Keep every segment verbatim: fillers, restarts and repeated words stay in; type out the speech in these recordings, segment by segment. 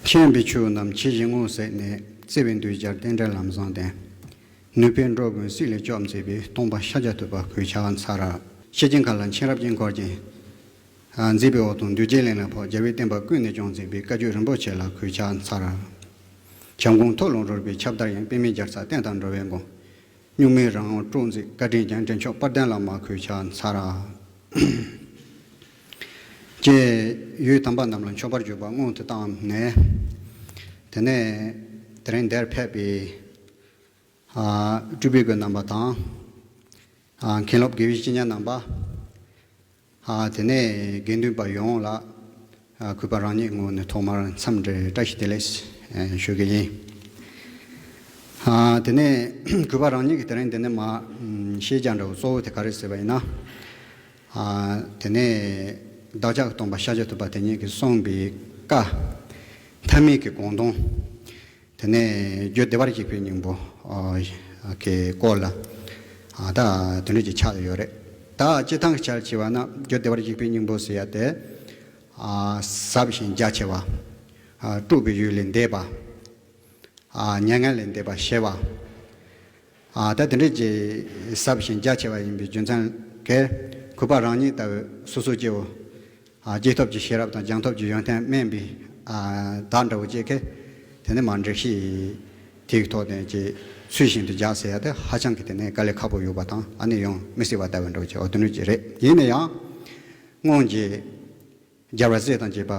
མཁྱེན་པའི་ཆོས་རྣམས་ཇི་བཞིན་ངོ་ཟེར་ནས། བརྩེ་བའི་མདུད་སྦྱར་རྟེན་འབྲེལ་ལམ་བཟང་བསྟན། ནུས་པའི་འགྲོ་ཀུན་སྲིད་ལས་སྐྱོབ་མཛད་པའི། སྟོང་པ་ཤཱཀྱ་ཐུབ་པ་གུས་ཕྱག་འཚལ། ཤེར་ཕྱིན་མཁའ་ལ་མཁྱེན་རབ་དཀྱིལ་འཁོར་ཅན། མཛེས་པའི་འོད་སྟོང་མདུན་བསྐྱེད་ལེན་ལ་ཕོག་རྒྱལ་བའི་བསྟན་པ་ཀུན་ནས་སྐྱོང་མཛད་པའི། བཀའ་བརྒྱུད་རིན་པོ་ཆེ་ལ་གུས་ཕྱག་འཚལ། བྱམས་མགོན་མཐོ་ལོ་རོལ་པའི་ཁྱབ་བརྡལ་ཡང་། པདྨའི་རྒྱལ་ས་བསྟན་དང་འགྲོ་བའི་མགོན། གཉུག་མའི་རང་དབང་སྤྲོ་མཛད་བཀའ་དྲིན་ཅན། འདྲེན་མཆོག་དཔལ་ལྡན་བླ་མ་གུས་ཕྱག་འཚལ། ཅེས་ཡུལ་དམ་པ་རྣམས་ལ་མཆོད་པར་བརྗོད་པ་སྔོན་དུ་བཏང་ནས། དེ་ནས་དེ་རིང་འདིར་ཕེབས་པའི་སྤྲུལ་པའི་སྐུ་རྣམ་པ་དང་། མཁན་སློབ་དགེ་བའི་བཤེས་གཉེན་རྣམ་པ། དེ་ནས་དགེ་འདུན་པ་ཡོངས་ལ། གུས་པ་རང་ཉིད་ངོས་ནས་ཐོག་མར་འཚམས་འདྲི་བཀྲ་ཤིས་བདེ་ལེགས་ཞུ་གི་ཡིན། དེ་ནས་གུས་པ་རང་ཉིད་ཀྱིས་དེ་རིང་འདི་ནས་མར་ཤེས་བྱ་འདྲ་བོ་གཙོ་བོ་དེ་ག་རེ་ཟེར་བ་ཡིན་ན། དེ་ནས་བདག་ཅག་སྟོན་པ་ཤཱཀྱ་ཐུབ་པ་དེ་ཉིད་ཀྱིས་གསུངས་པའི་བཀའ་ཐ་མལ་གྱི་གོ་དོན། དེ་ནས་རྒྱུ་བདེ་བར་གཤེགས་པའི་སྙིང་པོ་གི་སྐོར་ལ། ད་དེ་འདྲ་ཅིག་ཆགས་ཡོད་རེད། ད་སྤྱིར་བཏང་གི་ཆ་བྱས་པ་ན་རྒྱུ་བདེ་བར་གཤེགས་པའི་སྙིང་པོ་ཟེར་ཡ་དེ། ཟབ་ཞིང་རྒྱ་ཆེ་བ། སྤྲོས་པའི་ཡུལ་ལས་འདས་པ། མྱ་ངན་ལས་འདས་པ་ཞི་བ། ད་དེ་འདྲ་ཅིག་ཟབ་ཞིང་རྒྱ་ཆེ་བ་ཡིན་པའི་རྒྱུ་མཚན་གྱིས་གུས་པ་རང་ཉིད་ལྟ་བུ་སོ་སོ་སྐྱེ་བོ། སྐྱེས་ཐོབ་ཀྱི་ཤེས་རབ་དང་སྦྱངས་ཐོབ་ཀྱི་ཡོན་ཏན་དམན་པའི་བདག་འདྲ་བོ་ཅིག་གིས་དེ་ནས་མར་འགྲེལ་བཤད་དེའི་ཐོག་ནས་ཀྱི་ཚུལ་བཞིན་དུ་རྒྱག་ཟེར་ཡ་དེ་ཧ་ཅང་གི་དེ་ནས་དཀའ་ལས་ཁག་པོ་ཡོད་པ་དང་ཨ་ནི་ཡང་མི་སྲིད་པ་ལྟ་བུ་འདྲ་བོ་ཅིག་འོ་དེ་འདྲ་ཅིག་རེད། ཡིན་ན་ཡང་སྔོན་གྱི་རྒྱལ་བ་སྲས་དང་བཅས་པ་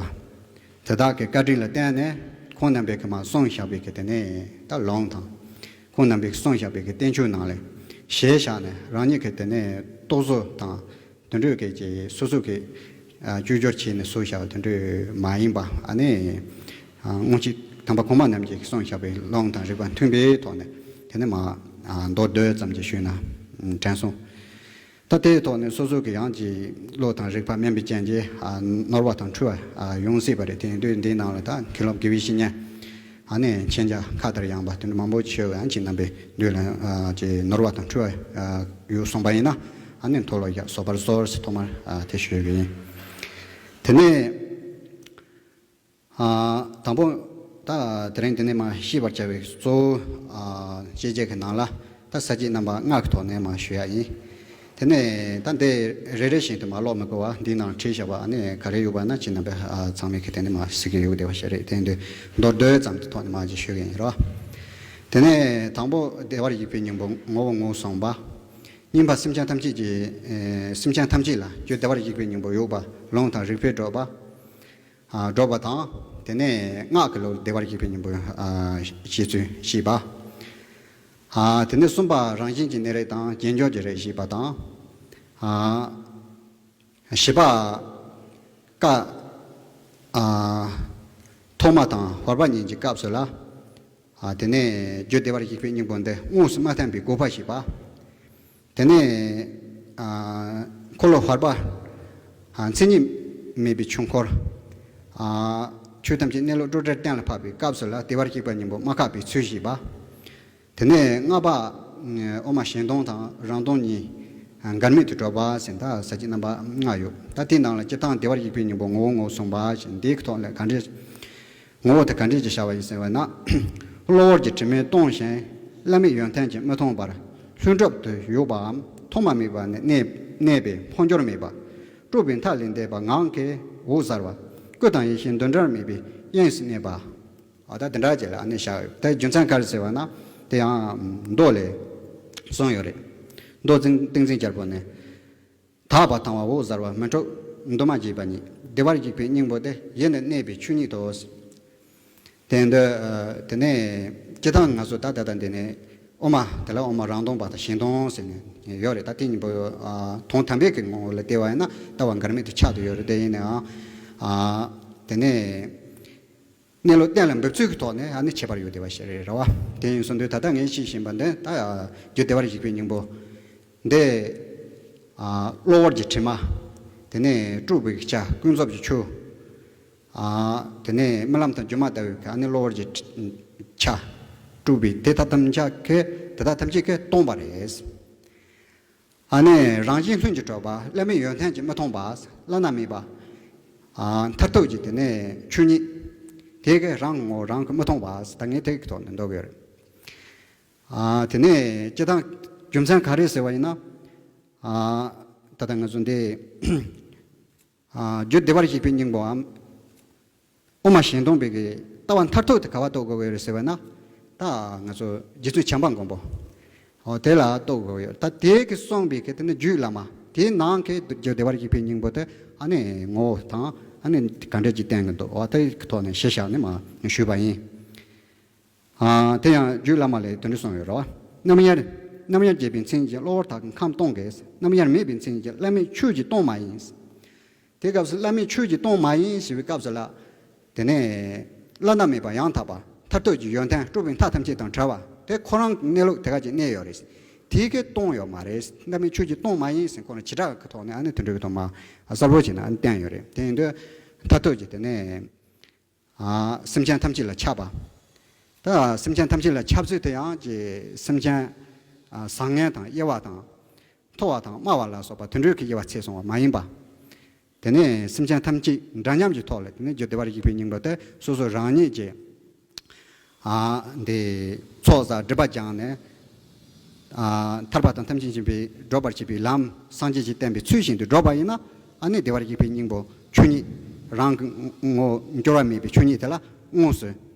དེ་དག་གི་བཀའ་དྲིན་ལ་བརྟེན་ནས་ཁོང་རྣམ་པས་ཀྱི་མར་གསུངས་བཞག་པའི་གི་དེ་ནས་ད་ལུང་དང་། ཁོང་རྣམ་པས་གསུངས་བཞག་པའི་གི་བསྟན་བཅོས་ནང་ལས་གཞིར་བཞག་ནས་རང་ཉིད་ཀྱི་དེ་ནས་རྟོག་བཟོ་དང་། དེ་འདྲའི་སྐད་ཀྱི་སོ་སོ་གི་བཅོས་བསྒྱུར་བྱས་ནས་བཟོས་བཞག་པ་དེ་འདྲ་མ་ཡིན་པ་ཨ་ནི། སྔོན་ཆད་དམ་པ་གོང་མ་རྣམས་ཀྱིས་གསུངས་བཞག་པའི་ལུང་དང་རིགས་པ་མཐུན་པའི་ཐོག་ནས་དེ་ནས་མར་མདོར་བསྡུས་ཙམ་གྱིས་ཞུས་ན་དྲན་སོང་། ད་དེའི་ཐོག་ནས་སོ་སོ་གི་ཡང་གི་བློ་དང་རིག་པ་དམན་པའི་རྐྱེན་གྱིས་ནོར་བ་དང་འཁྲུལ་བ་ཡོང་སྲིད་པ་རེད། དེ་ཡིན་དུས་འདིའི་ནང་ལ་ད་མཁན་སློབ་དགེ་བའི་བཤེས་གཉེན། ཨ་ནི་མཁྱེན་རྒྱ་ཁ་ལྟར་ཡངས་པ་དེ་འདྲ་མང་པོ་ཞིག་ཡང་ཁྱེད་རྣམ་པའི་མདུན་ལ་ཅིག་ནོར་བ་དང་འཁྲུལ་བ་ཡོད་གསུངས་པ་ཡིན་ན་ཨ་ནི་མཐོལ་ལོ་བཤགས་བཟོད་པར་གསོལ་ཟེར་ཐོག་མར་དེ་ཞུ་གི་ཡིན། དེ་ནས་དང་པོ་ད་དེ་རིང་འདི་ནས་མར་ཤེས་པར་བྱ་བའི་གཙོ་བོ་ཤེས་བྱ་གི་ནང་ལ། ད་ས་བཅད་རྣམ་པ་ལྔ་གི་ཐོག་ནས་མར་ཞུ་ཡ་ཡིན། དེ་ནས་ད་འདི་རེ་རེ་བཞིན་དུ་མར་ཀློག་མི་དགོས་པ་འདིའི་ནང་བྲིས་བཞག་པ་ཨ་ནི་ག་རེ་ཡོད་པ་ན་ཁྱེད་རྣམ་པས་ཚང་མས་ཀྱི་དེ་ནས་མར་གཟིགས་ཀྱི་ཡོད་བསྡད་པ་ཞིག་རེད། དེ་འདི་མདོར་བསྡུས་ཙམ་གྱི་ཐོག་ནས་མར་ཅིག་ཞུ་གི་ཡིན་རོ། དེ་ནས་དང་པོ་བདེ་བར་གཤེགས་པའི་སྙིང་པོ་ངོ་བོ་ངོས་བཟུང་བ། སྙིང་པ་སེམས་ཅན་ཐམས་ཅད་ཀྱི་སེམས་ཅན་ཐམས་ཅད་ལ་རྒྱུ་བདེ་བར་གཤེགས་པའི་སྙིང་པོ་ཡོད་པ་ལུང་དང་རིགས་པས་སྒྲོག་པ། སྒྲོག་པ་དང་། དེ་ནས་སྔགས་ཀྱི་ལུགས་བདེ་བར་གཤེགས་པའི་སྙིང་པོ་བཤད་ཚུལ་བཤད་པ། དེ་ནས་གསུམ་པ་རང་བཞིན་གྱི་གནས་རིགས་དང་རྗེས་འཇུག་གི་རིགས་བཤད་པ་དང་། བཞི་པ་བཀའ་ཐོག་མ་དང་བར་པ་གཉིས་ཀྱི་སྐབས་སུ་ལ། དེ་ནས་རྒྱུ་བདེ་བར་གཤེགས་པའི་སྙིང་པོ་འདི་དངོས་སུ་མ་བསྟན་པའི་དགོས་པ་བཤད་པ། དེ་ནས་འཁོར་ལོ་བར་པ། མཚན་ཉིད་མེད་པའི་ཆོས་འཁོར། ཆོས་ཐམས་ཅད་གནས་ལུགས་སྤྲོས་བྲལ་གཏན་ལ་ཕབ་པའི་སྐབས་སུ་ལ་བདེ་བར་གཤེགས་པའི་སྙིང་པོ་མ་བཀག་པའི་ཚུལ་བཤད་པ། དེ་ནས་ལྔ་པ། དབུ་མ་ཞེང་སྟོང་དང་རང་སྟོང་གཉིས། འགལ་མེད་དུ་གྲུབ་པ་ཟེར་ད་ས་བཅད་རྣམ་པ་ལྔ་ཡོད། ད་དེའི་ནང་ལ་སྤྱིར་བཏང་བདེ་བར་གཤེགས་པའི་སྙིང་པོ་ངོ་བོ་ངོས་བཟུང་བ་ཞེས་འདིའི་ཐོག་ལ་ག་འདྲས། ངོ་བོ་དེ་ག་འདྲས་ཀྱི་བྱ་བ་ཡིན་ཟེར་བ་ན། གློ་བུར་གྱི་དྲི་མས་སྟོང་ཞིང་བླ་མེད་ཡོན་ཏན་གྱིས་མི་མཐོང་བར་ལྷུན་གྲུབ་ཏུ་བཞུགས་པའམ་ཐོག་མ་མེད་པ་ནས་གནས་གནས་པའི་འཕོ་འགྱུར་མེད་པ། སྤྲོས་པའི་མཐའ་ལས་འདས་པ་ངང་གིས་འོད་གསལ་བ། སྐུ་དང་ཡེ་ཤེས་འདུ་འབྲལ་མེད་པའི་དབྱིངས་སུ་གནས་པ། ཨ་ད་དེ་འདྲ་ཅིག་ལ་ཨ་ནི་བཞག་ཡོད། དེ་རྒྱུ་མཚན་ག་རེ་ཟེར་བ་ན་དེ་ཡང་མདོ་ལས་གསུངས་ཡོད་རེད། མདོ་ཏིང་ཏིང་འཛིན་རྒྱལ་པོ་ནས། དག་པ་དང་བ་འོད་གསལ་བ། མི་འཁྲུགས་འདུ་མ་བྱས་པ་ཉིད། བདེ་བར་གཤེགས་པའི་སྙིང་པོ་སྟེ། ཡེ་ནས་གནས་པའི་ཆོས་ཉིད་དོ། དེ་འདི་དེ་ནས་སྤྱིར་བཏང་ང་ཚོ་ད་ལྟ་ད་འདི་ནས་དབུ་མ་དེ་ལ་དབུ་མ་རང་སྟོང་པ་དང་ཞེང་སྟོང་ཟེར་ནས་ཡོད་རེད། ད་དེ་གཉིས་པོ་དོན་དམ་པའི་གི་ངོ་བོ་ལ་བལྟས་པ་ཡིན་ན་ལྟ་བ་འགལ་མེད་དུ་ཆགས་བསྡད་ཡོད་རེད། དེ་ཡིན་ནའང་དེ་ནས། གནས་ལུགས་གཏན་ལ་འབེབས་ཚུལ་གྱི་ཐོག་ནས་ཨ་ནི་ཁྱད་པར་ཡོད་བསྡད་པ་ཞིག་རེད་ར་བ། དེ་ཡིན་སོང་དུས་ད་ལྟ་ངས་བཤད་བཞིན་པ་འདི་ད་རྒྱུ་བདེ་བར་གཤེགས་པའི་སྙིང་པོ་འདི། གློ་བུར་གྱི་དྲི་མ། དེ་ནས་སྤྲོས་པའི་ཆ་ཀུན་རྫོབ་ཀྱི་ཆོས། དེ་ནས་རྨི་ལམ་དང་སྒྱུ་མ་ལྟ་བུའི་ཨ་ནི་གློ་བུར་གྱི་ཆ། སྤྲོས་པའི་དེ་དག་ཐམས་ཅད་ཀྱིས་དེ་དག་ཐམས་ཅད་ཀྱིས་སྟོང་པ་རེད། ཨ་ནི་རང་བཞིན་ལྷུན་གྱིས་གྲུབ་པ། བླ་མེད་ཡོན་ཏན་གྱིས་མི་མཐོང་བ། བླ་ན་མེད་པ། མཐར་ཐུག་གི་དེ་ནས་ཆོས་ཉིད། དེ་གི་རང་ངོ་རང་གིས་མི་མཐོང་བ་ཟེར། ད་ངས་དེ་གི་ཐོག་ནས་འདོད་གི་ཡོད་རེད། ཨ། དེ་ནས་སྤྱིར་བཏང་རྒྱུ་མཚན་ག་རེ་ཟེར་བ་ཡིན་ན། ཨ། ད་ལྟ་ང་ཚོ་འདི། ཨ། རྒྱུ་བདེ་བར་གཤེགས་པའི་སྙིང་པོའམ། དབུ་མ་གཞན་སྟོང་པའི་གི་ལྟ་བ་མཐར་ཐུག་དེ་ག་པར་རྟོགས་དགོས་ཀྱི་ཡོད་རེད་ཟེར་བ་ན། ད་ང་ཚོ་རྗེ་བཙུན་བྱམས་པ་མགོན་པོ། འོ་དེ་ལ་རྟོགས་དགོས་ཀྱི་ཡོད། ད་དེ་གི་གསུངས་པའི་གི་དེ་ནི་རྒྱུད་བླ་མ་དེའི་ནང་གི་རྒྱུ་བདེ་བར་གཤེགས་པའི་སྙིང་པོ་དེ་ཨ་ནི་ངོ་བོ་དང་ཨ་ནི་ག་འདྲ་ཅིག་བསྟན་གྱི་འདུག་འོ་དེ་གི་ཐོག་ནས་གཞི་བཞག་ནས་མར་ཞུས་པ་ཡིན། ཨ། དེ་ཡང་རྒྱུད་བླ་མ་ལས་དེ་འདྲ་གསུངས་ཡོད་རེད་བ། རྣམ་དབྱེར། རྣམ་དབྱེར་བྱས་པའི་མཚན་གྱིས་གློ་བུར་དག་གི་ཁམས་སྟོང་གི། རྣམ་དབྱེར་མེད་པའི་མཚན་གྱིས་བླ་མེད་ཆོས་ཀྱི་སྟོང་མ་ཡིན། དེ་སྐབས་སུ་བླ་མེད་ཆོས་ཀྱི་སྟོང་མ་ཡིན་ཞེས་པའི་སྐབས་སུ་ལ། དེ་ནས་བླ་ན་མེད་པ་ཡང་དག་པ་མཐར་ཐུག་གི་ཡོན་ཏན་སྤྲུལ་པའི་མཐའ་ཐམས་ཅད་དང་བྲལ་བ་དེ་ཁོ་རང་གི་གནས་ལུགས་དེ་ག་ཅིག་གནས་ཡོད་རེད། དེ་གི་སྟོང་ཡོད་མ་རེད། བླ་མེད་ཆོས་ཀྱི་སྟོང་མ་ཡིན་ཟེར་ཁོ་རང་བྱེ་བྲག་གི་ཐོག་ནས་ཨ་ནི་དེ་འདྲ་གི་ཐོག་མ་གསལ་པོ་བྱས་ནས་ཨ་ནི་བསྟན་ཡོད་རེད། དེ་ཡིན་དུས་མཐར་ཐུག་གི་དེ་ནས། ཨ། སེམས་ཅན་ཐམས་ཅད་ལ་ཁྱབ་པ། ད་སེམས་ཅན་ཐམས་ཅད་ལ་ཁྱབ་ཚུལ་དེ་ཡང་ཅིག་སེམས་ཅན། ཨ། བཟང་ངན་དང་དབྱེ་བ་དང་། མཐོ་བ་དང་དམའ་བ་ལ་སོགས་པ་དེ་འདྲའི་གི་དབྱེ་བ་ཕྱེ་སོང་བ་མ་ཡིན་པ། དེ་ནས་སེམས་ཅན་ཐམས་ཅད་འདྲ་མཉམ་གྱི་ཐོག་ལ་དེ་ནས་རྒྱུ་བདེ་བར་གཤེགས་པའི་སྙིང་པོ་དེ་སོ་སོ་རང་ཉིད་ཀྱིས། ཨ། འདི་ཚོགས་བསགས་སྒྲིབ་པ་སྦྱངས་ནས། ཨ། ཐར་པ་དང་ཐམས་ཅད་མཁྱེན་པའི་སྒྲུབ་པར་བྱེད་པའི་ལམ་སངས་རྒྱས་ཀྱིས་བསྟན་པའི་ཚུལ་བཞིན་དུ་སྒྲུབ་པ་ཡིན་ན། ཨ་ནི་བདེ་བར་གཤེགས་པའི་སྙིང་པོ་ཆོས་ཉིད་རང་གི་ངོ་བོ་འགྱུར་བ་མེད་པའི་ཆོས་ཉིད་དེ་ལ་དངོས་སུ་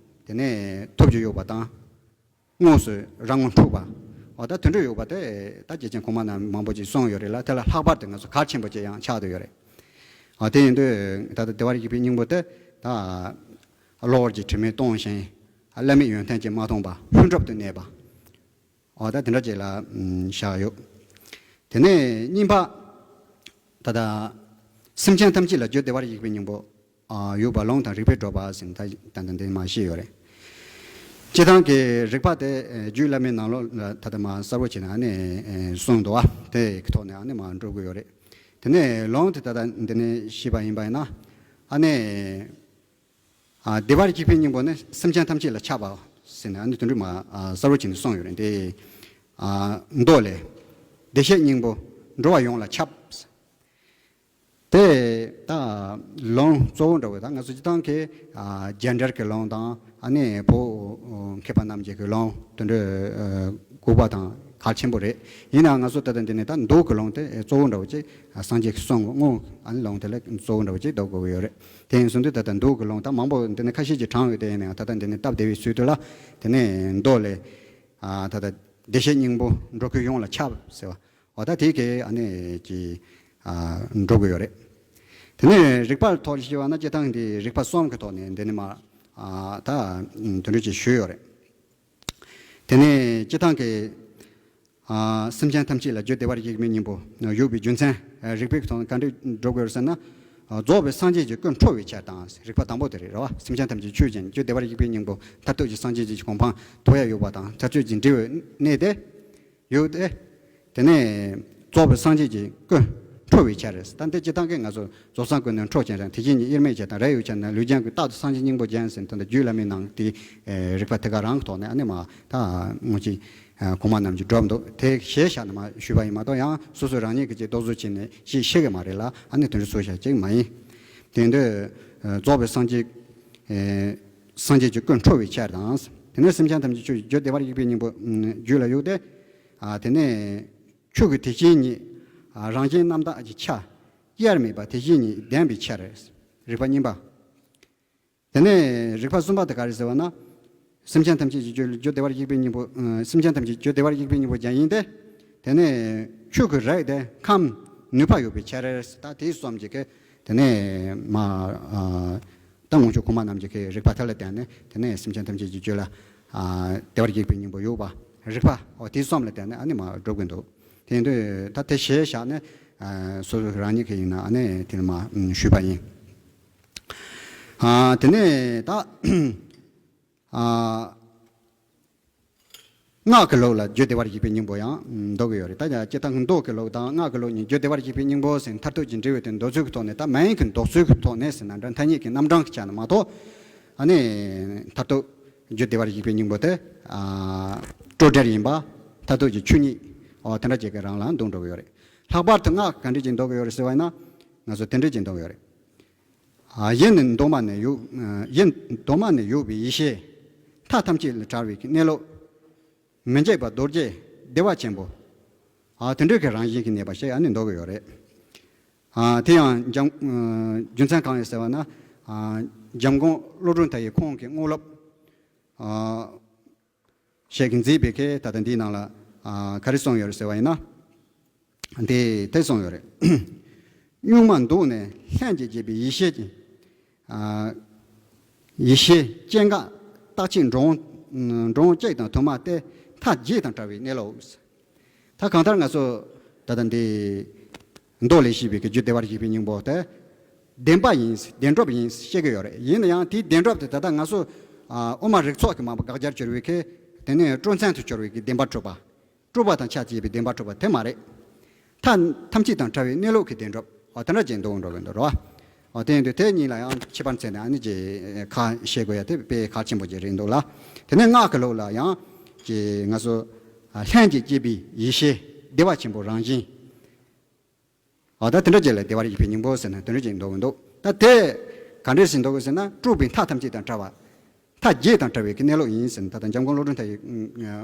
དེ་ནས་ཐོབ་རྒྱུ་ཡོད་པ་དང་། དངོས་སུ་རང་ངོ་འཕྲོད་པ། འོ་ད་དེ་འདྲ་ཡོད་པ་དེ་ད་རྗེ་ཅན་གོང་མ་རྣམས་མང་པོ་ཅིག་གསུངས་ཡོད་རེད་ལ། དེ་ལ་ལྷག་པར་དུ་ང་ཚོ་གལ་ཆེན་པོ་ཅིག་ཡང་ཆགས་བསྡད་ཡོད་རེད། འོ་དེ་ཡིན་དུས་ད་ལྟ་བདེ་བར་གཤེགས་པའི་སྙིང་པོ་དེ་ད་གློ་བུར་གྱི་དྲི་མས་སྟོང་ཞིང་། བླ་མེད་ཡོན་ཏན་གྱིས་མ་སྟོང་པ་ལྷུན་གྲུབ་ཏུ་གནས་པ། འོ་ད་དེ་འདྲ་ཅིག་ལ་ཨམ་བཞག་ཡོད། དེ་ནས་གཉིས་པ། ད་ལྟ་སེམས་ཅན་ཐམས་ཅད་ལ་རྒྱུ་བདེ་བར་གཤེགས་པའི་སྙིང་པོ། ཨ། ཡོད་པ་ལུང་དང་རིགས་པས་སྒྲུབ་པ་ཟེར་ནས་ད་ད་ལྟ་འདི་མར་བཤད་ཡོད་རེད། སྤྱིར་བཏང་གི་རིགས་པ་དེ་ཨ་རྒྱུད་བླ་མའི་ནང་ལོགས་ལ་ད་ལྟ་མར་གསལ་པོ་བྱས་ནས་ཨ་ནི་ཨ་གསུངས་འདུག་བ། དེ་གི་ཐོག་ནས་ཨ་ནི་མར་འགྲོ་དགོས་ཡོད་རེད། དེ་ནས་ལུང་དེ་ད་ལྟ་འདི་ནས་བཤད་པ་ཡིན་པ་ཡིན་ན། ཨ་ནི། ཨ། བདེ་བར་གཤེགས་པའི་སྙིང་པོ་ནི་སེམས་ཅན་ཐམས་ཅད་ལ་ཁྱབ་པ་ཟེར་ནས་ཨ་ནི་དོན་འགྲུབ་མ་ཨ་གསལ་པོ་བྱས་ནས་གསུངས་ཡོད་རེད་དེ། ཨ། མདོ་ལས། བདེ་གཤེགས་སྙིང་པོ་འགྲོ་བ་ཡོངས་ལ་ཁྱབ། དེ་ད་ལུང་གཙོ་བོ་འདྲ་བོ་ད་ང་ཚོ་སྤྱིར་བཏང་གི་ཨ་རྒྱན་འགྲེལ་གྱི་ལུང་དང་ཨ་ནི་བོད་མཁས་པ་རྣམས་ཀྱི་གི་ལུང་དེ་འདྲ་ཨ་དགོས་པ་དང་གལ་ཆེན་པོ་རེད། ཡིན་ནའང་ང་ཚོ་ད་ལྟ་འདི་ནས་ད་མདོ་གི་ལུང་དེ་གཙོ་བོ་འདྲ་བོ་ཅིག་སངས་རྒྱས་ཀྱི་གསུང་དངོས་ཨ་ནི་ལུང་དེ་ལ་གཙོ་བོ་འདྲ་བོ་ཅིག་འདོགས་དགོས་ཀྱི་ཡོད་རེད། དེ་ཡིན་སོང་དུས་ད་ལྟ་མདོ་གི་ལུང་ད་མང་པོ་འདི་ནས་ཁ་ཤས་ཀྱིས་དྲངས་ཡོད་དེ། ཡིན་ནའང་ད་ལྟ་འདི་ནས་སྟབས་བདེ་བའི་ཚུལ་དུ་ལ་དེ་ནས་མདོ་ལས། ཨ། ད་ལྟ་བདེ་གཤེགས་སྙིང་པོ་འགྲོ་ཀུན་ཡོངས་ལ་ཁྱབ་ཟེར་བ། འོ་ད་དེ་གས་ཨ་ནི་ཀྱི་ཨ་འགྲོ་དགོས་ཡོད་རེད། དེ་ནས་རིགས་པ་ཐོག་བཤད་པ་ན་སྤྱིར་བཏང་འདི་རིགས་པ་གསུམ་གྱི་ཐོག་ནས་འདི་ནས་མར་ཨ་ད་དོན་འགྲེལ་ཅིག་ཞུས་ཡོད་རེད། དེ་ནས་སྤྱིར་བཏང་གི་ཨ་སེམས་ཅན་ཐམས་ཅད་ལ་རྒྱུ་བདེ་བར་གཤེགས་པའི་སྙིང་པོ་ཡོད་པའི་རྒྱུ་མཚན། ཨ་རིགས་པའི་ཐོག་ནས་ག་འདྲ་འགྲོ་དགོས་ཟེར་ན། ཨ་རྫོགས་པའི་སངས་རྒྱས་ཀྱི་སྐུ་འཕྲོ་བའི་ཕྱིར་དང་། རིགས་པ་དང་པོ་དེ་རེད་རེད་བ། སེམས་ཅན་ཐམས་ཅད་ཆོས་ཅན། རྒྱུ་བདེ་བར་གཤེགས་པའི་སྙིང་པོ་མཐར་ཐུག་གི་སངས་རྒྱས་ཀྱི་གོ་འཕང་ཐོབ་ཡ་ཡོད་པ་དང་མཐར་ཐུག་གི་འབྲས་བུ་གནས་ཏེ་ཡོད་དེ། དེ་ནས་རྫོགས་པའི་སངས་རྒྱས་ཀྱི་སྐུ་འཕྲོ་བའི་ཕྱིར། ད་འདི་སྤྱིར་བཏང་གི་ང་ཚོ་རྫོགས་སངས་སྐུ་ནི་འཕྲོ་ཅན་རང་། དེ་བཞིན་ཉིད་དབྱེར་མེད་ཅན་དང་རས་ཡོད་ཅན་ན། ལུས་ཅན་གྱི་རྟག་ཏུ་སངས་རྒྱས་སྙིང་པོ་ཅན་ཟེར། ད་ལྟ་རྒྱུད་བླ་མའི་ནང་དེ་རིགས་པ་དེ་ག་རང་གི་ཐོག་ནས་ཨ་ནི་མར་ད་དངོས་གཞི་གོང་མ་རྣམས་ཀྱིས་བསྒྲུབས་འདུག་དེ་གཞིར་བཞག་ནས་མར་ཞུས་པ་ཡིན་མ་གཏོགས། ཡང་སོ་སོ་རང་ཉིད་ཀྱིས་ཅིག་རྟོག་བཟོ་བྱས་ནས་ཅིག་བཤད་གི་མ་རེད་ལ། ཨ་ནི་དོན་འགྲེལ་སོགས་བྱ་ཅིག་མ་ཡིན། དེ་འདོད་རྫོགས་པའི་སངས་རྒྱས་སངས་རྒྱས་ཀྱི་སྐུ་འཕྲོ་བའི་ཕྱིར་དང་། དེ་ནས་སེམས་ཅན་ཐམས་ཅད་ཆོས་ཀྱི་རྒྱུ་བདེ་བར་གཤེགས་པའི་སྙིང་པོ་རྒྱུད་ལ་ཡོད་དེ། ཨ་དེ་ནས་ཆོས་ཀྱི་དེ་བཞིན་ཉིད་རང་བཞིན་རྣམ་དག་གི་ཆ་དབྱེར་མེད་པ་དེ་བཞིན་ཉིད་ལྡན་པའི་ཕྱིར། རིགས་པ་གཉིས་པ། དེ་ནས་རིགས་པ་གསུམ་པ་དེ་ག་རེ་ཟེར་བ་ན། སེམས་ཅན་ཐམས་ཅད་ཀྱི་རྒྱུ་རྒྱུ་བདེ་བར་གཤེགས་པའི་སྙིང་པོ། ཨ་སེམས་ཅན་ཐམས་ཅད་རྒྱུ་བདེ་བར་གཤེགས་པའི་སྙིང་པོ་ཅན་ཡིན་ཏེ། དེ་ནས་ཆོས་ཀྱི་རིགས་དེ་ཁམས་ནུས་པ་ཡོད་པའི་ཕྱིར། ད་དེ་གསུམ་གྱི་གི་དེ་ནས་མ་ཨ་ད་དངོས་བྱུང་གོང་མ་རྣམས་ཀྱི་གི་རིགས་པ་དེ་ལ་བརྟེན་ནས། དེ་ནས་སེམས་ཅན་ཐམས་ཅད་ཀྱི་རྒྱུད་ལ་ཨ་བདེ་བར་གཤེགས་པའི་སྙིང་པོ་ཡོད་པ། རིགས་པ་འོ་དེ་གསུམ་ལ་བརྟེན་ནས་ཨ་ནི་མ་སྒྲུབ་ཀྱི་འདུག་དེ་ཡིན་དུས་ད་དེ་གཞིར་བཞག་ནས་ཨ་སོ་སོ་རང་ཉིད་ཀྱི་ཡིན་ན་ཨ་ནི་དེ་ལ་མ་ཞུས་པ་ཡིན། ཨ་དེ་ནས་ད་ཨ་སྔགས་ཀྱི་ལུགས་ལ་རྒྱུ་བདེ་བར་གཤེགས་པའི་སྙིང་པོ་ཡང་འདོགས་ཀྱི་ཡོད་རེད། ད་ཡང་སྤྱིར་བཏང་མདོ་གི་ལུགས་དང་སྔགས་ཀྱི་ལུགས་གཉིས་རྒྱུ་བདེ་བར་གཤེགས་པའི་སྙིང་པོ་ཟེར། མཐར་ཐུག་གི་འབྲས་བུ་དེ་འདོད་ཚུལ་གྱི་ཐོག་ནས། ད་མིང་གི་འདོགས་ཚུལ་གྱི་ཐོག་ནས་ཟེར་ན་འདྲ། ཐ་སྙད་ཀྱི་རྣམ་གྲངས་ཀྱི་ཆ་ནས་མ་གཏོགས། ཨ་ནི་མཐར་ཐུག་རྒྱུ་བདེ་བར་གཤེགས་པའི་སྙིང་པོ་དེ་ཨ་སྤྲོས་བྲལ་ཡིན་པ། མཐར་ཐུག་གི་ཆོས་ཉིད། འོ་དེ་འདྲ་ཅིག་གི་རང་ལ་འདོགས་འགྲོ་གི་ཡོད་རེད། ལྷག་པར་དུ་སྔགས་ག་འདྲ་ཅིག་འདོགས་ཀྱི་ཡོད་རེད་ཟེར་བ་ཡིན་ན། ང་ཚོ་དེ་འདྲ་ཅིག་འདོགས་ཀྱི་ཡོད་རེད། ཡེ་ནས་གདོད་མ་ནས་ཡོད། ཡེ་གདོད་མ་ནས་ཡོད་པའི་ཡེ་ཤེས། མཐའ་ཐམས་ཅད་ལས་བྲལ་བའི་གནས་ལུགས། མི་འཇིགས་པ་རྡོ་རྗེ་བདེ་བ་ཆེན་པོ། དེ་འདྲའི་གི་རང་བཞིན་གྱིས་གནས་པ་ཞིག་ཨ་ནི་འདོགས་ཀྱི་ཡོད་རེད། དེ་ཡང་འཇམ་རྒྱུ་མཚན་གང་ཡིན་ཟེར་བ་ན། འཇམ་མགོན་བློ་གྲོས་མཐའ་ཡས་ཁོང་གི་དངོས་སློབ། ཞེས་ཀྱིས་མཛད་པའི་གི་ད་ལྟ་འདིའི་ནང་ལ་ག་རེ་གསུངས་ཡོད་རེད་ཟེར་བ་ཡིན་ན། འདི་དེ་གསུངས་ཡོད་རེད། གཉུག་མ་འདུག་ནས་ལྷན་ཅིག་སྐྱེས་པའི་ཡེ་ཤེས་ཀྱི། ཡེ་ཤེས་སྐྱེ་འགག་རྟག་ཆད་འགྲོ་འོང་འགྲོ་འོང་གཅིག་དང་དུ་མ་སྟེ་མཐའ་བརྒྱད་དང་བྲལ་བའི་གནས་ལུགས། ད་གང་ལྟར་ང་ཚོ་ད་ལྟ་འདི་མདོ་ལས་བཤད་པའི་གི་རྒྱུ་བདེ་བར་གཤེགས་པའི་སྙིང་པོ་དེ་བདེན་པ་ཡིན། བདེན་གྲུབ་ཡིན་བཤད་ཀྱི་ཡོད་རེད། ཡིན་ན་ཡང་དེའི་བདེན་གྲུབ་དེ་ད་ལྟ་ང་ཚོ་དབུ་མ་རིགས་ཚོགས་ཀྱི་མ་པ་དགག་བྱར་གྱུར་བའི་གི་དེ་ནས་སྤྲོས་མཚན་དུ་གྱུར་བའི་གི་བདེན་པར་གྲུབ་པ། སྤྲོས་པ་དང་ཆ་བཅས་པའི་བདེན་པར་གྲུབ་པ་དེ་མ་རེད། མཐའ་ཐམས་ཅད་དང་བྲལ་བའི་གནས་ལུགས་ཀྱི་བདེན་གྲུབ། འོ་དེ་འདྲ་ཅིག་འདུག་འགྲོ་གི་འདུག་རོ། འོ་དེ་ཡིན་དུས་དེ་གཉིས་ལ་ཡང་ཁྱད་པར་མཚོན་ནས་ཨ་ནི་ཅིག་ཁ་བཤད་དགོས་ཡ་དེ་དཔེ་གལ་ཆེན་པོ་ཅིག་རེད་འདུག་ལ། དེ་ནས་སྔགས་ཀྱི་ལུགས་ལ་ཡང་ཅིག་ང་ཚོ་ལྷན་ཅིག་སྐྱེས་པའི་ཡེ་ཤེས་བདེ་བ་ཆེན་པོ་རང་བཞིན། འོ་ད་དེ་འདྲ་ཅིག་ལ་བདེ་བར་གཤེགས་པའི་སྙིང་པོ་ཟེར་ན་དེ་འདྲ་ཅིག་འདུག་གི་འདུག་ད་དེ་ག་འདྲས་ཟེར་འདུག་གི་ཟེར་ན་སྤྲོས་པའི་མཐའ་ཐམས་ཅད་དང་བྲལ་བ། མཐའ་བརྒྱད་དང་བྲལ་བའི་གནས་ལུགས་ཡིན་ཟེར་ན་ད་ལྟ་འཇམ་མགོན་བློ་གྲོས་མཐའ་ཡས་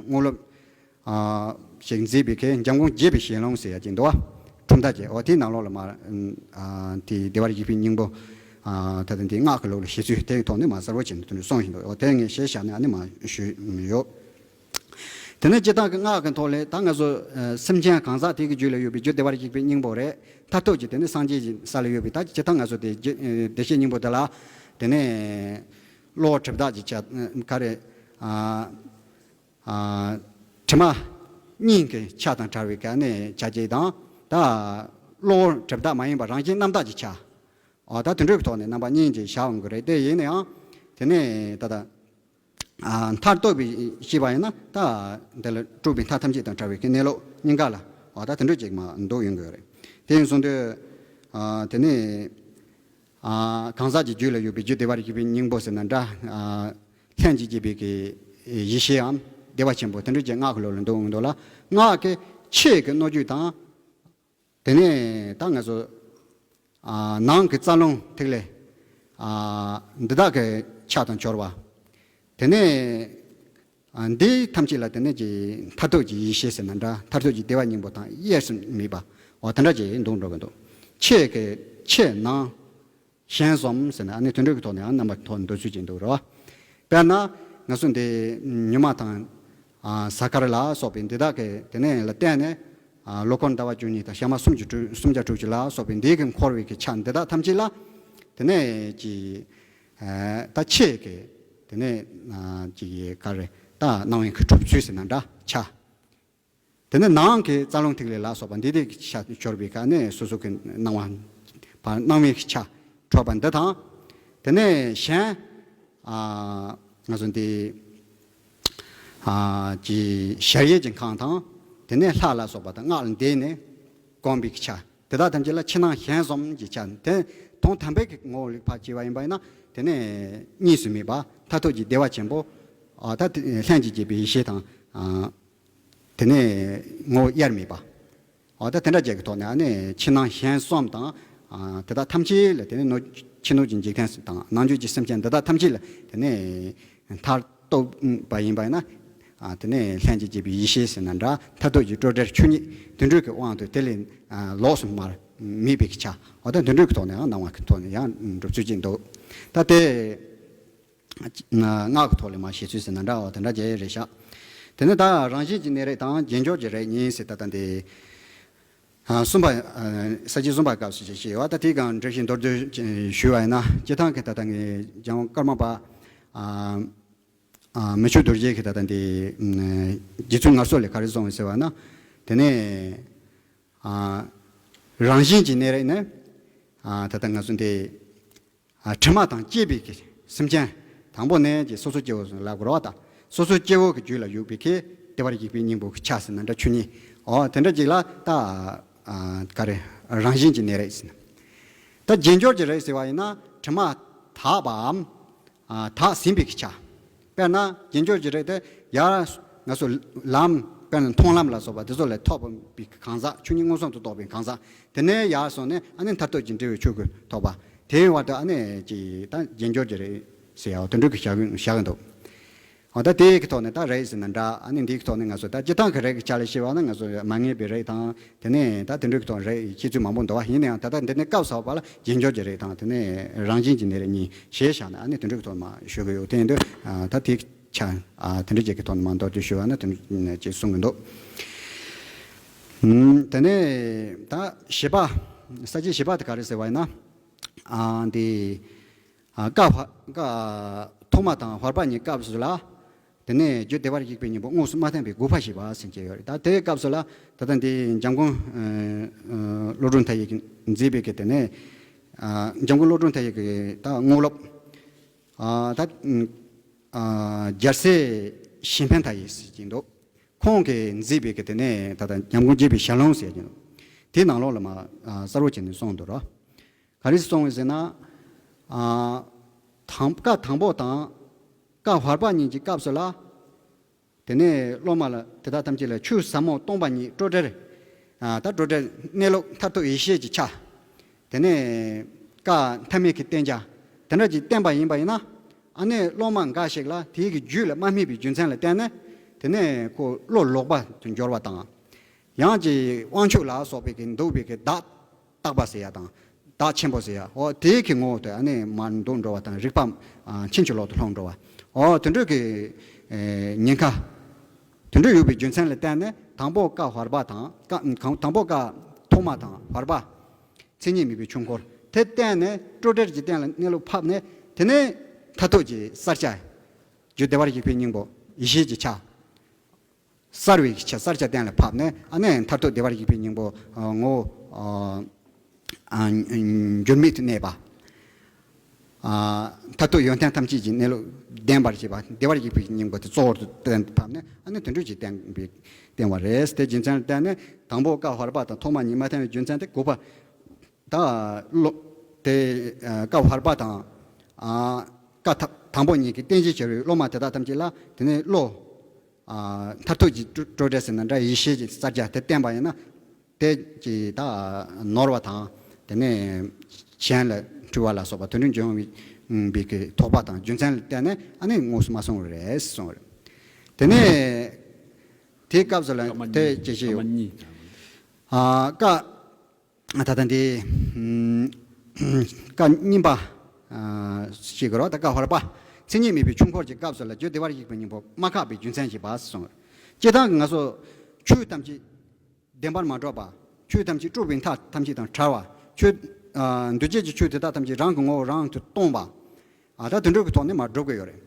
དངོས་སློབ་ཞིག་མཛད་པའི་གི་འཇམ་མགོན་དགྱེས་པའི་ཞལ་ལུང་ཟེར་ཡ་ཅིག་འདུག་བ། གྲུབ་མཐའ་ཅིག་འོ་དེའི་ནང་ལོགས་ལ་མ་དེ་བདེ་བར་གཤེགས་པའི་སྙིང་པོ་ད་ལྟ་འདི་སྔགས་ཀྱི་ལུགས་ལ་བཞེད་ཚུལ་དེའི་ཐོག་ནས་མ་གསལ་བོ་བྱས་ནས་དེ་འདྲ་གསུངས་བཞིན་འདུག་འོ་དེ་ངས་ཞེས་བཞག་ནས་ཨ་ནི་མ་ཞུས་ཡོད། དེ་ནས་སྤྱིར་བཏང་གི་སྔགས་ཀྱི་ཐོག་ལས་ད་ང་ཚོ་སེམས་ཅན་གང་ཟག་དེ་གི་རྒྱུད་ལ་ཡོད་པའི་རྒྱུ་བདེ་བར་གཤེགས་པའི་སྙིང་པོ་རེད། མཐར་ཐུག་གི་དེ་ནི་སངས་རྒྱས་ཀྱི་ས་ལ་ཡོད་པའི་ད་སྤྱིར་བཏང་ང་ཚོ་དེ་བདེ་གཤེགས་སྙིང་པོ་དེ་ལ་དེ་ནས་གློ་བུར་གྲིབ་བདག་གི་ཆ་ག་རེ་དྲི་མ་གཉིས་ཀྱི་ཆ་དང་བྲལ་བའི་ག་ནས་ཆ་བྱད་དང་ད་གློ་བུར་གྲིབ་བདག་མ་ཡིན་པ་རང་བཞིན་རྣམ་དག་གི་ཆ། འོ་ད་དེ་འདྲའི་ཐོག་ནས་རྣམ་པ་གཉིས་ཀྱིས་བཞག་འོང་གི་རེད། དེ་ཡིན་ན་ཡང་དེ་ནས་ད་ལྟ། མཐར་ཐུག་པའི་ཤེས་པ་ཡིན་ན་ད་འདི་ལ་སྤྲོས་པའི་མཐའ་ཐམས་ཅད་དང་བྲལ་བའི་གནས་ལུགས་གཉིས་ཀ་ལ་འོ་ད་དེ་འདྲ་ཅིག་མ་འདུག་ཡོང་གི་རེད། དེ་ཡིན་སོང་དུས་དེ་ནས་གང་ཟག་གི་རྒྱུད་ལ་ཡོད་པའི་རྒྱུ་བདེ་བར་གཤེགས་པའི་སྙིང་པོ་ཟེར་ན་འདྲ། ལྷན་ཅིག་སྐྱེས་པའི་གི་ཡེ་ཤེས་འམ་བདེ་བ་ཆེན་པོ་དེ་འདྲ་ཅིག་སྔགས་ཀྱི་ལུགས་ལ་འདུག་འདུག་ལ། སྔགས་ཀྱི་ཆོས་ཀྱི་སྣོད་བཅུད་དང་། དེ་ནས་ད་ང་ཚོ་ནང་གི་རྩ་རླུང་ཐིག་ལེ་འདི་དག་གི་ཆ་དང་སྦྱོར་བ། དེ་ནས་འདི་ཐམས་ཅད་ལ་དེ་ནས་ཀྱི་མཐར་ཐུག་གི་ཡེ་ཤེས་ཟེར་ན་འདྲ། མཐར་ཐུག་གི་བདེ་བ་སྙིང་པོ་དང་དབྱེར་མེད་པ་འོ་དེ་འདྲ་ཅིག་འདུག་འགྲོ་གི་འདུག་ཆོས་ཀྱི་ཆོས་ནང་གཞན་གསུམ་ཟེར་ན་ཨ་ནི་དོན་འགྲོས་ཀྱི་ཐོག་ནས་ཨ་རྣམ་པ་ཐོག་འདོད་ཚུལ་ཅན་འདུག་རེད་བ། དཔེར་ན་ང་ཚོ་འདི་ཉི་མ་དང་གཟའ་སྐར་ལ་སོགས་པའི་འདི་དག་གི་དེ་ནས་ལ་བརྟེན་ནས་ལོ་འཁོར་ཟླ་བ་བཅུ་གཉིས་དང་ཞག་མ་སུམ་ཅུ་དྲུག་སུམ་བརྒྱ་དྲུག་ཅུ་ལ་སོགས་པའི་འདི་གི་འཁོར་བའི་གི་ཆ་འདི་དག་ཐམས་ཅད་ལ་དེ་ནས་ཀྱི་ད་ཆོས་ཀྱི་དེ་ནས་ཀྱི་ག་རེ་ད་སྣང་བའི་གི་གྲུབ་ཚུལ་ཟེར་ན་འདྲ་ཆ། དེ་ནས་ནང་གི་རྩ་རླུང་ཐིག་ལེ་ལ་སོགས་པ་འདི་དེ་ཤ་འཆོར་བའི་ཁ་ནས་སོ་སོ་གི་སྣང་བ་བར་སྣང་བའི་ཆ་འཕྲོད་པ་འདི་དང་། དེ་ནས་གཞན་ང་ཚོ་འདི་ཀྱི་ཞལ་ཡས་ཀྱི་ཁང་དང་། དེ་ནས་ལྷ་ལ་སོགས་པ་དང་སྔགས་ལ་འདས་ནས་བསྒོམ་པའི་ཆ། དེ་དག་ཐམས་ཅད་ལ་ཕྱི་ནང་གཞན་གསུམ་གྱི་ཆ་དེ་དོན་དམ་པའི་གི་ངོ་བོ་ལ་ཕར་བྱས་པ་ཡིན་པ་ཡིན་ན་དེ་ནས་གཉིས་སུ་མེད་པ་མཐར་ཐུག་གི་བདེ་བ་ཆེན་པོ། ད་ལྷན་ཅིག་སྐྱེས་པའི་ཡེ་ཤེས་དང་། དེ་ནས་ངོ་བོ་དབྱེར་མེད་པ། འོ་ད་དེ་འདྲ་བྱས་ཀྱི་ཐོག་ནས་ཨ་ནི་ཕྱི་ནང་གཞན་གསུམ་དང་། དེ་དག་ཐམས་ཅད་ལ་དེ་ནས་ཕྱི་སྣོད་ཀྱི་འཇིག་རྟེན་དང་ནང་བཅུད་ཀྱི་སེམས་ཅན་འདི་དག་ཐམས་ཅད་ལ་དེ་ནས་མཐར་གཏུགས་པ་ཡིན་པ་ཡིན་ན། དེ་ནས་ལྷན་ཅིག་སྐྱེས་པའི་ཡེ་ཤེས་ཟེར་ན་འདྲ་མཐར་ཐུག་གི་སྤྲོས་བྲལ་ཆོས་ཉིད་དོན་གྲུབ་ཀྱི་དབང་དུ་དེ་ལས་ལོགས་སུ་མར་མེད་པའི་ཆ། འོ་ད་དོན་གྲུབ་ཀྱི་ཐོག་ནས་ཡང་སྣང་བ་གི་ཐོག་ནས་ཡང་འགྲུབ་ཚུལ་ཅིག་འདུག་ད་དེ། སྔགས་ཀྱི་ཐོག་ལས་མར་བཤད་ཚུལ་ཟེར་ན་འདྲ་བ་དེ་འདྲ་བྱས་རེད་ཤག་དེ་ནས་ད་རང་བཞིན་གྱི་གནས་རིགས་དང་རྗེས་འཇུག་གི་རིགས་གཉིས་ཟེར་ད་ལྟ་འདི། གསུམ་པ། ས་བཅད་གསུམ་པའི་སྐབས་སུ་ཞེས་བཤད་ཡོད་བ། ད་དེའི་སྒང་འགྲེལ་བཤད་མདོར་བསྡུས་ཞུས་པ་ཡིན་ན་སྤྱིར་བཏང་གི་ད་ལྟ་ངས་འཇམ་དབྱངས་ཀརྨ་པ། མི་ཆོས་རྡོ་རྗེ་གིས་ད་ལྟ་འདི། རྗེ་བཙུན་ངལ་གསོ་ལས་ག་རེ་གསུངས་ཡོད་ཟེར་བ་ན། དེ་ནས། རང་བཞིན་གྱི་གནས་རིགས་ནི། ད་ལྟ་ང་ཚོ་འདི། དྲི་མ་དང་བཅས་པའི་གི་སེམས་ཅན། དང་པོ་ནས་ཀྱི་སོ་སོ་སྐྱེ་བོ་ལབ་དགོས་རེད་བ་ད། སོ་སོ་སྐྱེ་བོ་གི་རྒྱུད་ལ་ཡོད་པའི་གི་བདེ་བར་གཤེགས་པའི་སྙིང་པོ་གི་ཆ་ཟེར་ན་འདྲ་ཆོས་ཉིད། འོ་དེ་འདྲ་ཅིག་ལ་ད། ག་རེ་རང་བཞིན་གྱི་གནས་རིགས་ཟེར་ན། ད་རྗེས་འཇུག་གི་རིགས་ཟེར་བ་ཡིན་ན་དྲི་མ་དག་པའམ། དག་ཟིན་པའི་གི་ཆ། དཔེར་ན་རྗེས་འཇུག་གི་རིགས་དེ་ཡར་ང་ཚོ་ལམ་དཔེར་ན་མཐོང་ལམ་ལ་སོགས་པ་དེ་ཚོ་ལས་ཐོབ་པའི་གང་ཟག་ཆོས་ཉིད་མངོན་སུམ་དུ་རྟོགས་པའི་གང་ཟག་དེ་ནས་ཡར་སོང་ནས་ཨ་ནི་མཐར་ཐུག་གི་འབྲས་བུའི་ཆོས་སྐུ་ཐོབ་པ། དེའི་བར་དུ་ཨ་ནི་ཅིག་ད་རྗེས་འཇུག་གི་རིགས་ཟེར་ཡག་དེ་འདྲ་གི་བཞག་གི་བཞག་གི་འདུག་འོ་ད་དེའི་གི་ཐོག་ནས་ད་རིགས་ཟེར་ན་འདྲ། ཨ་ནི་འདིའི་གི་ཐོག་ནས་ང་ཚོ་ད་སྤྱིར་བཏང་གི་རིགས་ཀྱི་ཆ་ལ་བཤད་པ་ན་ང་ཚོ་མ་ངེས་པའི་རིགས་དང་། དེ་ནས་ད་དེ་འདྲ་གི་ཐོག་རིགས་ཁྱད་ཚུལ་མང་པོ་འདུག་པ། ཡིན་ན་ཡང་ད་ལྟ་འདི་ནས་སྐབས་སུ་བབས་པ་ལ་རྗེས་འཇུག་གི་རིགས་དང་། དེ་ནས་རང་བཞིན་གྱི་གནས་རིགས་གཉིས་ཞེས་བཞག་ནས་ཨ་ནི་དེ་འདྲ་གི་ཐོག་མར་ཞུ་གི་ཡོད། དེ་ཡིན་དུས་ད་དེ་ཆ་དེ་འདྲ་ཅིག་གི་ཐོག་ནས་མར་མདོར་བསྡུས་ཞུ་བ་ན་དེ་འདྲ་ཅིག་གསུང་གི་འདུག་དེ་ནས་ད་བཞི་པ། ས་བཅད་བཞི་པ་དེ་ག་རེ་ཟེར་བ་ཡིན་ན། ཨ་འདི། ཨ་ཀ་བ་ཀ་ཐོག་མ་དང་བར་པ་གཉིས་སྐབས་སུ་ལ། དེ་ནས་རྒྱུ་བདེ་བར་གཤེགས་པའི་སྙིང་པོ་དངོས་སུ་མ་བསྟན་པའི་དགོས་པ་ཞེས་པ་ཟེར་གྱི་ཡོད་རེད། ད་དེའི་སྐབས་སུ་ལ་ད་ལྟ་འདི་འཇམ་མགོན་ཨ་ཨ་བློ་གྲོས་མཐའ་ཡས་ཀྱིས་མཛད་པའི་གི་དེ་ནས། ཨ་འཇམ་མགོན་བློ་གྲོས་མཐའ་ཡས་ཀྱི་ད་དངོས་སློབ། ཨ་ད་ཨ་རྒྱལ་སྲས་གཞན་ཕན་མཐའ་ཡས་ཟེར་གྱི་འདུག་ཁོང་གིས་མཛད་པའི་གི་དེ་ནས་ད་ལྟ་ཉམས་མགོན་དགྱེས་པའི་ཞལ་ལུང་ཟེར་གྱི་འདུག་དེའི་ནང་ལོགས་ལ་མར་ཨ་གསལ་པོ་བྱས་ནས་གསུངས་འདུག་ར། ག་རེ་གསུངས་ཡོད་ཟེར་ན། ཨ་དང་ཀ་དང་པོ་དང་ཀ་བར་པ་གཉིས་ཀྱི་སྐབས་སུ་ལ། དེ་ནས་སློབ་མ་ལ་དེ་དག་ཐམས་ཅད་ལ་ཆོས་ཟབ་མོ་སྟོང་པ་ཉིད་སྤྲོས་བྲལ། ཨ་ད་སྤྲོས་བྲལ་གནས་ལུགས་མཐར་ཐུག་ཡེ་ཤེས་ཀྱི་ཆ། དེ་ནས་བཀའ་མཐའ་མེད་ཀྱི་བསྟན་བྱ་དེ་འདྲ་ཅིག་བསྟན་པ་ཡིན་པ་ཡིན་ན། ཨ་ནི་སློབ་མ་འགའ་ཞིག་ལ་དེའི་གི་རྒྱུད་ལ་མ་སྨིན་པའི་རྒྱུ་མཚན་ལ་བརྟེན་ནས། དེ་ནས་ཁོ་བློ་ལོག་པ་དུ་འགྱུར་བ་དང་། ཡང་ཅིག་དབང་ཕྱུག་ལ་སོགས་པའི་གི་འདུག་པའི་གི་བདག་བརྟག་པ་ཟེར་ཡ་དང་། བདག་ཆེན་པོ་ཟེར་ཡ། འོ་དེའི་གི་ངོ་བོ་དེ་ཨ་ནི་མར་འདུག་འགྲོ་བ་དང་། རིག་པ་ཨ་ཕྱིན་ཅི་ལོག་ཏུ་ལྷུང་འགྲོ་བ། འོ་དེ་འདྲ་གི་ཨེ་ཉེན་ཁ་དེ་འདྲ་ཡོད་པའི་རྒྱུ་མཚན་ལ་བརྟེན་ནས། དང་པོ་ཀ་བར་པ་དང་། ཀ་དང་པོ་ཀ་ཐོག་མ་དང་བར་པ། མཚན་ཉིད་མེད་པའི་ཆོས་འཁོར་དེ་བསྟན་ནས་སྤྲོས་བྲལ་གྱི་སྟེང་ལ་གནས་ལུགས་ཕབ་ནས། དེ་ནས་མཐར་ཐུག་གི་གསལ་བྱ་རྒྱུ་བདེ་བར་གཤེགས་པའི་སྙིང་པོ་ཡེ་ཤེས་ཀྱི་ཆ། གསལ་བའི་ཆ། གསལ་བྱ་གཏན་ལ་ཕབ་ནས། ཨ་ནི་མཐར་ཐུག་བདེ་བར་གཤེགས་པའི་སྙིང་པོ་ཨ་ངོ་བོ་ཨ་ཨ་འགྱུར་མེད་དུ་གནས་པ། ཨ་མཐར་ཐུག་ཡོན་ཏན་ཐམས་ཅད་ཀྱི་གནས་ལུགས་ལྡན་པར་བྱེད་པ། བདེ་བར་གཤེགས་པའི་སྙིང་པོ་དེ་གཙོ་བོར་དུ་བསྟན་ཕབ་ནས། ཨ་ནི་དེ་འདྲ་ཅིག་བསྟན་པའི་བསྟན་པ་རེད། དེ་རྒྱུ་མཚན་ལ་བརྟེན་ནས་དང་པོ་ཀ་བར་པ་དང་ཐོག་མ་གཉིས་མ་བསྟན་པའི་རྒྱུ་མཚན་དེ་དགོས་པ། ད་བློ་དེ་ཨ་ཀ་བར་པ་དང་ཨ་ཀ་ཐ་དང་པོ་གཉིས་ཀྱི་བསྟན་བྱའི་ཆ་རུ་སློབ་མ་དེ་དག་ཐམས་ཅད་ལ་དེ་ནས་བློ་ཨ་མཐར་ཐུག་གི་སྤྲོས་སྤྲོས་བྲལ་ཟེར་ན་འདྲ། ཡེ་ཤེས་ཀྱི་གསལ་བྱ་དེ་བསྟན་པ་ཡིན་ན། དེ་ཀྱི་ད་ནོར་བ་དང་། དེ་ནས་གཞན་ལ་འཁྲུལ་བ་ལ་སོགས་པ་དེ་འདྲ་འབྱུང་བའི་བའི་གི་དོགས་པ་དང་རྒྱུ་མཚན་ལ་བརྟེན་ནས། ཨ་ནི་དངོས་སུ་མ་གསུངས་པ་རེད་གསུངས་པ་རེད། དེ་ནས་དེའི་སྐབས་སུ་ལ་སྐབས་མ་དེ་གཉིས་ཅི་ཞིག་སྐབས་མ་གཉིས། ཨ་ཀ་ད་ལྟ་འདི་ཀ་གཉིས་པ་ཞིག་གི་རོ། ད་ཀ་བར་པ་མཚན་ཉིད་མེད་པའི་ཆོས་འཁོར་གྱི་སྐབས་སུ་ལ་རྒྱུ་བདེ་བར་གཤེགས་པའི་སྙིང་པོ་མ་བཀག་པའི་རྒྱུ་མཚན་ཞེས་པ་གསུངས། སྤྱིར་བཏང་གི་ང་ཚོ་ཆོས་ཐམས་ཅད་བདེན་པར་མ་གྲུབ་པ། ཆོས་ཐམས་ཅད་སྤྲོས་པའི་མཐའ་ཐམས་ཅད་དང་བྲལ་བ། ཆོས་ཨ་འདུ་བྱེད་ཀྱི་ཆོས་དེ་དག་ཐམས་ཅད་རང་གི་ངོ་བོ་རང་དུ་སྟོང་པ། ཨ་ད་དེ་འདྲ་གི་ཐོག་ནས་མར་སྒྲུབ་ཀྱི་ཡོད་རེད།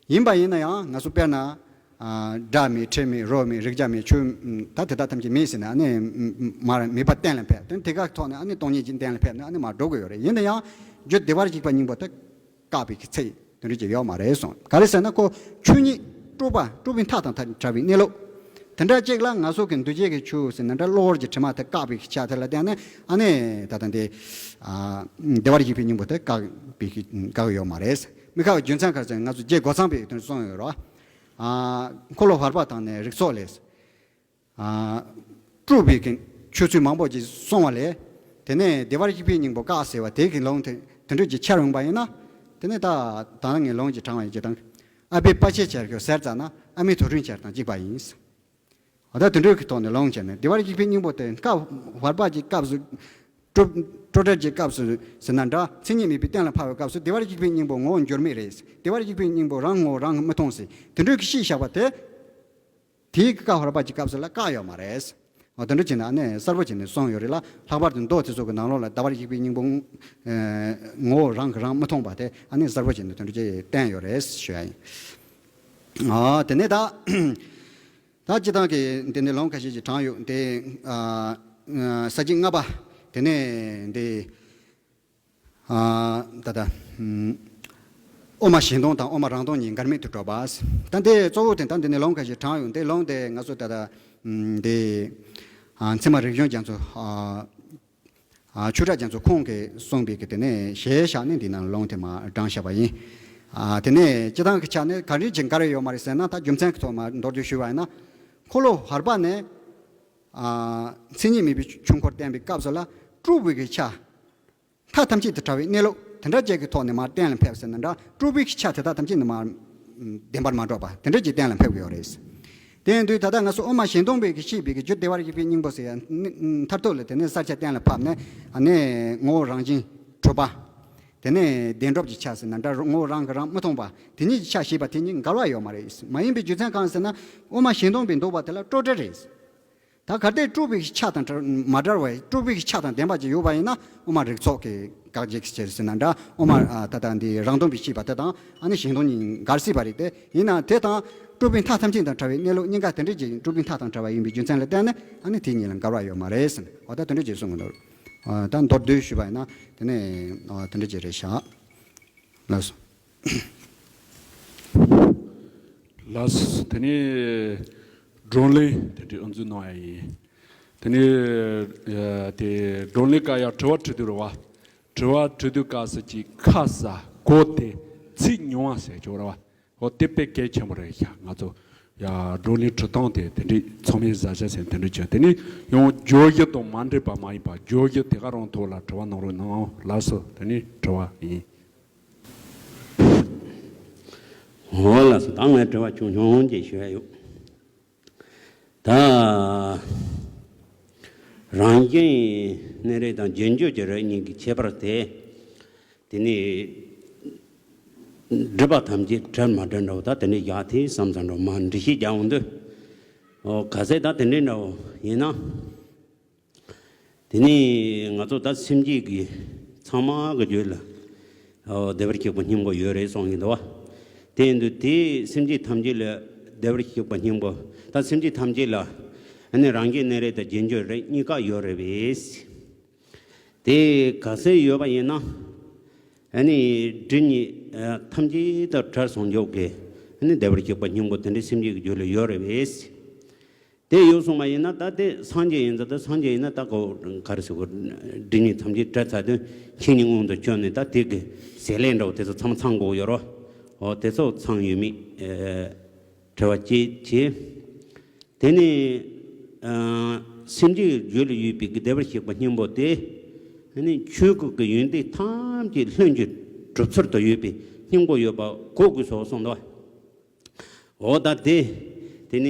ཡིན་པ་ཡིན་ན་ཡང་ང་ཚོ་དཔེར་ན། ཨ་སྒྲ་མེད་དྲི་མེད་རོ་མེད་རེག་བྱ་མེད་ཆོས་ད་དེ་དག་ཐམས་ཅད་མེད་ཟེར་ན། ཨ་ནི་མར་མེད་པ་གཏན་ལ་ཕབ། དེ་དེ་ག་ཐོག་ནས་ཨ་ནི་སྟོང་ཉིད་ཀྱི་གཏན་ལ་ཕབ་ནས་ཨ་ནི་མར་སྒྲུབ་ཀྱི་ཡོད་རེད། ཡིན་ན་ཡང་རྒྱུ་བདེ་བར་གཤེགས་པ་སྙིང་པོ་དེ་བཀག་པའི་ཚིག་དེ་འདྲ་ཅིག་ཡོད་མ་རེད་གསུངས། ག་རེ་ཟེར་ན་ཁོ་ཆོས་ཉིད་སྤྲོས་པ་སྤྲོས་པའི་མཐའ་དང་བྲལ་བའི་གནས་ལུགས། དེ་འདྲ་ཅིག་ལ་ང་ཚོ་གི་འདུ་བྱེད་ཀྱི་ཆོས་ཟེར་ན་འདྲ། གློ་བུར་གྱི་དྲི་མ་དེ་བཀག་པའི་ཆ་དེ་ལ་བརྟེན་ནས། ཨ་ནི་ད་ལྟ་འདི་ཨ་བདེ་བར་གཤེགས་པའི་སྙིང་པོ་དེ་བཀག་པའི་བཀག་ཡོད་མ་རེད། མི་བཀག་པའི་རྒྱུ་མཚན་ག་རེ་ཟེར་ན། ང་ཚོ་རྗེ་རྒོད་ཚང་པས་དེ་གསུངས་ཡོད་རེད། ཨ་འཁོར་ལོ་བར་པ་དང་ནི་རིགས་ཚོགས་ལས། ཨ་སྤྲོས་པའི་གི་ཆོས་ཚུལ་མང་པོ་ཅིག་གསུངས་པ་ལས། དེ་ནས་བདེ་བར་གཤེགས་པའི་སྙིང་པོ་བཀག་ཟེར་བ་དེ་གི་ལུང་དེ་དེ་འདྲ་ཅིག་འཆར་འོང་པ་ཡིན་ན། དེ་ནས་ད་ད་ནངས་ལུང་ཅིག་དྲངས་པ་ཡིན་གྱི་དང་། ཨ་པའི་པ་ཆེ་ཆེར་གྱི་ཟེར་ཙ་ན་ཨ་མའི་དུག་སྲིན་ཆེར་དང་གཅིག་པ་ཡིན། འོ་ད་དེ་འདྲའི་གི་ཐོག་ནས་ལུང་བྱས་ནས། བདེ་བར་གཤེགས་པའི་སྙིང་པོ་དེ་ཀ་བར་པ་གྱི་སྐབས་སུ། སྤྲོས་སྤྲོས་བྲལ་གྱི་སྐབས་སུ་ཟེར་ན་འདྲ། མཚན་ཉིད་མེད་པའི་གཏན་ལ་ཕབ་པའི་སྐབས་སུ་བདེ་བར་གཤེགས་པའི་སྙིང་པོ་ངོ་བོ་འགྱུར་མེད་རེད། བདེ་བར་གཤེགས་པའི་སྙིང་པོ་རང་ངོ་བོ་རང་གིས་མི་མཐོང་ཟེར། དེ་འདྲའི་གི་ཤེས་བཞག་པ་དེ། དེའི་གི་ཀ་བར་པ་གྱི་སྐབས་སུ་ལ་བཀག་ཡོད་མ་རེད། འོ་དེ་འདྲ་བྱས་ནས་ཨ་ནི་གསལ་པོ་བྱས་ནས་གསུངས་ཡོད་རེད་ལ། ལྷག་པར་དུ་མདོ་དེ་ཚོ་གི་ནང་ལོགས་ལ་བདེ་བར་གཤེགས་པའི་སྙིང་པོ་ཨ་ངོ་བོ་རང་གིས་རང་མི་མཐོང་བ་དེ་ཨ་ནི་གསལ་པོ་བྱས་ནས་དེ་འདྲ་ཅིག་བསྟན་ཡོད་རེད་ཞུ་ཡ་ཡིན། ཨ་དེ་ནས་ད། ད་སྤྱིར་བཏང་གི་འདི་ནས་ལུང་ཁ་ཤས་ཤིག་དྲངས་ཡོད་དེ། ཨ་ཨ་ས་བཅད་ལྔ་པ་དེ་ནས་འདི་ཨ་ད་ལྟ་ཨུམ་དབུ་མ་གཞན་སྟོང་དང་དབུ་མ་རང་སྟོང་གཉིས་འགལ་མེད་དུ་གྲུབ་པ། ད་འདི་གཙོ་བོ་དེ་ད་འདི་ནས་ལུང་ཁ་ཤས་དྲངས་ཡོད་དེ། ལུང་དེ་ང་ཚོ་ད་ལྟ་ཨུམ་འདི་ཨ་ཚད་མ་རིག་གཞུང་རྒྱ་མཚོ་ཨ་ཨ་ཆོས་གྲགས་རྒྱ་མཚོ་ཁོང་གིས་གསུངས་པའི་གི་དེ་ནས་ཞལ་བཞག་ནས་འདི་ནང་ལུང་དེ་མར་དྲངས་བཞག་པ་ཡིན། ཨ་དེ་ནས་སྤྱིར་བཏང་གི་ཆ་ནས་ག་རེ་བྱེད་འགལ་རེ་ཡོད་མ་རེད་ཟེར་ན། ད་རྒྱུ་མཚན་གྱི་ཐོག་མར་མདོར་བསྡུས་ཞུས་པ་ཡིན་ན། འཁོར་ལོ་བར་པ་ནས་ཨ་མཚན་ཉིད་མེད་པའི་ཆོས་འཁོར་བསྟན་པའི་སྐབས་སུ་ལ་སྤྲོས་པའི་གི་ཆ། མཐའ་ཐམས་ཅད་དང་བྲལ་བའི་གནས་ལུགས་དེ་འདྲ་ཅིག་གི་ཐོག་ནས་མར་གཏན་ལ་ཕེབས་ཟེར་ན་འདྲ། སྤྲུལ་པའི་གི་ཆ་དེ་དག་ཐམས་ཅད་ནི་མར་བདེན་པར་མ་གྲུབ་པ་དེ་འདྲ་ཅིག་གཏན་ལ་ཕེབས་ཀྱི་ཡོད་རེད། དེ་ཡིན་དུས་ད་ལྟ་ང་ཚོ་དབུ་མ་ཞེ་སྡང་པའི་གི་བཤད་པའི་གི་རྒྱུ་བདེ་བར་གཤེགས་པའི་སྙིང་པོ་ཟེར་ཡ་མཐར་ཐུག་ལ་དེ་ནས་ས་ཆ་གཏན་ལ་ཕབ་ནས་ཨ་ནི་ངོ་བོ་རང་བཞིན་གྲུབ་པ། དེ་ནས་བདེན་གྲུབ་ཀྱི་ཆ་ཟེར་ན་འདྲ། ངོ་བོ་རང་གིས་རང་མི་མཐོང་བ་དེ་ཉིད་ཀྱི་ཆ་ཞེས་པ་དེ་གཉིས་འགལ་བ་ཡོད་མ་རེད། མ་ཡིན་པའི་རྒྱུ་མཚན་གང་ཟེར་ན་དབུ་མ་ཞེ་སྡང་པའི་འདུག་པ་དེ་ལ་སྤྲོས་བྲལ་རེད། ད་གལ་ཏེ་སྤྲུལ་པའི་ཆ་དང་བྲལ་མ་བྲལ་བའི་སྤྲུལ་པའི་ཆ་དང་ལྡན་པ་ཅིག་ཡོད་པ་ཡིན་ན་དབུ་མ་རིགས་ཚོགས་ཀྱི་དགག་བྱའི་ཆ་ཟེར་ན་འདྲ། དབུ་མ་ཨ་ད་ལྟ་འདི་རང་སྟོང་པའི་བཤད་པ་དེ་དང་ཨ་ནི་ཞེ་སྡང་གཉིས་འགལ་སྲིད་པ་རེད་དེ། ཡིན་ནའང་དེ་དང་སྤྲུལ་པའི་མཐའ་ཐམས་ཅད་དང་བྲལ་བའི་གནས་ལུགས་གཉིས་ཀ་དེ་འདྲ་ཅིག་སྤྲུལ་པའི་མཐའ་དང་བྲལ་བ་ཡིན་པའི་རྒྱུ་མཚན་ལ་བརྟེན་ནས་ཨ་ནི་དེ་གཉིས་ལ་འགལ་བ་ཡོད་མ་རེད་ཟེར་ནས། འོ་ད་དེ་འདྲ་ཅིག་གསུང་གི་འདུག་ཨ་ད་མདོར་བསྡུས་ཞུས་པ་ཡིན་ན་དེ་ནས་ཨ་དེ་འདྲ་ཅིག་རེད་ཤག་ལགས་སོ། ལགས་སོ། དེ་ནས་བགྲོ་གླེང་དེ་འདྲའི་དབུ་འཛུགས་གནང་ཡ་ཡིན། དེ་ནས་ཨ་དེ་བགྲོ་གླེང་སྐབས་ཡང་དྲི་བ་དྲི་དུས་རེད་བ། དྲི་བ་དྲི་དུས་སྐབས་སུ་ཅིག་ཁ་གསལ་གོ་བདེ་ཚིག་ཉུང་བ་ཟེར་ཆོག་རེད་བ། འོ་དེ་དཔེ་གལ་ཆེན་པོ་རེད་ཤག་ང་ཚོ་ཡ་བགྲོ་གླེང་ཁྲིད་སྟངས་དེ་དེ་འདྲའི་ཚང་མས་བཟའ་བྱ་ཟེར་དེ་འདྲ་བྱས། དེ་ནས་ཡང་བརྗོད་གཞི་དང་མ་འདྲེས་པ་མ་ཡིན་པ་བརྗོད་གཞི་དེ་ག་རང་ཐོག་ལ་དྲི་བ་གནང་རོགས་གནང་། ལགས་སོ། དེ་ནས་དྲི་བ་ཡིན། འོ་ལགས་སོ། ད་ངས་དྲི་བ་ཆུང་ཆུང་ཅིག་ཞུ་ཡ་ཡོད། ད་རང་བཞིན་གནས་རིགས་དང་རྗེས་འཇུག་གི་རིགས་གཉིས་ཀྱི་ཁྱད་པར་དེ། དེ་ནས་སྒྲིབ་པ་ཐམས་ཅད་བྲལ་མ་བྲལ་འདྲ་བོ་ད་དེ་འདྲ་བཞག་དེ་བསམ་བསམ་འདྲ་བོ་མ་འགྲེལ་བཤད་རྒྱག་འོང་དུས། ཨོ་ག་ཚད་ད་དེ་འདྲ་འདྲ་བོ་ཡིན་ན། དེ་ནས་ང་ཚོ་ད་སེམས་བསྐྱེད་ཀྱི་ཚང་མ་གི་རྒྱུད་ལ་ཨོ་བདེ་བར་གཤེགས་པ་སྙིང་པོ་ཡོད་རེད་གསུང་གི་འདུག་བ། དེ་ཡིན་དུས་དེ་སེམས་བསྐྱེད་ཐམས་ཅད་ལ་བདེ་བར་གཤེགས་པ་སྙིང་པོ། ད་སེམས་བསྐྱེད་ཐམས་ཅད་ལ་ཨ་ནི་རང་བཞིན་གནས་རིགས་དང་རྗེས་འཇུག་རིགས་གཉིས་ཀ་ཡོད་རེད་པས། དེ་ག་ཚད་ཡོད་པ་ཡིན་ན། ཨ་ནི་སྒྲིབ་གཉིས་ཨ་ཐམས་ཅད་དང་བྲལ་སོང་འཇོག་གི་ཨ་ནི་བདེ་བར་གཤེགས་པ་སྙིང་པོ་དེ་འདྲའི་སེམས་བསྐྱེད་ཀྱི་རྒྱུད་ལ་ཡོད་རེད་པས། དེ་ཡོད་སོང་བ་ཡིན་ན་ད་དེ་སངས་རྒྱས་ཡིན་ཙང་ད་སངས་རྒྱས་ཡིན་ན་ད་གོ་ག་རེ་ཟེར་གོ། སྒྲིབ་གཉིས་ཐམས་ཅད་བྲལ་ཚར་དུས་ཆོས་ཉིད་མངོན་དུ་གྱུར་ནས་ད་དེ་གི་ཟེར་ལས་འདྲ་བོ་དེ་ཚོ་ཚང་མ་ཚང་དགོས་ཡོད་རོ། འོ་དེ་ཚོ་ཚང་ཡོད་མེད་ཨ་དྲི་བ་གཅིག་བྱས། དེ་ནས་ཨ་སེམས་བསྐྱེད་རྒྱུད་ལ་ཡོད་པའི་གི་བདེ་བར་གཤེགས་པ་སྙིང་པོ་དེ། ཨ་ནི་ཆོས་སྐུ་གི་ཡོན་ཏན་ཐམས་ཅད་ལྷུན་གྱིས་གྲུབ་ཚུལ་དུ་ཡོད་པའི་སྙིང་པོ་ཡོད་པ་གོ་དགོས་སོ་གསུངས་འདུག་འོ་ད་དེ། དེ་ནས་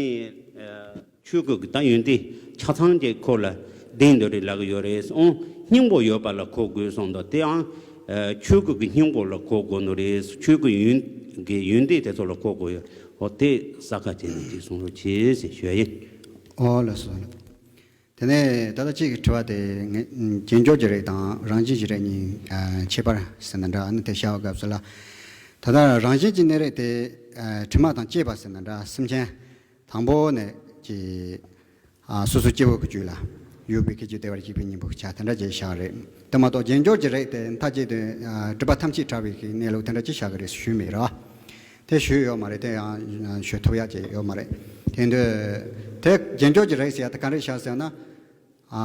ཨ་ཆོས་སྐུ་གི་ད་ཡོན་ཏན་ཆ་ཚང་གི་ཁོ་ལ་ལྡན་འདུག་རེད་ལབ་ཀྱི་ཡོད་རེད། ཨོ་སྙིང་པོ་ཡོད་པ་ལ་གོ་དགོས་གསུངས་འདུག་དེའང་ཨ་ཆོས་སྐུ་གི་སྙིང་པོ་ལ་གོ་དགོས་ནོ་རེད། ཆོས་སྐུ་ཡོན་གྱི་ཡོན་ཏན་དེ་ཚོ་ལ་གོ་དགོས་ཡོད། ཨོ་དེ་ས་ཁ་ཅན་ནས་དེ་གསུང་རོགས་གྱིས་ཟེར་ཞུ་ཡ་ཡིན། ཨོ་ལགས་སོ་ལགས། དེ་ནས་ད་ལྟ་གཅིག་གི་དྲི་བ་དེ་ངས་རྗེས་འཇུག་གི་རིགས་དང་རང་བཞིན་གྱི་རིགས་གཉིས་ཨ་ཁྱད་པར་ཟེར་ན་འདྲ། ཨ་ནི་དེ་བཤད་པའི་སྐབས་སུ་ལ། ད་ལྟ་རང་བཞིན་གྱི་གནས་རིགས་དེ་ཨ་དྲི་མ་དང་བཅས་པ་ཟེར་ན་འདྲ། སེམས་ཅན་དང་པོ་ནས་ཀྱི་ཨ་སོ་སོ་སྐྱེ་བོ་གི་རྒྱུད་ལ་ཡོད་པའི་སྐད་ཅིག་བདེ་བར་གཤེགས་པའི་སྙིང་པོ་གི་ཆ་དེ་འདྲ་ཅིག་བཞག་རེད། དེ་མ་གཏོགས་རྗེས་འཇུག་གི་རིགས་དེ་མཐའ་གཅིག་ཏུ་ཨ་སྒྲིབ་པ་ཐམས་ཅད་བྲལ་བའི་གི་གནས་ལུགས་དེ་འདྲ་ཅིག་བཞག་གི་རེད་ཞུས་མེད་ར། དེ་ཞུས་ཡོད་མ་རེད། དེ་ཡང་ཞུ་ཐུབ་ཡག་ཅིག་ཡོད་མ་རེད། དེ་འདུག་དེ་རྗེས་འཇུག་གི་རིགས་ཟེར་ཡག་དེ་ག་རེ་བཞག་ཟེར་ན། ཨ་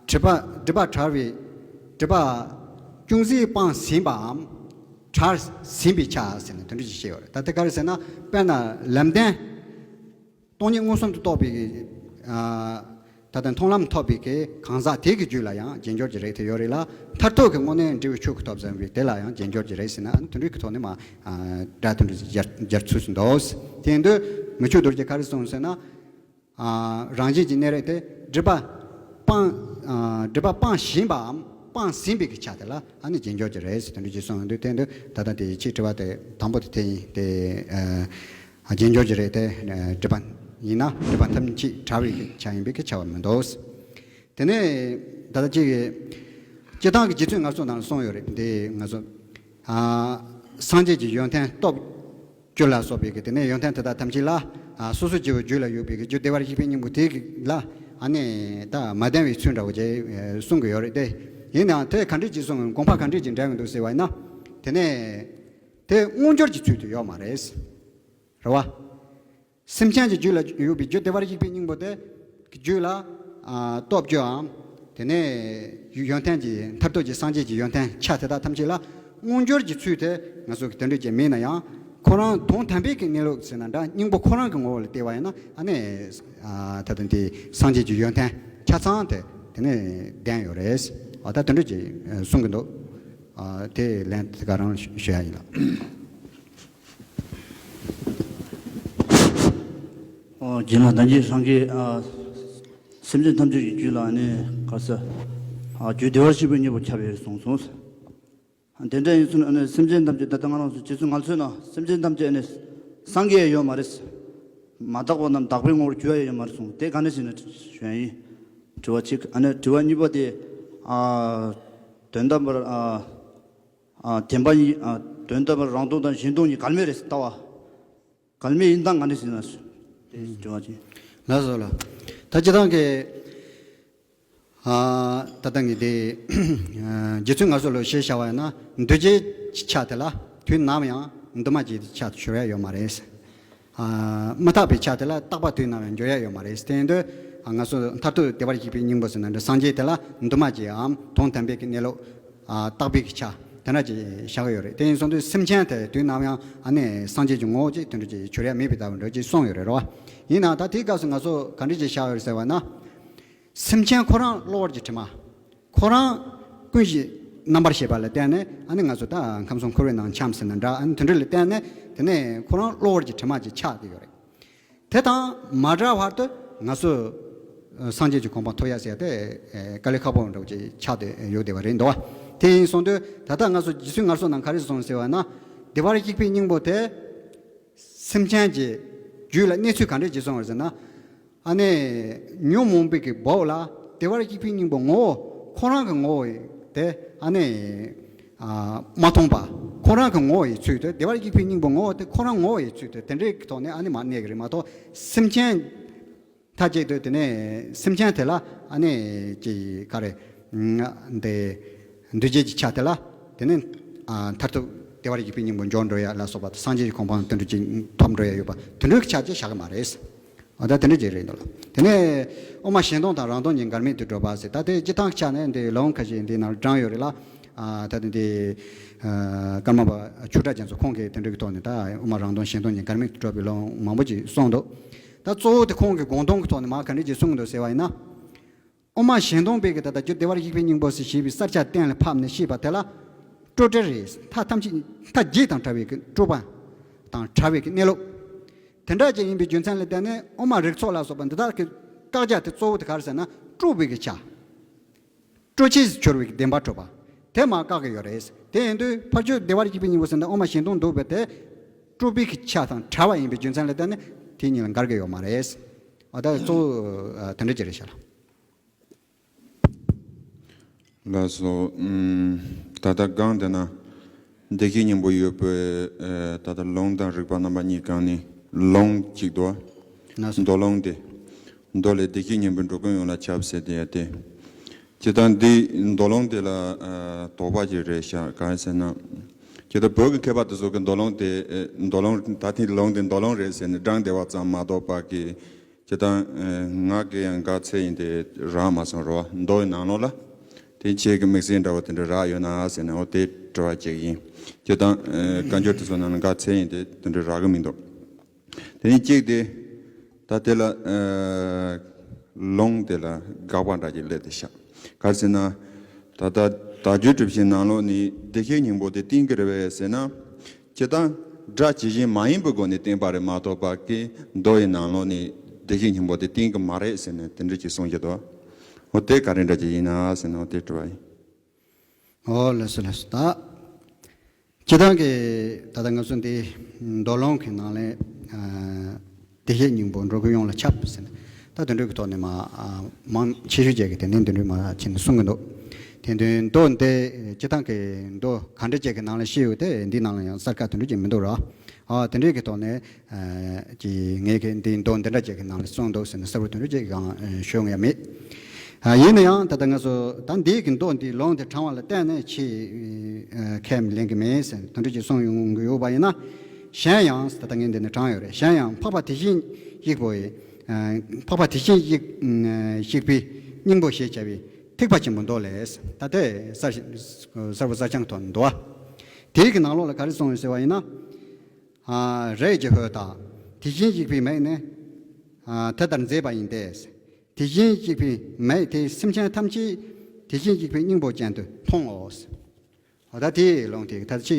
སྒྲིབ་པ་སྒྲིབ་པ་བྲལ་བའི་སྒྲིབ་པ་ཅུང་ཟད་སྤངས་ཟིན་པའམ་བྲལ་ཟིན་པའི་ཆ་ཟེར་ནས་དེ་འདྲ་ཅིག་བཤད་ཡོད་རེད། ད་དེ་ག་རེ་ཟེར་ན་དཔེར་ན་ལམ་བདེན། སྟོང་ཉིད་མངོན་སུམ་དུ་རྟོགས་པའི་ཨ་ད་ལྟ་མཐོང་ལམ་ཐོབ་པའི་གི་གང་ཟག་དེ་གི་རྒྱུད་ལ་ཡང་རྗེས་འཇུག་གི་རིགས་དེ་ཡོད་རེད་ལ། མཐར་ཐུག་གི་དངོས་གནས་འབྲས་བུ་ཆོས་སྐུ་ཐོབ་ཟིན་པའི་དེ་ལ་ཡང་རྗེས་འཇུག་གི་རིགས་ཟེར་ན་ཨ་ནི་དེ་འདྲའི་གི་ཐོག་ནས་མ་ཨ་སྒྲ་དེ་འདྲ་སྦྱར་སྦྱར་ཚུལ་ཞིག་འདུག་དེ་ཡིན་དུས་མི་ཆོས་རྡོ་རྗེ་ག་རེ་གསུངས་ཟེར་ན། ཨ་རང་བཞིན་གྱི་གནས་རིགས་དེ་སྒྲིབ་པ་སྤངས་ཨ་སྒྲིབ་པ་སྤངས་བཞིན་པའམ་སྤངས་ཟིན་པའི་གི་ཆ་དེ་ལ་ཨ་ནི་རྗེས་འཇུག་གི་རིགས་ཟེར་དེ་འདྲ་ཅིག་གསུངས་ཡོང་དུས། དེ་འདུག་ད་ལྟ་དེ་ཕྱིའི་དྲི་བ་དེ་དང་པོ་དེ་དེ་ཡིན། དེ་ཨ། རྗེས་འཇུག་གི་རིགས་དེ་སྒྲིབ་པ་ཡིན་ན་སྒྲིབ་པ་ཐམས་ཅད་བྲལ་བའི་ཆ་ཡིན་པའི་ཁྱབ་པ་མི་འདུག་དེ་ནས་ད་ལྟ་གཅིག་གི་སྤྱིར་བཏང་གི་རྗེ་བཙུན་ངལ་གསོ་ནང་ལ་གསུངས་ཡོད་རེད། འདི་ང་ཚོ་ཨ་སངས་རྒྱས་ཀྱི་ཡོན་ཏན་སྟོབས་བཅུ་ལ་སོགས་པའི་གི་དེ་ནས་ཡོན་ཏན་དེ་དག་ཐམས་ཅད་ལ་ཨ་སོ་སོ་སྐྱེ་བོའི་རྒྱུད་ལ་ཡོད་པའི་གི་རྒྱུ་བདེ་བར་གཤེགས་པའི་སྙིང་པོ་དེ་གི་ལ་ཨ་ནི་ད་མ་ལྡན་པའི་ཚུལ་འདྲ་བོ་ཅིག་གསུང་གི་ཡོད་རེད་དེ། ཡིན་ནའང་དེ་ག་འདྲས་ཅིག་གསུང་དགོངས་པ་ག་འདྲས་ཅིག་འགྲེལ་གི་འདུག་ཟེར་བ་ཡིན་ན། དེ་ནས་དེ་དངོས་འབྱོར་གྱི་ཚུལ་དུ་ཡོད་མ་རེད། རེད་བ། སེམས་ཅན་གྱི་རྒྱུད་ལ་ཡོད་པའི་རྒྱུ་བདེ་བར་གཤེགས་པའི་སྙིང་པོ་དེ་གི་རྒྱུད་ལ་ཨ་སྟོབས་བཅུའམ། དེ་ནས་ཡོན་ཏན་གྱི་མཐར་ཐུག་གི་སངས་རྒྱས་ཀྱི་ཡོན་ཏན་ཆ་དེ་དག་ཐམས་ཅད་ལ་དངོས་འབྱོར་གྱི་ཚུལ་དེ་ང་ཚོ་གི་དེ་འདྲ་ཅིག་མེད་ན་ཡང་། ཁོ་རང་དོན་དམ་པའི་གི་གནས་ལུགས་ཟེར་ན་འདྲ། སྙིང་པོ་ཁོ་རང་གི་ངོ་བོ་ལ་བལྟས་པ་ཡིན་ན་ཨ་ནི་ཨ་ད་ལྟ་འདི་སངས་རྒྱས་ཀྱི་ཡོན་ཏན་ཆ་ཚང་དེ་དེ་ནས་ལྡན་ཡོད་རེད། ཨ་ད་དེ་འདྲ་ཅིག་གསུང་གི་འདུག་ཨ་དེ་ལན་དེ་ག་རང་ཞུ་ཡ་ཡིན་ལ། ཨོ་རྗེ་ལ་ད་གིན་སངས་རྒྱས་ཨ་སེམས་ཅན་ཐམས་ཅད་ཀྱི་རྒྱུད་ལ་ནི་ག་ས་ཨ་རྒྱུད་བདེ་བར་གཤེགས་པའི་སྙིང་པོ་ཁྱབ་ཡོད་གསུངས་སོང་། དེ་འདྲ་ཡིན་ཙང་ཨ་ནི་སེམས་ཅན་ཐམས་ཅད་ད་ལྟ་ང་རང་ཚོ་རྗེ་བཙུན་ང་ཚོའི་ནང་སེམས་ཅན་ཐམས་ཅད་ཨ་ནི་སངས་རྒྱས་ཡོད་མ་རེད། མ་དག་པ་རྣམས་དག་པའི་ངོ་བོར་གྱུར་ཡ་ཡོད་མ་རེད་གསུངས། དེ་ག་ནས་ཟེར་ན་ཞུ་ཡ་ཡིན། དྲི་བ་གཅིག་ཨ་ནི་དྲི་བ་གཉིས་པ་དེ་ཨ་དོན་དམ་པར་ཨ་ཨ་བདེན་པ་གཉིས་ཨ་དོན་དམ་པར་རང་སྟོང་དང་གཞན་སྟོང་གཉིས་འགལ་མེད་རེད་ཟེར་ལྟ་བ། གལ་མེད་ཡིན་སྟངས་ག་འདྲ་ཞིག་ན། དེ་དྲི་བ་ཅིག་ལགས་སོ་ལགས། ད་སྤྱིར་བཏང་གི་ཨ་ད་ལྟ་ངས་དེ་ཨ་རྗེ་བཙུན་ང་ཚོ་ལ་ཞེས་བྱ་བ་ཡིན་ན་འདུ་བྱེད་ཀྱི་ཆ་དེ་ལ་དུས་ནམ་ཡང་འདུས་མ་བྱས་ཀྱི་ཆ་དུ་གྱུར་ཡ་ཡོད་མ་རེད། ཨ་མི་རྟག་པའི་ཆ་དེ་ལ་རྟག་པ་དུས་ནམ་ཡང་འགྱུར་ཡ་ཡོད་མ་རེད། དེ་ཡིན་དུས་ཨ་ང་ཚོ་མཐར་ཐུག་བདེ་བར་གཤེགས་པའི་སྙིང་པོ་ཟེར་ན་འདྲ་སངས་རྒྱས་དེ་ལ་འདུས་མ་བྱས་འམ་དོན་དམ་པའི་གི་གནས་ལུགས། ཨ་རྟག་པའི་གི་ཆ་དེ་འདྲ་ཅིག་བཞག་ཡོད་རེད། དེ་ཡིན་སོང་དུས་སེམས་ཅན་དེ་དུས་ནམ་ཡང་ཨ་ནི་སངས་རྒྱས་ཀྱི་ངོ་བོ་ཅིག་དེ་འདྲ་ཅིག་གྱུར་ཡ་མེད་པའི་ལྟ་བུ་འདྲ་ཅིག་གསུངས་ཡོད་རེད་རོ། ཡིན་ནའང་ད་དེའི་སྐབས་སུ་ང་ཚོ་ག་འདྲ་ཅིག་བཞག་ཡོད་རེད་ཟེར་བ་ན། སེམས་ཅན་ཁོ་རང་གློ་བུར་གྱི་དྲི་མ། ཁོ་རང་ཀུན་གཞི་རྣམ་པར་ཤེས་པ་ལ་བརྟེན་ནས་ཨ་ནི་ང་ཚོ་ད་ཁམས་གསུམ་འཁོར་བའི་ནང་འཁྱམས་ཟེར་ན་འདྲ། ཨ་ནི་དེ་འདྲ་ལ་བརྟེན་ནས་དེ་ནས་ཁོ་རང་གློ་བུར་གྱི་དྲི་མ་ཅིག་ཆགས་བསྡད་ཡོད་རེད། དེ་དང་མ་འདྲ་བར་དུ་ང་ཚོས་སངས་རྒྱས་ཀྱི་གོ་འཕང་ཐོབ་ཡ་ཟེར་ཏེ་དཀའ་ལས་ཁག་པོ་འདྲ་བོ་ཅིག་ཆགས་ཏེ་ཡོད་བསྡད་པ་རེད་འདུག་བ། དེ་ཡིན་སོང་དུས་ད་ལྟ་ང་ཚོ་རྗེ་བཙུན་ངར་སོང་ནང་ག་རེ་གསུངས་ཟེར་བ་ན། བདེ་བར་གཤེགས་པའི་སྙིང་པོ་དེ་སེམས་ཅན་གྱི་རྒྱུད་ལ་གནས་ཚུལ་ག་འདྲས་ཅིག་གསུངས་པ་ཟེར་ན། ཨ་ནི་ཉོན་མོངས་པའི་གི་སྦུབས་ལ་བདེ་བར་གཤེགས་པའི་སྙིང་པོ་ངོ་བོ་ཁོ་རང་གི་ངོ་བོ་དེ་ཨ་ནི། ཨ་མ་མཐོང་པ། ཁོ་རང་གི་ངོ་བོ་ཡི་ཚུལ་དུ་བདེ་བར་གཤེགས་པའི་སྙིང་པོ་ངོ་བོ་དེ་ཁོ་རང་ངོ་བོ་ཡི་ཚུལ་དུ་དེ་འདྲའི་གི་ཐོག་ནས་ཨ་ནི་མར་གནས་ཀྱི་རེད་མ་གཏོགས་སེམས་ཅན་མཐའ་གཅིག་ཏུ་དེ་ནས་སེམས་ཅན་དེ་ལ་ཨ་ནི་ཅི་ག་རེ་འདི་འདུས་བྱས་ཀྱི་ཆ་དེ་ལ་དེ་ནས་ཨ་མཐར་ཐུག་བདེ་བར་གཤེགས་པའི་སྙིང་པོ་འབྱོར་འགྲོ་ཡ་ལ་སོགས་པ་སངས་རྒྱས་ཀྱི་གོ་འཕང་དེ་འདྲ་ཅིག་ཐོབ་འགྲོ་ཡ་ཡོད་པ་དེ་འདྲའི་གི་ཆ་ཅིག་བཞག་གི་མ་རེད། ཨ་ད་དེ་འདྲ་ཅིག་རེད་འདུག་ལ། དེ་ནས་དབུ་མ་གཞན་སྟོང་དང་རང་སྟོང་གཉིས་འགལ་མེད་དུ་གྲུབ་པ་ཟེར། ད་དེ་སྤྱིར་བཏང་ཆ་ནས་འདི་ལུང་ཁ་ཤས་འདི་ནང་དྲངས་ཡོད་རེད་ལ། ཨ་ད་དེ་འདི་ཨ་ཀརྨ་པ་ཆོས་གྲགས་རྒྱ་མཚོ་ཁོང་གིས་དེ་འདྲ་གི་ཐོག་ནས་ད་དབུ་མ་རང་སྟོང་གཞན་སྟོང་གཉིས་འགལ་མེད་དུ་གྲུབ་པའི་ལུང་མང་པོ་ཅིག་གསུངས་འདུག་ད་གཙོ་བོ་དེ་ཁོང་གི་དགོངས་དོན་གི་ཐོག་ནས་མར་ག་འདྲ་ཅིག་གསུངས་འདུག་ཟེར་བ་ཡིན་ན། དབུ་མ་གཞན་སྟོང་པའི་གི་ད་ལྟ་རྒྱུ་བདེ་བར་གཤེགས་པའི་སྙིང་པོ་ཟེར་ཞེས་པའི་ས་བཅད་གཏན་ལ་ཕབ་ནས་བཤད་པ་དེ་ལ་སྤྲོས་བྲལ་རེད། མཐའ་ཐམས་ཅད་མཐའ་བརྒྱད་དང་བྲལ་བའི་གི་སྤྲོས་པ་དང་བྲལ་བའི་གི་གནས་ལུགས། དེ་འདྲ་ཅིག་ཡིན་པའི་རྒྱུ་མཚན་ལ་བརྟེན་ནས་དབུ་མ་རིགས་ཚོགས་ལ་སོགས་པ་འདི་དག་གི་བཀག་རྒྱ་དེ་གཙོ་བོ་དེ་ག་རེ་ཟེར་ན་སྤྲོས་པའི་གི་ཆ། སྤྲོས་བྱེད་གྱུར་པའི་གི་བདེན་པར་གྲུབ་པ། དེ་མར་བཀག་གི་ཡོད་རེད། དེ་ཡིན་དུས་ཕར་ཕྱོགས་བདེ་བར་གཤེགས་པའི་སྙིང་པོ་ཟེར་ན་དབུ་མ་གཞན་སྟོང་འདུག་པས་དེ་སྤྲོས་པའི་གི་ཆ་དང་བྲལ་བ་ཡིན་པའི་རྒྱུ་མཚན་ལ་བརྟེན་ནས་དེ་གཉིས་ལ་འགལ་གི་ཡོད་མ་རེད། ཨ་ད་གཙོ་བོ་ཨ་དེ་འདྲ་ཅིག་རེད་ཤག་ལ། ལགས་སོ། ཨུམ། ད་ལྟ་སྒང་དེ་ན་བདེ་གཤེགས་སྙིང་པོ་ཡོད་པའི་ཨེ་ད་ལྟ་ལུང་དང་རིགས་པ་རྣམ་པ་གཉིས་སྒང་ནས་ལུང་གཅིག་འདུག་བ། ལགས་སོ། མདོ་ལུང་དེ། མདོ་ལས་བདེ་གཤེགས་སྙིང་པོས་འགྲོ་ཀུན་ཡོངས་ལ་ཁྱབ་ཟེར་དེ་ཡ་དེ། ཇི་ལྟར་འདི་མདོ་ལུང་དེ་ལ་ཨ་དོགས་པ་ཅིག་རེད་ཤག་གང་ཡིན་ཟེར་ན། ཇི་ལྟར་བོད་ཀྱི་མཁས་པ་དེ་ཚོ་གི་མདོ་ལུང་དེ་ཨེ་མདོ་ལུང་ད་ཐེངས་ལུང་དེ་མདོ་ལུང་རེད་ཟེར་ནས་བགྲངས་བསྡད་པ་ཙམ་མ་གཏོགས་པ་གི་ཇི་ལྟར་ང་གི་ཡང་དགག་ཚད་ཡིན་ཏེ་རག་མ་སོང་རོ། མདོ་ཡི་ནང་ལོགས་ལ་དེ་ཁྱེད་ཀྱི་དམིགས་བསལ་འདྲ་བ་དེ་འདྲ་རག་ཡོད་ན་ཟེར་ནས་འོ་དེ་དྲི་བ་ཅིག་ཡིན། ཇི་ལྟར་བཀའ་འགྱུར་དེ་ཚོ་ནང་ལ་དགག་ཚད་ཡིན་ཏེ་དེ་འདྲ་རག་གི་མི་འདུག་དེ་ནས་གཅིག་དེ་ད་དེ་ལ་ལུང་དེ་ལ་དགག་པ་འདྲ་ཅིག་སླེབས་ཏེ་ཤག་ག་རེ་ཟེར་ན། ད་ལྟ་བརྡ་བརྒྱུད་གྲུབ་ཆེན་ནང་ལོགས་ནས་བདེ་གཤེགས་སྙིང་པོ་དེ་བསྟན་གྱི་རེད་པས་ཟེར་ན། སྤྱིར་བཏང་སྒྲ་ཇི་བཞིན་མ་ཡིན་པའི་སྒོ་ནས་བསྟན་པ་རེད་མ་གཏོགས་པ་ཀྱི་མདོ་ཡི་ནང་ལོགས་ནས་བདེ་གཤེགས་སྙིང་པོ་དེ་བསྟན་གྱི་མ་རེད་ཟེར་ནས་དེ་འདྲ་ཅིག་གསུངས་ཀྱི་འདུག་འོ་དེ་ག་རེ་འདྲ་ཅིག་ཡིན་ན་ཟེར་ན་འོ་དེ་དྲི་བ་ཡིན། འོ་ལགས་སོ་ལགས་སོ། ད་སྤྱིར་བཏང་གི་ད་ལྟ་ང་ཚོ་འདི་མདོ་ལུང་གི་ནང་ལས་ཨ་བདེ་གཤེགས་སྙིང་པོ་འགྲོ་ཀུན་ཡོངས་ལ་ཁྱབ་ཟེར་ནས་ད་དེ་འདྲ་གི་ཐོག་ནས་མ་ཨ་མང་ཆེ་ཤོས་ཅིག་གིས་དེ་ནས་དེ་འདྲ་མ་བྱས་ནས་གསུང་གི་འདུག་དེ་དོན་མདོ་འདི་སྤྱིར་བཏང་གི་མདོ་ག་འདྲ་ཅིག་གི་ནང་ལ་བཤད་ཡོད་དེ་འདི་ནང་ལ་ཡང་གསལ་ཁ་དེ་འདྲ་ཅིག་མི་འདུག་ར། ཨ་དེ་འདྲའི་གི་ཐོག་ནས་ཨ་ཅིག་ངས་གི་འདི་མདོ་འདི་འདྲ་ཅིག་གི་ནང་ལ་གསུངས་འདུག་ཟེར་ནས་གསལ་པོ་དེ་འདྲ་ཅིག་གང་ཨ་ཤོད་ཡ་མེད། ཨ་ཡིན་ན་ཡང་ད་ལྟ་ང་ཚོ་ད་འདི་གི་མདོ་འདི་ལུང་དེ་དྲངས་པ་ལ་བརྟེན་ནས་ཆེས་ཨ་ཁས་མི་ལེན་གི་མེད་ཟེར་དེ་འདྲ་ཅིག་གསུངས་ཡོང་གི་ཡོད་པ་ཡིན་ན། གཞན་ཡང་ད་ལྟ་ངས་འདི་ནས་དྲངས་ཡོད་རེད། གཞན་ཡང་འཕགས་པ་དེ་བཞིན་གཤེགས་པོ་ཡི་ཨ་འཕགས་པ་དེ་བཞིན་གཤེགས་ཨ་གཤེགས་པའི་སྙིང་པོ་ཞེས་བྱ་བའི་ཐེག་པ་ཆེན་པོའི་མདོ་ལས་ད་ལྟའི་གསལ་གསལ་པོ་གསལ་རྐྱང་ཐོག་ནས་འདུག་བ། དེའི་གི་ནང་ལོགས་ལ་ག་རེ་གསུངས་ཡོད་ཟེར་བ་ཡིན་ན། ཨ་རས་ཀྱི་ཧོད་དག་དེ་བཞིན་གཤེགས་པའི་མིག་ནི་ཨ་དེ་ལྟར་མཛེས་པ་ཡིན་ཏེ། དེ་བཞིན་གཤེགས་པའི་མིག་དེས་སེམས་ཅན་ཐམས་ཅད་ དེ་བཞིན་གཤེགས་པའི་སྙིང་པོ་ཅན་དུ་མཐོང་ངོ་། འོ་ད་དེའི་ལུང་དེ་ད་ཅི་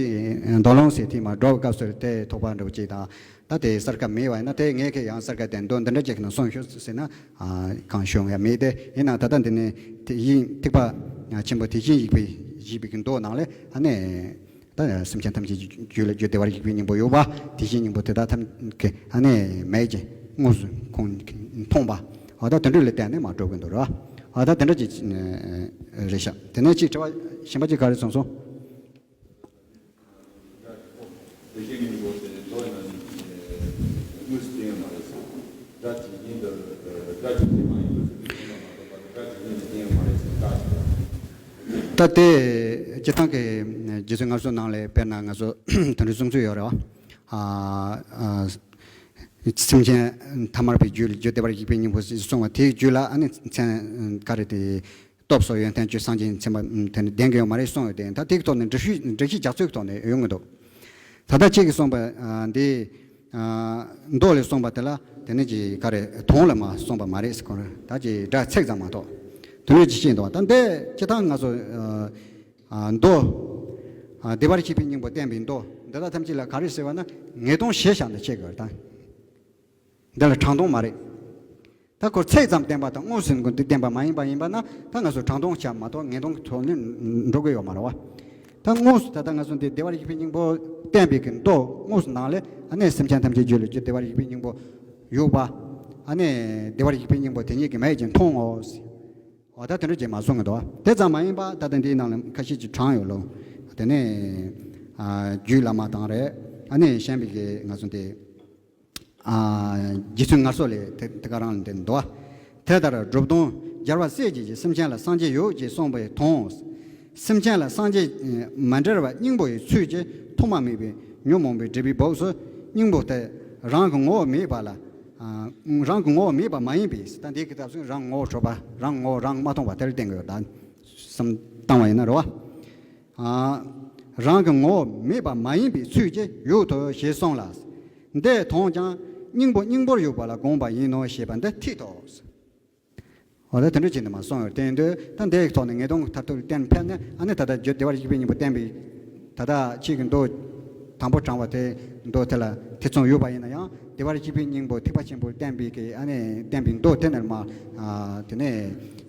མདོ་ལུང་ཟེར་དེ་མ་འགྲོ་བའི་སྐབས་སུ་དེ་ཐོགས་པ་འདྲ་བོ་ཅིག་དང་། ད་དེ་གསལ་ཁ་མེད་པ་ཡིན་ན་དེ་ངས་ཁྱེད་ཡང་གསལ་ཁ་དེ་མདོ་འདི་འདྲ་ཅིག་ནང་གསུངས་ཤོག་ཟེར་ན་གང་ཤོང་ཡ་མེད་དེ། ཡིན་ནའང་ད་ལྟ་འདི་ནས་དེ་བཞིན་ཐེག་པ་ཆེན་པོ་དེ་བཞིན་གཤེགས་པའི་གཤེགས་པའི་གི་མདོ་ནང་ལས་ཨ་ནི། ད་སེམས་ཅན་ཐམས་ཅད་ཀྱི་རྒྱུད་ལ་རྒྱུ་བདེ་བར་གཤེགས་པའི་སྙིང་པོ་ཡོད་པ། དེ་བཞིན་སྙིང་པོ་དེ་དག་ཐམས་ཀྱི་ཨ་ནི་མེད་ཅིང་དངོས་སུ་ཁོང་མཐོང་བ། འོ་ད་དེ་འདྲ་ལ་བརྟེན་ནས་མ་འགྲོ་གི་འདུག་ར། འོ་ད་དེ་འདྲ་ཅིག་རེད་ཤག་དེ་ནས་ཅིག་དྲི་བ་གཞན་པ་ཅིག་ག་རེ་གསུངས་སོང་། ད་ལྟའི་སྤྱིར་བཏང་གི་རྗེ་བཙུན་སྔར་སྲོལ་ནང་ལས་དཔེར་ན་ང་ཚོ་དེ་འདྲའི་གསུང་ཚུལ་ཡོད་རེད་བ། ཨ་ཨ་སེམས་ཅན་ཐ་མལ་པའི་རྒྱུད་ལ་རྒྱུ་བདེ་བར་གཤེགས་པའི་སྙིང་པོ་གསུངས་པ་དེའི་རྒྱུད་ལ་ཨ་ནི་མཚན་ག་རེ་དེ་སྟོབས་སོགས་ཡོན་ཏན་བཅུ་སངས་རྒྱས་མཚན་པ་དེ་ནི་ལྡན་གྱི་ཡོད་མ་རེད་གསུངས་ཡོད་དེ། ད་དེའི་ཐོག་ནས་འགྲེལ་བཤད་འགྲེལ་བཤད་རྒྱག་ཚུལ་གྱི་ཐོག་ནས་ཡོང་གི་འདུག་ད་ལྟ་ཁྱེད་ཀྱིས་གསུངས་པ་འདི། མདོ་ལས་གསུངས་པ་དེ་ལ་དེ་ནི་ཅིག་ག་རེ་དོན་ལ་མ་གསུངས་པ་མ་རེད་ཟེར། ཁོ་རང་ད་ཅིག་སྒྲ་ཚིག་ཙམ་མ་གཏོགས་དོན་ལ་ཅིག་ཤེས་འདུག་ད་འདི་སྤྱིར་བཏང་ང་ཚོ་མདོ་བདེ་བར་གཤེགས་པའི་སྙིང་པོ་བསྟན་པའི་མདོ་འདི་དག་ཐམས་ཅད་ལ་ག་རེ་ཟེར་བ་ན་ངེས་དོན་གཞིར་བཞག་ནས་བཤད་དགོས་རེད་ད། འདི་ལ་དྲང་དོན་མ་རེད། ད་ཁོ་ཚིག་ཙམ་བསྟན་པ་དང་དངོས་སུ་འདི་བསྟན་པ་མ་ཡིན་པ་ཡིན་པ་ན་ད་ང་ཚོ་དྲང་དོན་བྱ་མ་གཏོགས་ངེས་དོན་གྱི་ཐོག་ནས་འགྲོ་གི་ཡོད་མ་རེད་བ། ད་དངོས་སུ་ད་ལྟ་ང་ཚོ་འདི་བདེ་བར་གཤེགས་པའི་སྙིང་པོ་བསྟན་པའི་གི་མདོ་དངོས་སུ་ནང་ལས་ཨ་ནི་སེམས་ཅན་ཐམས་ཅད་རྒྱུད་ལ་རྒྱུ་བདེ་བར་གཤེགས་པའི་སྙིང་པོ་ཡོད་པ། ཨ་ནི་བདེ་བར་གཤེགས་པའི་སྙིང་པོ་དེ་ཉིད་ཀྱིས་མེད་ཅིང་མཐོང་ངོ་། འོ་ད་དེ་འདྲ་ཅིག་མ་གསུངས་གི་འདུག་དེ་ཙམ་མ་ཡིན་པ་ད་ལྟ་འདིའི་ནང་ལ་ཁ་ཤས་ཅིག་དྲངས་ཡོད་ལོ། དེ་ནས་རྒྱུད་བླ་མ་དང་རེད། ཨ་ནི་གཞན་པའི་གི་ང་ཚོ་འདི། རྗེ་བཙུན་སྔར་སྲོལ་ལས་དེ་དེ་ག་རང་ལ་འདི་འདུག་དེ་ལྟར་གྲུབ་སྟོང་རྒྱལ་བ་སྲས་བཅས་ཀྱིས་སེམས་ཅན་ལ་སངས་རྒྱས་ཡོད་ཅེས་གསུངས་པའི་དོན། སེམས་ཅན་ལ་སངས་རྒྱས་མ་འབྲེལ་བ་སྙིང་པོ་ཡི་ཚུལ་གྱིས་ཐོག་མ་མེད་པའི་ཉོན་མོངས་པའི་སྒྲིབ་པའི་སྦུབས་སུ་སྙིང་པོ་དེ་རང་གི་ངོ་བོ་མེད་པ་ལ། རང་གི་ངོ་བོ་མེད་པ་མ་ཡིན་པས། ད་འདི་གི་སྐབས་སུ་རང་ངོ་བོ་འཕྲོག་པ་རང་ངོ་བོ་རང་མ་མཐོང་བ་དེར་བསྟན་དགོས་ད། བསམ་བཏང་བ་ཡིན་ན་རེད་བ། རང་གི་ངོ་བོ་མེད་པ་མ་ཡིན་པའི་ཚུལ་གྱིས་ཡོད་དོ་ཞེས་གསུངས་ལ། འདིའི་དོན་ཀྱང་སྙིང་པོ་སྙིང་པོར་ཡོད་པ་ལ་དགོངས་པ་ཡིན་ནོ་ཞེས་པ་འདི་ཐིག་ཏོ། འོ་ད་དེ་འདྲ་བྱས་ནས་མ་གསུངས་ཡོད་དེ་འདོད་ད་འདིའི་ཐོག་ནས་ངེས་དོན་མཐར་ཐུག་གཏན་ཕེབས་ནས་ཨ་ནི་ད་ལྟ་རྒྱུ་བདེ་བར་གཤེགས་པའི་སྙིང་པོ་བསྟན་པའི་ད་ལྟ་ཁྱེད་ཀྱི་མདོ་དང་པོ་དྲངས་པ་དེ་མདོ་དེ་ལ་ཐེ་ཚོམ་ཡོད་པ་ཡིན་ན་ཡང་། བདེ་བར་གཤེགས་པའི་སྙིང་པོ་ཐེག་པ་ཆེན་པོ་བསྟན་པའི་གི་ཨ་ནི་བསྟན་པའི་མདོ་དེ་ནས་མ། དེ་ནས་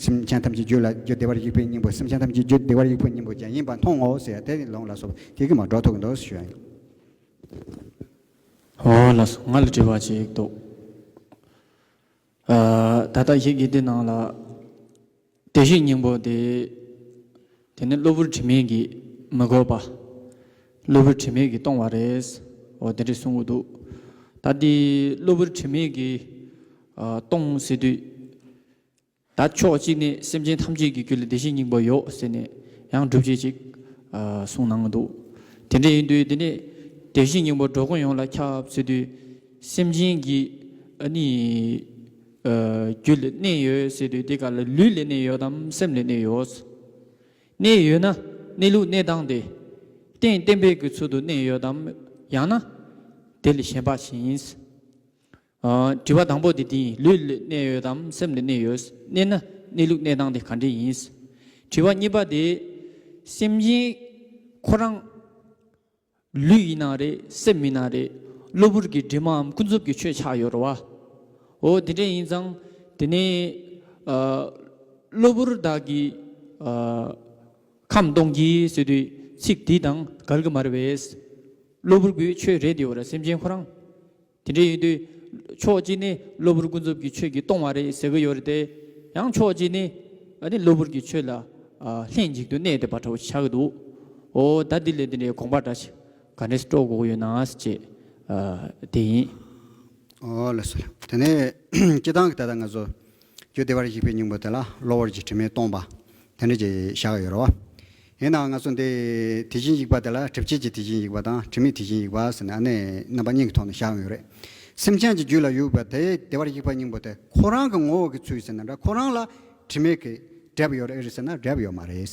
སེམས་ཅན་ཐམས་ཅད་རྒྱུད་ལ་རྒྱུ་བདེ་བར་གཤེགས་པའི་སྙིང་པོ་སེམས་ཅན་ཐམས་ཅད་རྒྱུ་བདེ་བར་གཤེགས་པའི་སྙིང་པོ་ཅན་ཡིན་པ་མཐོང་ངོ་ཟེར་དེ་ལུང་ལ་སོགས་པ་དེ་གི་མ་འགྲོ་ཐུབ་ཀྱི་འདུག་ཞུ་ཡ་ཡིན། འོ་ལགས་སོ། ང་ལ་དྲི་བ་ཅིག་འདུག་ད་ལྟ་ཡི་གེ་འདི་ནང་ལ། དེ་བཞིན་སྙིང་པོ་དེ། དེ་ནི་གློ་བུར་དྲི་མས་ཀྱིས་མི་གོས་པ། གློ་བུར་དྲི་མས་ཀྱིས་སྟོང་བ་རེད། འོ་དེ་འདྲ་གསུང་གི་འདུག་ད་འདི་གློ་བུར་དྲི་མས་ཀྱིས་ཨ་སྟོང་ཟེར་དུས། ད་ཕྱོགས་གཅིག་ནས་སེམས་ཅན་ཐམས་ཅད་ཀྱི་རྒྱུད་ལ་དེ་བཞིན་སྙིང་པོ་ཡོད་ཟེར་ནས་ཡང་སྒྲུབ་བྱེད་ཅིག་ཨ་གསུང་གནང་གི་འདུག་དེ་འདྲ་ཡིན་དུས་འདི་ནས་དེ་བཞིན་སྙིང་པོ་འགྲོ་ཀུན་ཡོངས་ལ་ཁྱབ་ཟེར་དུས། སེམས་ཅན་གྱི་ཨ་ནི་ཨ་རྒྱུད་ལ་གནས་ཡོད་ཟེར་དུས་དེ་ག་ལ་ལུས་ལ་གནས་ཡོད་དམ་སེམས་ལ་གནས་ཡོད། གནས་ཡོད་ན་གནས་ལུགས་གནས་སྟངས་དེ་རྟེན་བརྟེན་པའི་གི་ཚུལ་དུ་གནས་ཡོད་དམ་ཡང་ན་དེ་ལས་གཞན་པ་ཞིག་ཡིན། ཨ་དྲི་བ་དང་པོ་དེ་འདི་ཡིན། ལུས་ལ་གནས་ཡོད་དམ་སེམས་ལ་གནས་ཡོད། གནས་ན་གནས་ལུགས་གནས་སྟངས་དེ་ག་འདྲ་ཡིན། དྲི་བ་གཉིས་པ་དེ་སེམས་ཅན་ཁོ་རང་ལུས་ཡིན་ན་རེད་སེམས་ཡིན་ན་རེད་གློ་བུར་གྱི་དྲི་མའམ་ཀུན་རྫོབ་ཀྱི་ཆོས་ཆགས་ཡོད་རེད་བ། འོ་དེ་འདྲ་ཡིན་ཙང་དེ་ནས་ཨ་གློ་བུར་དག་གི་ཨ་ཁམས་སྟོང་གི་ཟེར་དུས་ཚིག་འདི་དང་འགལ་གྱི་མ་རེད་པས། གློ་བུར་གྱི་ཆོས་རེད་དེ་བ་ར་སེམས་ཅན་ཁོ་རང་། དེ་འདྲ་ཡིན་དུས་ཕྱོགས་གཅིག་ནས་གློ་བུར་ཀུན་རྫོབ་ཀྱི་ཆོས་ཀྱིས་སྟོང་བ་རེད་ཟེར་གྱི་ཡོད་རེད་དེ། ཡང་ཕྱོགས་གཅིག་ནས་ཨ་ནི་གློ་བུར་གྱི་ཆོས་ལ་ཨ་ལྷན་ཅིག་ཏུ་གནས་བསྡད་པ་འདྲ་བོ་ཆགས་ཀྱི་འདུག་འོ་ད་འདི་ལས་འདི་འདྲའི་དགོངས་པ་འདྲ་ཞིག་ག་འདྲས་སྤྲོ་དགོས་ཀྱི་ཡོད་ན་ཟེར་བྱས་ཨ་དེ་ཡིན། འོ་ལགས་སོ། དེ་ནས་སྤྱིར་བཏང་གི་ད་ལྟ་ང་ཚོ་རྒྱུ་བདེ་བར་གཤེགས་པའི་སྙིང་པོ་དེ་ལ་གློ་བུར་གྱི་དྲི་མས་སྟོང་པ་དེ་འདྲ་ཅིག་བཞག་ཡོད་རེད་བ། ཡིན་ནའང་ང་ཚོ་འདི་དེ་བཞིན་གཤེགས་པ་དེ་ལ་གྲུབ་བྱེད་ཀྱི་དེ་བཞིན་གཤེགས་པ་དང་དྲི་མེད་དེ་བཞིན་གཤེགས་པ་ཟེར་ནས་ཨ་ནི་རྣམ་པ་གཉིས་ཀྱི་ཐོག་ནས་བཞག་ཡོད་རེད། སེམས་ཅན་གྱི་རྒྱུད་ལ་ཡོད་པ་དེ་བདེ་བར་གཤེགས་པ་སྙིང་པོ་དེ་ཁོ་རང་གི་ངོ་བོ་གི་ཚུལ་ཟེར་ན་འདྲ་ཁོ་རང་ལ་དྲི་མེད་ཀྱིས་སྦྲེལ་ཡོད་རེད་ཟེར་ན་སྦྲེལ་ཡོད་མ་རེད།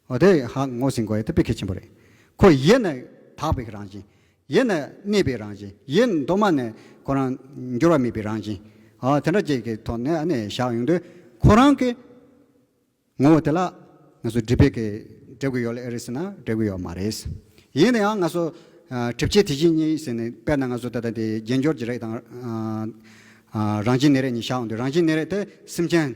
འོ་དེ་ཧ་ངོས་ཟིན་དགོས་ཡ་དེ་དཔེ་གལ་ཆེན་པོ་རེད། ཁོ་ཡེ་ནས་དག་པའི་རང་བཞིན། ཡེ་ནས་གནས་པའི་རང་བཞིན། ཡེ་མདོ་མ་ནས་ཁོ་རང་འགྱུར་བ་མེད་པའི་རང་བཞིན། ཨ་དེ་འདྲ་ཅིག་གི་ཐོག་ནས་ཨ་ནི་བཞག་ཡོང་དུས་ཁོ་རང་གི་ངོ་བོ་དེ་ལ་ ང་ཚོ་སྒྲིབ་པའི་གི་སྒྲིབ་གི་ཡོད་ལེ་ཨེ་རེད་ཟེར་ན་སྒྲིབ་གི་ཡོད་མ་རེད། ཡིན་ན་ཡང་ང་ཚོ་ཨ་སྒྲིབ་བྱེད་དེ་བཞིན་ཉིད་ཟེར་ནས་དཔེར་ན་ང་ཚོ་ད་ལྟ་དེ་རྗེས་འཇུག་གི་རིགས་དང་ཨ་ཨ་རང་བཞིན་གནས་རིགས་གཉིས་བཞག་འོང་དུས་རང་བཞིན་གནས་རིགས་དེ་སེམས་ཅན་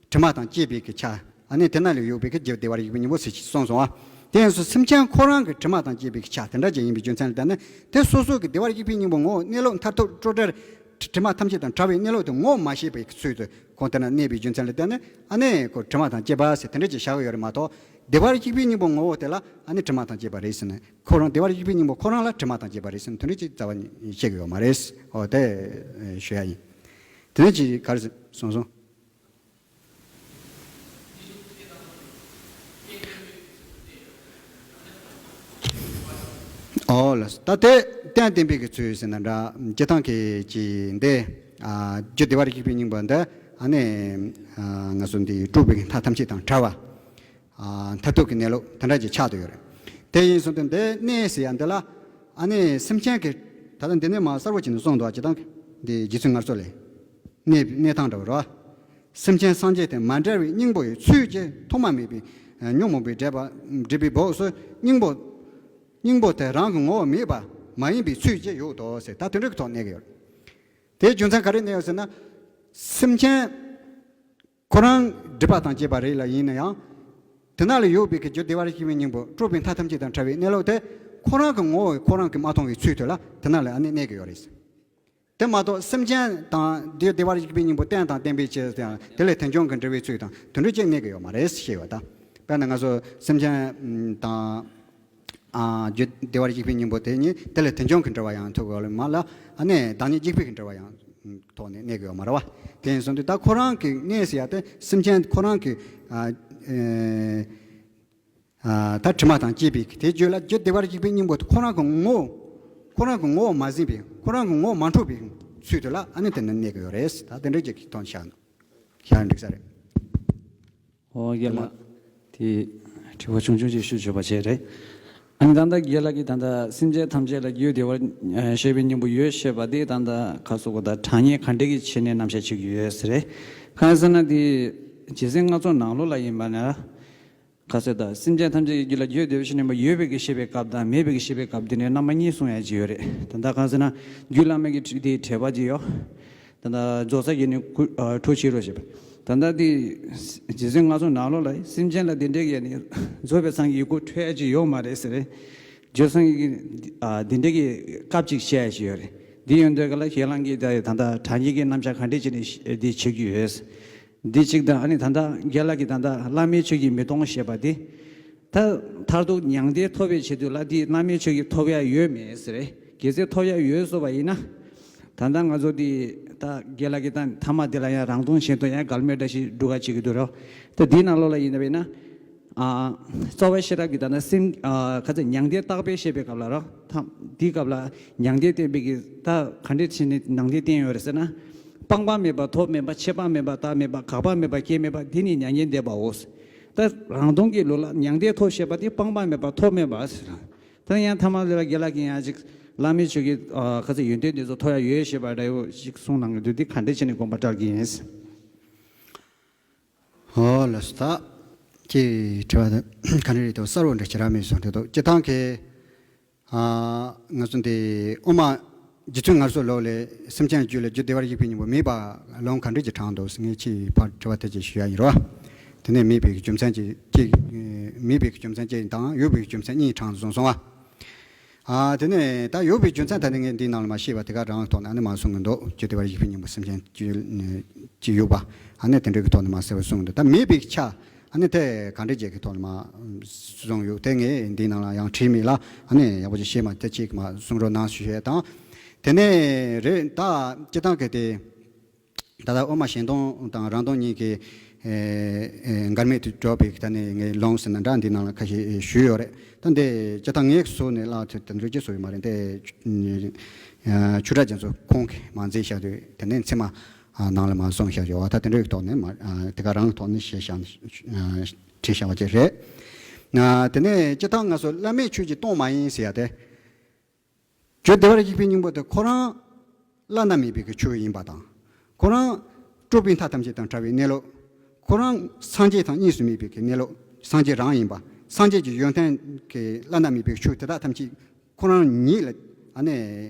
དྲི་མ་དང་བཅས་པའི་གི་ཆ། ཨ་ནི་དེ་ན་ལས་ཡོད་པའི་གི་རྒྱུ་བདེ་བར་གཤེགས་པའི་སྙིང་པོ་ཟེར་གྱིས་གསུངས་སོང་བ། དེ་ཡིན་ཙང་སེམས་ཅན་ཁོ་རང་གི་དྲི་མ་དང་བཅས་པའི་གི་ཆ་དེ་འདྲ་ཅིག་ཡིན་པའི་རྒྱུ་མཚན་ལ་བརྟེན་ནས་དེ་སོ་སོ་གི་བདེ་བར་གཤེགས་པའི་སྙིང་པོ་ངོ་བོ་གནས་ལུགས་མཐར་ཐུག་སྤྲོས་བྲལ་དྲི་མ་ཐམས་ཅད་དང་བྲལ་བའི་གནས་ལུགས་དེ་ངོ་མ་ཤེས་པའི་གི་ཚུལ་དུ་ཁོང་དེ་ན་གནས་པའི་རྒྱུ་མཚན་ལ་བརྟེན་ནས་ཨ་ནི་ཁོ་དྲི་མ་དང་བཅས་པ་ཟེར་དེ་འདྲ་ཅིག་བཞག་གི་ཡོད་རེད་མ་གཏོགས་བདེ་བར་གཤེགས་པའི་སྙིང་པོ་ངོ་བོ་དེ་ལ་ཨ་ནི་དྲི་མ་དང་བཅས་པ་རེད་ཟེར་ནས་ཁོ་རང་བདེ་བར་གཤེགས་པའི་སྙིང་པོ་ཁོ་རང་ལ་དྲི་མ་དང་བཅས་པ་རེད་ཟེར་ནས་དེ་འདྲ་ཅིག་རྩ་བ་ནས་བཤད་གི་ཡོད་མ་རེད། ཨོ་དེ་ཞུ་ཡ་ཡིན། དེ་ནས་ཅིག་ག་རེ་གསུངས་སོང་། ཨོ་ལགས་སོ། ད་དེ་རྟེན་བརྟེན་པའི་གི་ཚུལ་ཟེར་ན་འདྲ་སྤྱི་བཏང་གི་ཅི་འདི་ཨ་རྒྱུ་བདེ་བར་གཤེགས་པའི་སྙིང་པོ་འདི་ཨ་ནི་ཨ་ང་ཚོ་འདི་སྤྲོས་པའི་མཐའ་ཐམས་ཅད་དང་བྲལ་བ་ཨ་མཐར་ཐུག་གི་གནས་ལུགས་དེ་འདྲ་ཅིག་ཆགས་བསྡད་ཡོད་རེད། དེ་ཡིན་སོང་དུས་འདི་གནས་ཟེར་ཡ་འདི་ལ་ཨ་ནི་སེམས་ཅན་གྱི་ད་ལྟ་འདི་ནས་མ་གསལ་པོ་བྱས་ནས་གསུངས་འདུག་སྤྱི་བཏང་གི་འདི་རྗེ་བཙུན་མངའ་གསོལ་ལས། གནས་གནས་སྟངས་འདྲ་བོ་རེད། སེམས་ཅན་སངས་རྒྱས་དང་མ་བྲལ་བའི་སྙིང་པོ་ཡི་ཚུལ་གྱིས་ཐོག་མ་མེད་པའི་ཉོན་མོངས་པའི་སྒྲིབ་པ་སྒྲིབ་པའི་སྦུབས་སུ་སྙིང་པོ་སྙིང་པོ་དེ་རང་གི་ངོ་བོ་མེད་པ་མ་ཡིན་པའི་ཚུལ་གྱིས་ཡོད་དོ་ཟེར་ད་དེ་འདྲ་གི་ཐོག་གནས་ཀྱི་ཡོད། དེའི་རྒྱུ་མཚན་ག་རེ་གནས་ཡོད་ཟེར་ན། སེམས་ཅན་ཁོ་རང་སྒྲིབ་པ་དང་བཅས་པ་རེད་ལ་ཡིན་ན་ཡང་། དེ་ན་ལ་ཡོད་པའི་གི་རྒྱུ་བདེ་བར་གཤེགས་པའི་སྙིང་པོ་སྤྲོས་པའི་མཐའ་ཐམས་ཅད་དང་བྲལ་བའི་གནས་ལུགས་དེ་ཁོ་རང་གི་ངོ་བོ་ཁོ་རང་གིས་མ་མཐོང་བའི་ཚུལ་དུ་ལ་དེ་ན་ལ་ཨ་ནི་གནས་ཀྱི་ཡོད་རེད། དེ་མ་གཏོགས་སེམས་ཅན་དང་རྒྱུ་བདེ་བར་གཤེགས་པའི་སྙིང་པོ་རྟེན་དང་བརྟེན་པའི་ཕྱིར་དང་དེ་ལས་དོན་བྱུང་གི་འབྲེལ་བའི་ཚུལ་དང་དེ་འདྲ་ཅིག་གནས་ཀྱི་ཡོད་མ་རེད་ཞེས་པ་དང་། དཔེར་ན་ང་ཚོ་སེམས་ཅན་དང་། ཨ་རྒྱུ་བདེ་བར་གཤེགས་པའི་སྙིང་པོ་དེ་ཉིད་དེ་ལས་དོན་བྱུང་གི་འབྲེལ་བ་ཡང་ཐུག་གི་ཡོད་མ་ལ་ཨ་ནི་བདག་ཉིད་གཤེགས་པའི་གི་འབྲེལ་བ་ཡང་ཐོག་ནས་གནས་ཀྱི་ཡོད་མ་རེད་བ། དེ་ཡིན་སོང་དུས་ད་ཁོ་རང་གི་གནས་ཟེར་ཡ་དེ་སེམས་ཅན་ཁོ་རང་གི་ཨ་ཨེ་ཨ་ད་དྲི་མ་དང་བཅས་པའི་དེ་བརྗོད་ལ་རྒྱུ་བདེ་བར་གཤེགས་པའི་སྙིང་པོ་དེ་ཁོ་རང་གི་ངོ་བོ་ཁོ་རང་གི་ངོ་བོ་མ་ཟིན་པའི་ཁོ་རང་གི་ངོ་བོ་མ་འཕྲོད་པའི་ཚུལ་དུ་ལ་ཨ་ནི་དེ་ནི་གནས་ཀྱི་ཡོད་རེད། ད་དེ་འདྲ་ཅིག་གི་དོན་བཞག་ན་བཞག་ན་འགྲིག་ས་རེད། ཨོ་རྒན་ལགས། དེ་དྲི་བ་ཆུང་ཆུང་ཅིག་ཞུ་ཆོག་པ་བྱས་རེད། ཨ་ནི་ད་ལྟ་རྒན་ལགས་ཀྱིས་ད་ལྟ་སེམས་ཅན་ཐམས་ཅད་ལ་རྒྱུ་བདེ་བར་གཤེགས་པའི་སྙིང་པོ་ཡོད་ཞེས་པ་དེ་ད་ལྟ་ཁ་སོགས་པ་དང་དྲང་ངེས་ག་འདྲ་གི་ཆེད་ནས་རྣམ་བཤད་བྱེད་ཀྱི་ཡོད་ཟེར་རེད། གང་ཡིན་ཟེར་ན་དེ་རྗེ་བཙུན་མངའ་གསོལ་ནང་ལོགས་ལ་ཡིན་པ་ན། ཁ་ཟེར་ད་སེམས་ཅན་ཐམས་ཅད་ཀྱི་རྒྱུད་ལ་རྒྱུ་བདེ་བར་གཤེགས་པའི་སྙིང་པོ་ཡོད་པའི་གི་བཤད་པའི་སྐབས་དང་མེད་པའི་གི་བཤད་པའི་སྐབས་དེ་ནས་རྣམ་པ་གཉིས་གསུང་ཡ་ཅིག་ཡོད་རེད། ད་ལྟ་གང་ཟེར་ན་རྒྱུད་བླ་མེད་ཀྱི་ཁྲིད་དེའི་འགྲེལ་པ་ཅིག་ཡོད། ད་ལྟ་རྫོགས་སངས་རྒྱས་ནི་སྐུ་ཨ་འཁྲུལ་ཕྱིར་རོ་ཞེས་པ། ད་ལྟ་འདི་རྗེ་བཙུན་མངའ་གསོལ་ནང་ལོགས་ལ་སེམས་ཅན་ལ་དེ་འདྲའི་ཡ་ནི་རྫོགས་པའི་སངས་རྒྱས་ཀྱི་སྐུ་འཁྲུལ་ཡ་ཅིག་ཡོད་མ་རེད་ཟེར་རེད། རྫོགས་སངས་རྒྱས་ཀྱི་ཨ་དེ་འདྲའི་གི་སྐབས་ཅིག་བཤད་ཡ་ཅིག་ཡོད་རེད། འདི་ཡོད་འདོད་ག་ལ་ཁྱེད་རང་གིས་ད་ད་ལྟ་དྲང་ངེས་ཀྱི་རྣམ་གཞག་ག་འདྲས་བྱས་ནས་འདི་བྱེད་ཀྱི་ཡོད། འདི་གཅིག་དང་ཨ་ནི་ད་ལྟ་རྒན་ལགས་ཀྱིས་ད་ལྟ་བླ་མའི་ཆོས་ཀྱིས་མི་གཏོང་ཞེས་པ་འདི། ད་མཐར་ཐུག་མྱང་འདས་ཐོབ་པའི་ཆེད་དུ་ལ་འདི་བླ་མའི་ཆོས་ཀྱིས་ཐོབ་ཡ་ཡོད་མེད་ཟེར་རེད། གལ་སྲིད་ཐོབ་ཡ་ཡོད་སོང་བ་ཡིན་ན། ད་ལྟ་ང་ཚོ་འདི་ད་རྒན་ལགས་ཀྱིས་ད་མཐའ་མ་འདི་ལ་ཡང་རང་སྟོང་གཞན་སྟོང་ཡང་འགལ་མེད་འདྲ་ཞིག་སྒྲུབ་ག་བྱེད་ཀྱི་འདུག་རོ། ད་འདིའི་ནང་ལོགས་ལ་ཡིན་ན་བས་ན། ཨ། རྩ་བ་ཤེས་རབ་ཀྱི་ད་ལྟ་སེམས་ཨ་ཁ་ཚ་མྱང་འདས་བརྟག་པས་དཔྱད་པའི་སྐབས་ལ་རོ། ཐ་འདིའི་སྐབས་ལ་མྱང་འདས་བསྟན་པའི་གི་ད་ག་འདྲས་བྱས་ནས་མྱང་འདས་བསྟན་ཡོད་རེད་ཟེར་ན། སྤངས་པ་མེད་པ་ཐོབ་མེད་པ་ཆད་པ་མེད་པ་བརྟགས་མེད་པ་དགག་པ་མེད་པ་སྐྱེ་མེད་པ་འདི་ནི་མྱ་ངན་འདས་པའོ། ད་རང་སྟོང་གི་ལུགས་ལ་མྱང་འདས་ཐོབ་ཤེས་པ་དེ་སྤངས་པ་མེད་པ་ཐོབ་མེད་པ་ཟེར། ད་ཡང་ཐ་མ་ལ་རྒན་ལགས་ཀྱིས་ཡང་ཅིག་བླ་མའི་ཆོས་ཀྱི་ཨ་ཁ་ཚ་ཡོན་ཏན་འདི་ཚོ་ཐོབ་ཡ་ཡོད་ཞེས་པ་འདྲ་བོ་ཞིག་གསུངས་གནང་གི་འདུག་འདི་ག་འདྲས་བྱས་ནས་དགོངས་པ་བཀྲལ་གྱི་ཡིན། ཨོ་ལགས་སོ། ད་ཅིག་དྲི་བ་དེ་ག་འདྲ་རེད་དོ། གསལ་བོ་འདྲ་ཞིག་རག་མེད་སོང་དེ་དོ། སྤྱི་བཏང་གི་ཨ་ང་ཚོ་འདི་དབུ་མ་རྗེ་བཙུན་མངའ་གསོལ་ལོ་ལས་སེམས་ཅན་རྒྱུད་ལ་རྒྱུ་བདེ་བར་གཤེགས་པའི་སྙིང་པོ་མེད་པ་ལུང་ག་འདྲ་ཅིག་དྲངས་འདུག་ཟེར་ངས་ཅིག་ཕར་དྲི་བ་དེ་ཅིག་ཞུ་ཡ་ཡིན་རོ། དེ་ནས་མེད་པའི་རྒྱུ་མཚན་ཅིག་ཅིག་མེད་པའི་རྒྱུ་མཚན་ཅིག་དང་ཡོད་པའི་རྒྱུ་མཚན་གཉིས་དྲངས་སོང་སོང་བ། ཨ་དེ་ནས་ད་ཡོད་པའི་རྒྱུ་མཚན་ད་ནི་ངས་འདིའི་ནང་ལ་མ་བཤད་པ་དེ་ག་རང་ཐོག་ནས་ཨ་ནི་མ་གསུང་གི་འདུག་རྒྱུ་བདེ་བར་གཤེགས་པའི་སྙིང་པོ་སེམས་ཅན་རྒྱུད་ཅིག་ཡོད་པ་ཨ་ནི་དེ་འདྲའི་གི་ཐོག་ནས་མ་གསལ་བར་གསུངས་འདུག་ད་མེད་པའི་ཆ་ཨ་ནི་དེ་ག་འདྲའི་རྒྱུ་གི་ཐོག་ནས་མ་གསུངས་ཡོད་དེ་ངས་འདིའི་ནང་ལ་ཡང་བྲིས་མེད་ལ་ཨ་ནི་ཡག་པོ་ཅིག་བཤད་མ་དེ་ཅིག་མ་གསུང་རོགས་གནང་ཞུ་ཞུ་ཡས་དང་། དེ་ནས་རེད་ད་སྤྱི་བཏང་གི་དེ། ད་ལྟ་དབུ་མ་གཞན་སྟོང་དང་རང་སྟོང་གཉིས་ཀྱི་ཨེ་ཨེ་འགལ་མེད་དུ་འགྲོ་བའི་ད་ནི་ངའི་ལུང་ཟེར་ན་འདྲ་འདི་ནང་ལ་ཁ་ཤས་ཞུས་ཡོད་རེད། ད་འདི་སྤྱི་བཏང་ངས་བཟོས་ནས་བཀླགས་ཚུལ་དེ་འདྲ་ཅིག་བཟོས་ཡོད་མ་རེད་དེ། ཆོས་གྲགས་རྒྱ་མཚོ་ཁོང་གིས་མ་མཛད་བཞག་དུས་དེ་ནས་ཚད་མ་ནང་ལ་མ་གསུངས་བཞག་ཡོད་བ། ད་དེ་འདྲའི་ཐོག་ནས་མ་དེ་ག་རང་ཐོག་ནས་བཤད་བཞག་བྲིས་བཞག་པ་ཅིག་རེད། དེ་ནས་སྤྱི་བཏང་ང་ཚོ་བླ་མེད་ཆོས་ཀྱི་སྟོང་མ་ཡིན་ཟེར་ཡ་དེ། རྒྱུ་བདེ་བར་གཤེགས་པའི་སྙིང་པོ་དེ་ཁོ་རང་བླ་ན་མེད་པའི་གི་ཆོས་ཡིན་པ་དང་། ཁོ་རང་སྤྲོས་པའི་མཐའ་ཐམས་ཅད་དང་བྲལ་བའི་གནས་ལུགས། ཁོ་རང་སངས་རྒྱས་དང་གཉིས་སུ་མེད་པའི་གི་གནས་ལུགས། སངས་རྒྱས་རང་ཡིན་པ། སངས་རྒྱས་ཀྱི་ཡོན་ཏན་གྱི་བླ་ན་མེད་པའི་ཆོས་དེ་དག་ཐམས་ཅད་ཁོ་རང་ཉིད་ལ་ཨ་ནི་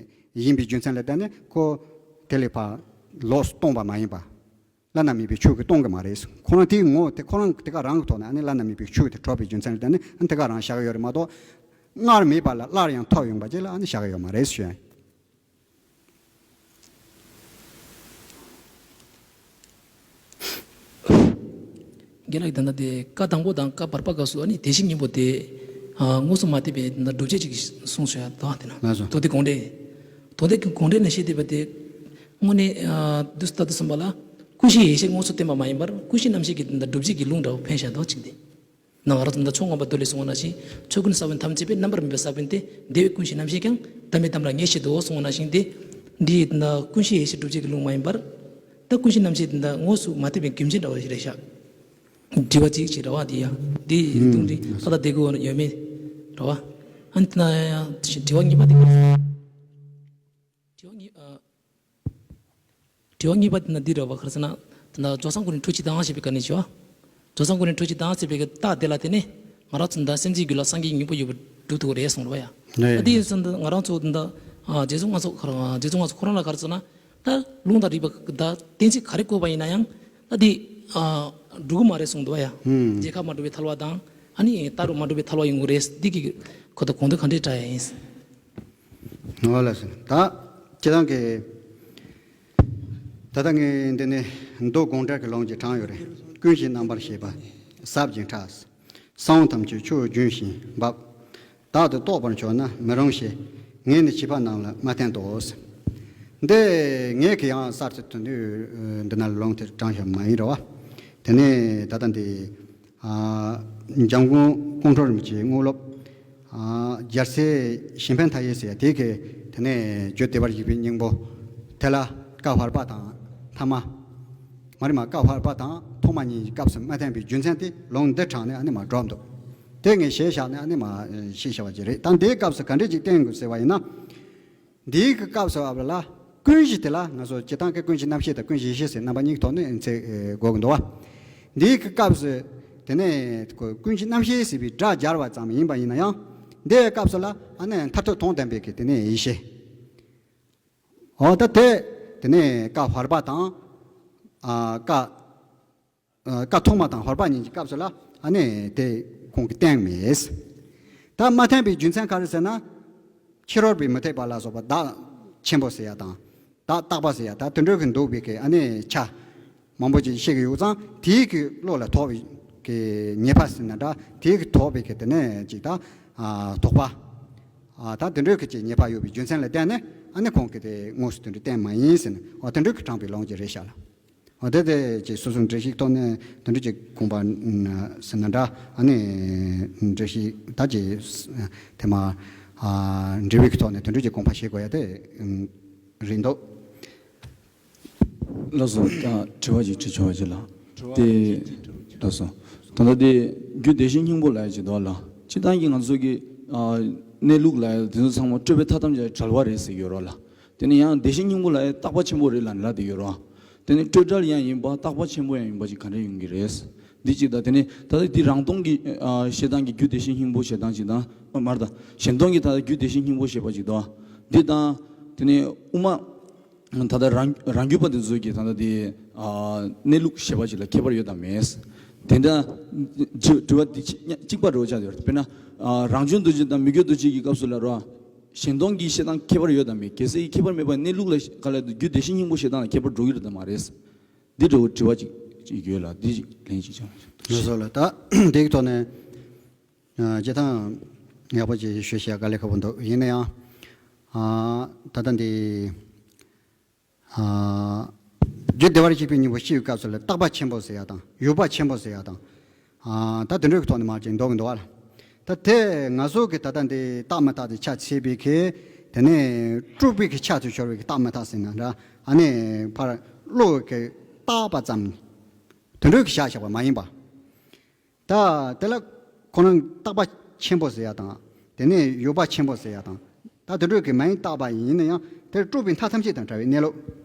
ཡིན་པའི་རྒྱུ་མཚན་ལ་བརྟེན་ནས་ཁོ་དེ་ལས་ཕར་ལོགས་སུ་གཏོང་བ་མ་ཡིན་པ། བླ་ན་མེད་པའི་ཆོས་ཀྱིས་གཏོང་གི་མ་རེད། ཁོ་རང་དེའི་ངོ་དེ་ཁོ་རང་དེ་ག་རང་གི་ཐོག་ནས་ཨ་ནི་བླ་ན་མེད་པའི་ཆོས་དེ་གྲུབ་པའི་རྒྱུ་མཚན་ལ་བརྟེན་ནས་ཨ་ནི་དེ་ག་རང་བཞག་གི་ཡོད་རེད་མ་གཏོགས། སྔར་མེད་པ་ལ་སླར་ཡང་ཐོབ་ཡོང་པ་ཅིག་ལ་ཨ་ནི་བཞག་གི་ཡོད་མ་རེད་ཞུ་ཡ་ཡིན། རྒན་ལགས་ཀྱིས་ད་ལྟ་དེ་བཀའ་དང་པོ་དང་བཀའ་བར་པ་སྐབས་སུ་ཨ་ནི་བདེ་གཤེགས་སྙིང་པོ་དེ་ཨ་དངོས་སུ་མ་ཐེབས་པའི་ད་ལྟ་སྒྲུབ་བྱེད་ཅིག་གསུངས་སོང་ཡ་ད་དེ་ན་ལགས་སོ། མདོ་སྡེ་དགོངས་འགྲེལ། མདོ་སྡེ་གི་དགོངས་འགྲེལ་ནང་བཤད་བསྡད་པ་དེ་དངོས་གནས་ཨ་དུས་སུ་ད་དུ་གསུངས་པ་ལ་ཀུན་གཞི་ཡེ་ཤེས་དངོས་སུ་བསྟན་པ་མ་ཡིན་པར་ཀུན་གཞི་རྣམ་ཤེས་ཀྱི་ད་ལྟ་སྒྲུབ་བྱེད་ཀྱི་ལུང་འདྲ་བོ་འཕེན་བཞག་འདུག་ཅིག་དེ། ནང་ང་རང་ཚོ་འདི་ཕྱོགས་མངོན་པ་མདོ་ལས་གསུངས་པ་ནང་བཞིན་ཆོས་ཀུན་ས་བོན་ཐམས་ཅད་པས་རྣམ་པར་སྨིན་པའི་ས་བོན་ཏེ། དེ་བས་ཀུན་གཞི་རྣམ་ཤེས་ཀྱང་། ལྟ་མིན་གཏམ་ར་ངེས་ཤེས་དོ་གསུངས་པ་ནང་བཞིན་ཏེ། འདི་ཡི་ད་ལྟ་ཀུན་གཞི་ཡེ་ཤེས་སྒྲུབ་བྱེད་ཀྱི་ལུང་མ་ཡིན་པར། ད་ཀུན་གཞི་རྣམ་ཤེས་འདི་ད་དངོས་སུ་མ་ཐེབས་པའི་རྒྱུ་མཚན་འདྲ་བོ་ཞིག་རེད་ཤག་དྲི་བ་གཅིག་ཅིག་རེད་བ་འདི་ཡ། འདི་ཡི་ལུང་འདི་ད་ལྟ་བསྡད་དགོས་ཡོད་མེད་རེད་བ། ཨ་ནི་ད་ལྟ་ཡ་དྲི་བ་གཉིས་པ་འདི། དྲི་བ་གཉིས་ཨ། དྲི་བ་གཉིས་པ་དེ་ན་འདི་རེད་བ། ག་རེ་ཟེར་ན། དེ་ན་སྦྱོར་ཚང་ཀུན་ནས་འཁྲུལ་གཅིག་དང་ཞེས་པའི་སྐབས་ནས་བྱ་བ། སྦྱོར་ཚང་ཀུན་ནས་འཁྲུལ་གཅིག་དང་ཞེས་པའི་རྟགས་དེ་ལ་བརྟེན་ནས་ང་རང་ཚོ་འདི་སེམས་ཅན་རྒྱུད་ལ་སངས་རྒྱས་ཀྱི་སྙིང་པོ་ཡོད་པར་སྒྲུབ་ཐུབ་པ་རེད་གསུངས་རེད་བ་ཡ། ཨ་དེ་ཡིན་ཙང་འདི་ང་རང་ཚོ་འདི་ཨ་རྗེ་བཙུན་མངའ་གསོལ་ཁོ་རང་རྗེ་བཙུན་མངའ་གསོལ་ཁོ་རང་ལ་ག་རེ་ཟེར་ན། ད་ལུང་དང་རིགས་པ་དང་གཏན་ཚིགས་ག་རེ་བཀོད་པ་ཡིན་ན་ཡང་ད་འདི་ཨ་འགྲུབ་ཀྱི་མ་རེད་གསུངས་འདུག་བ་ཡ། རྗེས་ཁ་མ་གྲུབ་པའི་ཐལ་བ་དང་ཨ་ནི་རྟག་རུ་མ་གྲུབ་པའི་ཐལ་བ་ཡོང་གི་རེད། འདི་གི་ཁོ་ད་གོང་དུ་ག་འདྲས་བཀྲལ་ཡ་ཡིན། ཨོ་ལགས་སོ། ད་སྤྱིར་བཏང་གི་ད་ལྟ་ངས་འདི་ནས་མདོ་དགོངས་འགྲེལ་གྱི་ལུང་གཅིག་དྲངས་ཡོད་རེད། ཀུན་གཞི་རྣམ་པར་ཤེས་པ་ཟབ་ཅིང་ཕྲ། གསང་བ་ཐམས་ཅད་ཆོས་རྒྱུན་བཞིན་འབབ། བདག་ཏུ་རྟོག་པར་འཆོལ་ན་མི་རུང་ཞེས། ངས་ནི་བྱིས་པ་རྣམས་ལ་མ་བསྟན་ཏོ། འདི་ངས་གི་ཡང་གསར་དུ་དོན་དུ་འདི་ན་ལུང་དེ་དྲངས་ཤག་མ་ཡིན་རེད་བ། དེ་ནས་ད་ལྟ་འདི། ཨ་འཇམ་མགོན་ཀོང་སྤྲུལ་རིན་པོ་ཆེའི་དངོས་སློབ། ཨ་རྒྱལ་སྲས་གཞན་ཕན་མཐའ་ཡས་ཟེར་ཡ་དེ་གི་དེ་ནས་རྒྱུད་སྡེ་པར་བཞུགས་པའི་སྙིང་པོ། དེ་ལ་བཀའ་བར་པ་དང་ཐ་མ། མ་རེད་མ། བཀའ་བར་པ་དང་ཐོག་མ་གཉིས་ཀྱི་སྐབས་སུ་མ་བསྟན་པའི་རྒྱུ་མཚན་དེ་ལུང་འདི་དྲངས་ནས་ཨ་ནི་མ་སྒྲོག་འདུག་དེ་ངས་ཞེས་བཞག་ནས་ཨ་ནི་མ་ཞེས་བྱ་བ་ཅིག་རེད། ད་འདིའི་སྐབས་སུ་ག་འདྲས་ཅིག་བསྟན་དགོས་ཟེར་བ་ཡིན་ན། འདིའི་གི་སྐབས་སུ་བབ་ལ་ཀུན་གཞི་དེ་ལ་ང་ཚོ་སྤྱིར་བཏང་གི་ཀུན་གཞི་རྣམ་ཤེས་དང་ཀུན་གཞི་ཡེ་ཤེས་ཟེར་རྣམ་པ་གཉིས་ཀྱི་ཐོག་ནས་ཚིག་དགོས་ཀྱི་འདུག་བ། འདིའི་གི་སྐབས་སུ་དེ་ནས་ཀུན་གཞི་རྣམ་ཤེས་ཟེར་བའི་སྒྲ་སྦྱར་བ་ཙམ་ཡིན་པ་ཡིན་ན་ཡང་། འདིའི་སྐབས་སུ་ལ་ཨ་ནི་མཐར་ཐུག་དོན་བསྟན་པའི་གི་དེ་ནས་ཡེ་ཤེས། འོ་ད་དེ་དེ་ནས་བཀའ་བར་པ་དང་། ཨ་བཀའ། ཨ་བཀའ་ཐོག་མ་དང་བར་པ་གཉིས་ཀྱི་སྐབས་སུ་ལ་ཨ་ནི་དེ་ཁོང་གིས་བསྟན་མེད། ད་མ་བསྟན་པའི་རྒྱུ་མཚན་ག་རེ་ཟེར་ན། ཕྱི་རོལ་པའི་མུ་སྟེགས་པ་ལ་སོགས་པ་བདག་ཆེན་པོ་ཟེར་ཡ་དང་། བདག་རྟག་པ་ཟེར་ཡ་ད་དེ་འདྲ་གི་འདུག་པའི་གི་ཨ་ནི་ཆ་མང་པོ་ཅིག་བཤད་ཀྱི་ཡོད་ཙང་དེའི་གི་བློ་ལ་ཐོགས་པའི་གི་ཉེས་པ་ཟེར་ན་འདྲ། དེའི་གི་ཐོགས་པའི་གི་དེ་ནས་ཅིག་ད་ཨ་དོགས་པ། ཨ་ད་དེ་འདྲ་གི་ཅིག་ཉེས་པ་ཡོད་པའི་རྒྱུ་མཚན་ལ་བརྟེན་ནས་ཨ་ནི་ཁོང་གིས་དེ་དངོས་སུ་དེ་འདྲ་བསྟན་མ་ཡིན་ཟེར་ནས། འོ་དེ་འདྲ་གི་དྲངས་པའི་ལུང་ཅིག་རེད་ཤག་ལགས། འོ་དེ་དེ་ཅིག་སོ་སོའི་འགྲེལ་བཤད་ཐོག་ནས་དེ་འདྲ་ཅིག་དགོངས་པ་ཟེར་ན་འདྲ། ཨ་ནི་འགྲེལ་བཤད་ད་ཅིག་དེ་མ་ཨ་འགྲེལ་བའི་ཐོག་ནས་དེ་འདྲ་ཅིག་དགོངས་པ་བཞེས་དགོས་ཡ་དེ་རེད་འདུག་ལགས་སོ། ད་དྲི་བ་ཅིག་དྲི་ཆོག་པ་ཅིག་ལགས། དྲི་བ་དེ་ཅིག་དྲི་ཆོག་ལགས་སོ། ད་ལྟ་དེ་རྒྱུད་བདེ་གཤེགས་སྙིང་པོ་ལབ་ཡ་ཅིག་འདུག་ལགས། སྤྱིར་བཏང་གི་ང་ཚོ་གི་ཨ་གནས་ལུགས་ལབ་ཡ་དེ་ཚོ་ཚང་མ་སྤྲོས་པའི་མཐའ་ཐམས་ཅད་བྲལ་བ་རེད་ཟེར་གྱི་ཡོད་རེད་ལགས། དེ་ནས་ཡང་བདེ་གཤེགས་སྙིང་པོ་ལབ་ཡ་རྟག་པ་ཆེན་པོ་རེད་ལབ་ནས་ལབ་བསྡད་ཡོད་རེད། དེ་ནས་སྤྲོས་བྲལ་ཡང་ཡིན་པ་རྟག་པ་ཆེན་པོ་ཡང་ཡིན་པ་ཅིག་ག་འདྲ་ཡོང་གི་རེད། འདི་གཅིག་དང་། དེ་ནས་ད་ལྟ་འདི་རང་སྟོང་གི་ཨ་བཤད་སྟངས་ཀྱི་རྒྱུད་བདེ་གཤེགས་སྙིང་པོ་བཤད་སྟངས་གཅིག་དང་། ཨ་མ་རེད་ད། གཞན་སྟོང་གི་ད་ལྟ་རྒྱུད་བདེ་གཤེགས་སྙིང་པོ་བཤད་པ་གཅིག་དང་། འདི་དང་། དེ་ནས་དབུ་མ་ད་ལྟ་རང་རང་རྒྱུད་པ་འདི་ཚོ་གི་ད་ལྟ་འདི་ཨ་གནས་ལུགས་བཤད་པ་གཅིག་ལ་ཁྱད་པར་ཡོད་དམ་མེད། དེ་འདྲ་དྲི་དྲི་བ་འདི་གཅིག་གཅིག་པ་འདྲ་བོ་ཆགས་ཡོད་རེད། དཔེར་ན་ཨ་རང་བྱུང་འདུ་བྱེད་དང་མི་འགྱུར་འདུ་བྱེད་ཀྱི་སྐབས་སུ་ལ་རོ། གཞན་སྟོང་གི་བཤད་སྟངས་ཁྱད་པར་ཡོད་དམ་མེད། གལ་སྲིད་ཁྱད་པར་མེད་པ་གནས་ལུགས་ལ་ག་ལ་རྒྱུད་བདེ་གཤེགས་སྙིང་པོ་བཤད་སྟངས་ལ་ཁྱད་པར་འགྲོ་གི་རེད་དམ་མ་རེད། འདི་འདྲ་བོ་དྲི་བ་ཅིག་ཅིག་ཡོད་ལ། འདི་ཅིག་ལན་ཅིག་བྱང་། ལགས་སོ་ལགས། ད་འདི་གི་ཐོག་ནས་ཨ་སྤྱིར་བཏང་ཡག་པོ་ཅིག་ཞུ་བཤད་དཀའ་ལས་ཁག་པོ་འདུག་ཡིན་ན་ཡང་ཨ་ད་ལྟ་འདི་ཨ་རྒྱུད་བདེ་བར་གཤེགས་པའི་སྙིང་པོ་ཞེས་པའི་སྐབས་སུ་ལ་རྟག་པ་ཆེན་པོ་ཟེར་ཡ་དང་ཡོད་པ་ཆེན་པོ་ཟེར་ཡ་དང་། ཨ་ད་དེ་འདྲའི་ཐོག་ནས་མར་ཅིག་འདོགས་ཀྱི་འདུག་བ་ལ། ད་དེ་ང་ཚོ་གི་ད་ལྟ་འདི་རྟག་མི་རྟག་དེ་ཆ་ཚད་པའི་གི། དེ་ནས་སྤྲོས་པའི་གི་ཆ་དུ་ཤོར་བའི་གི་རྟག་མི་རྟག་ཟེར་ན་འདྲ། ཨ་ནི་ཕར་བློ་གི་བཏགས་པ་ཙམ་དེ་འདྲའི་གི་བཞག་བཞག་པ་མ་ཡིན་པ། ད་དེ་ལ་ཁོ་རང་རྟག་པ་ཆེན་པོ་ཟེར་ཡ་དང་། དེ་ནས་ཡོད་པ་ཆེན་པོ་ཟེར་ཡ་དང་། ད་དེ་འདྲའི་གི་མ་ཡིན་རྟག་པ་ཡིན་ན་ཡང་དེར་སྤྲོས་པའི་མཐའ་ཐམས་ཅད་དང་བྲལ་བའི་གནས་ལུགས།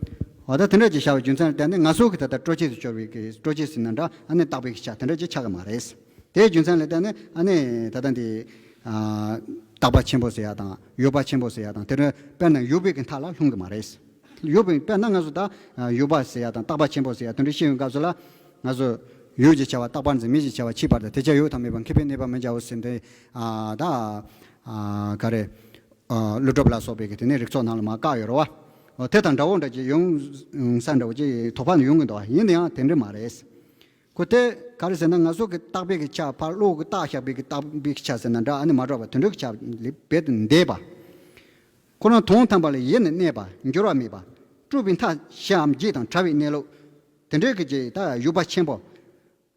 འོ་ད་དེ་འདྲ་ཅིག་བཞག་པའི་རྒྱུ་མཚན་ལ་བརྟེན་ནས་ང་ཚོ་གི་ད་ལྟ་སྤྲོས་བཅས་སུ་གྱུར་པའི་གི་སྤྲོས་བཅས་ཟེར་ན་འདྲ། ཨ་ནི་རྟག་པའི་གི་ཆ་དེ་འདྲ་ཅིག་ཆགས་ཀྱི་མ་རེད། དེའི་རྒྱུ་མཚན་ལ་བརྟེན་ནས་ཨ་ནི་ད་ལྟ་འདི་ཨ་རྟག་པ་ཆེན་པོ་ཟེར་ཡ་དང་ཡོད་པ་ཆེན་པོ་ཟེར་ཡ་དང་དེ་རུ་དཔེར་ན་ཡོད་པའི་གི་མཐའ་ལ་ལྷུང་གི་མ་རེད། ཡོད་པའི་དཔེར་ན་ང་ཚོ་ད་ཨ་ཡོད་པ་ཟེར་ཡ་དང་རྟག་པ་ཆེན་པོ་ཟེར་ཡ་དེ་འདྲ་བཤད་ཡོང་སྐབས་སུ་ལ་ང་ཚོ་ཡུལ་གྱི་བྱ་བ་རྟག་པར་འཛིན་མིན་གྱི་བྱ་བ་མཆིས་པར་ཐལ། དེ་ཕྱིར་ཡོད་དང་མེད་པ་མཁས་པས་གནས་པར་མི་བྱའོ་ཟེར་ཏེ་ཨ་ད་ཨ་ག་རེ་ཨ་ཀླུ་སྒྲུབ་ལ་སོགས་པའི་གི་དེ་ནས་རིགས་ཚོགས་ནང་ལ་མར་བཀག་ཡོད་རེད་བ། འོ་དེ་དང་འདྲ་བོ་འདྲ་ཅིག་ཡོང་ས་འདྲ་བོ་ཅིག་དོགས་པ་ནི་ཡོང་གི་འདུག་བ། ཡིན་ན་ཡང་དེ་འདྲ་མ་རེད། ཁོ་དེ་ག་རེ་ཟེར་ན་ང་ཚོ་གི་བརྟག་པའི་གི་ཆ་ཕར་བློ་གི་བརྟག་བཞག་པའི་གི་བརྟག་པའི་གི་ཆ་ཟེར་ན་འདྲ་ཨ་ནི་མ་གྲུབ་པ་དེ་འདྲ་གི་ཆ་ལས་རྦད་དེ་འདས་པ། ཁོ་རང་དོན་དམ་པ་ལ་ཡེ་ནས་གནས་པ་འགྱུར་བ་མེད་པ། སྤྲོས་པའི་མཐའ་བཞི་འམ་བརྒྱད་དང་བྲལ་བའི་གནས་ལུགས། དེ་འདྲའི་གི་ཅིག་ད་ཡོད་པ་ཆེན་པོ།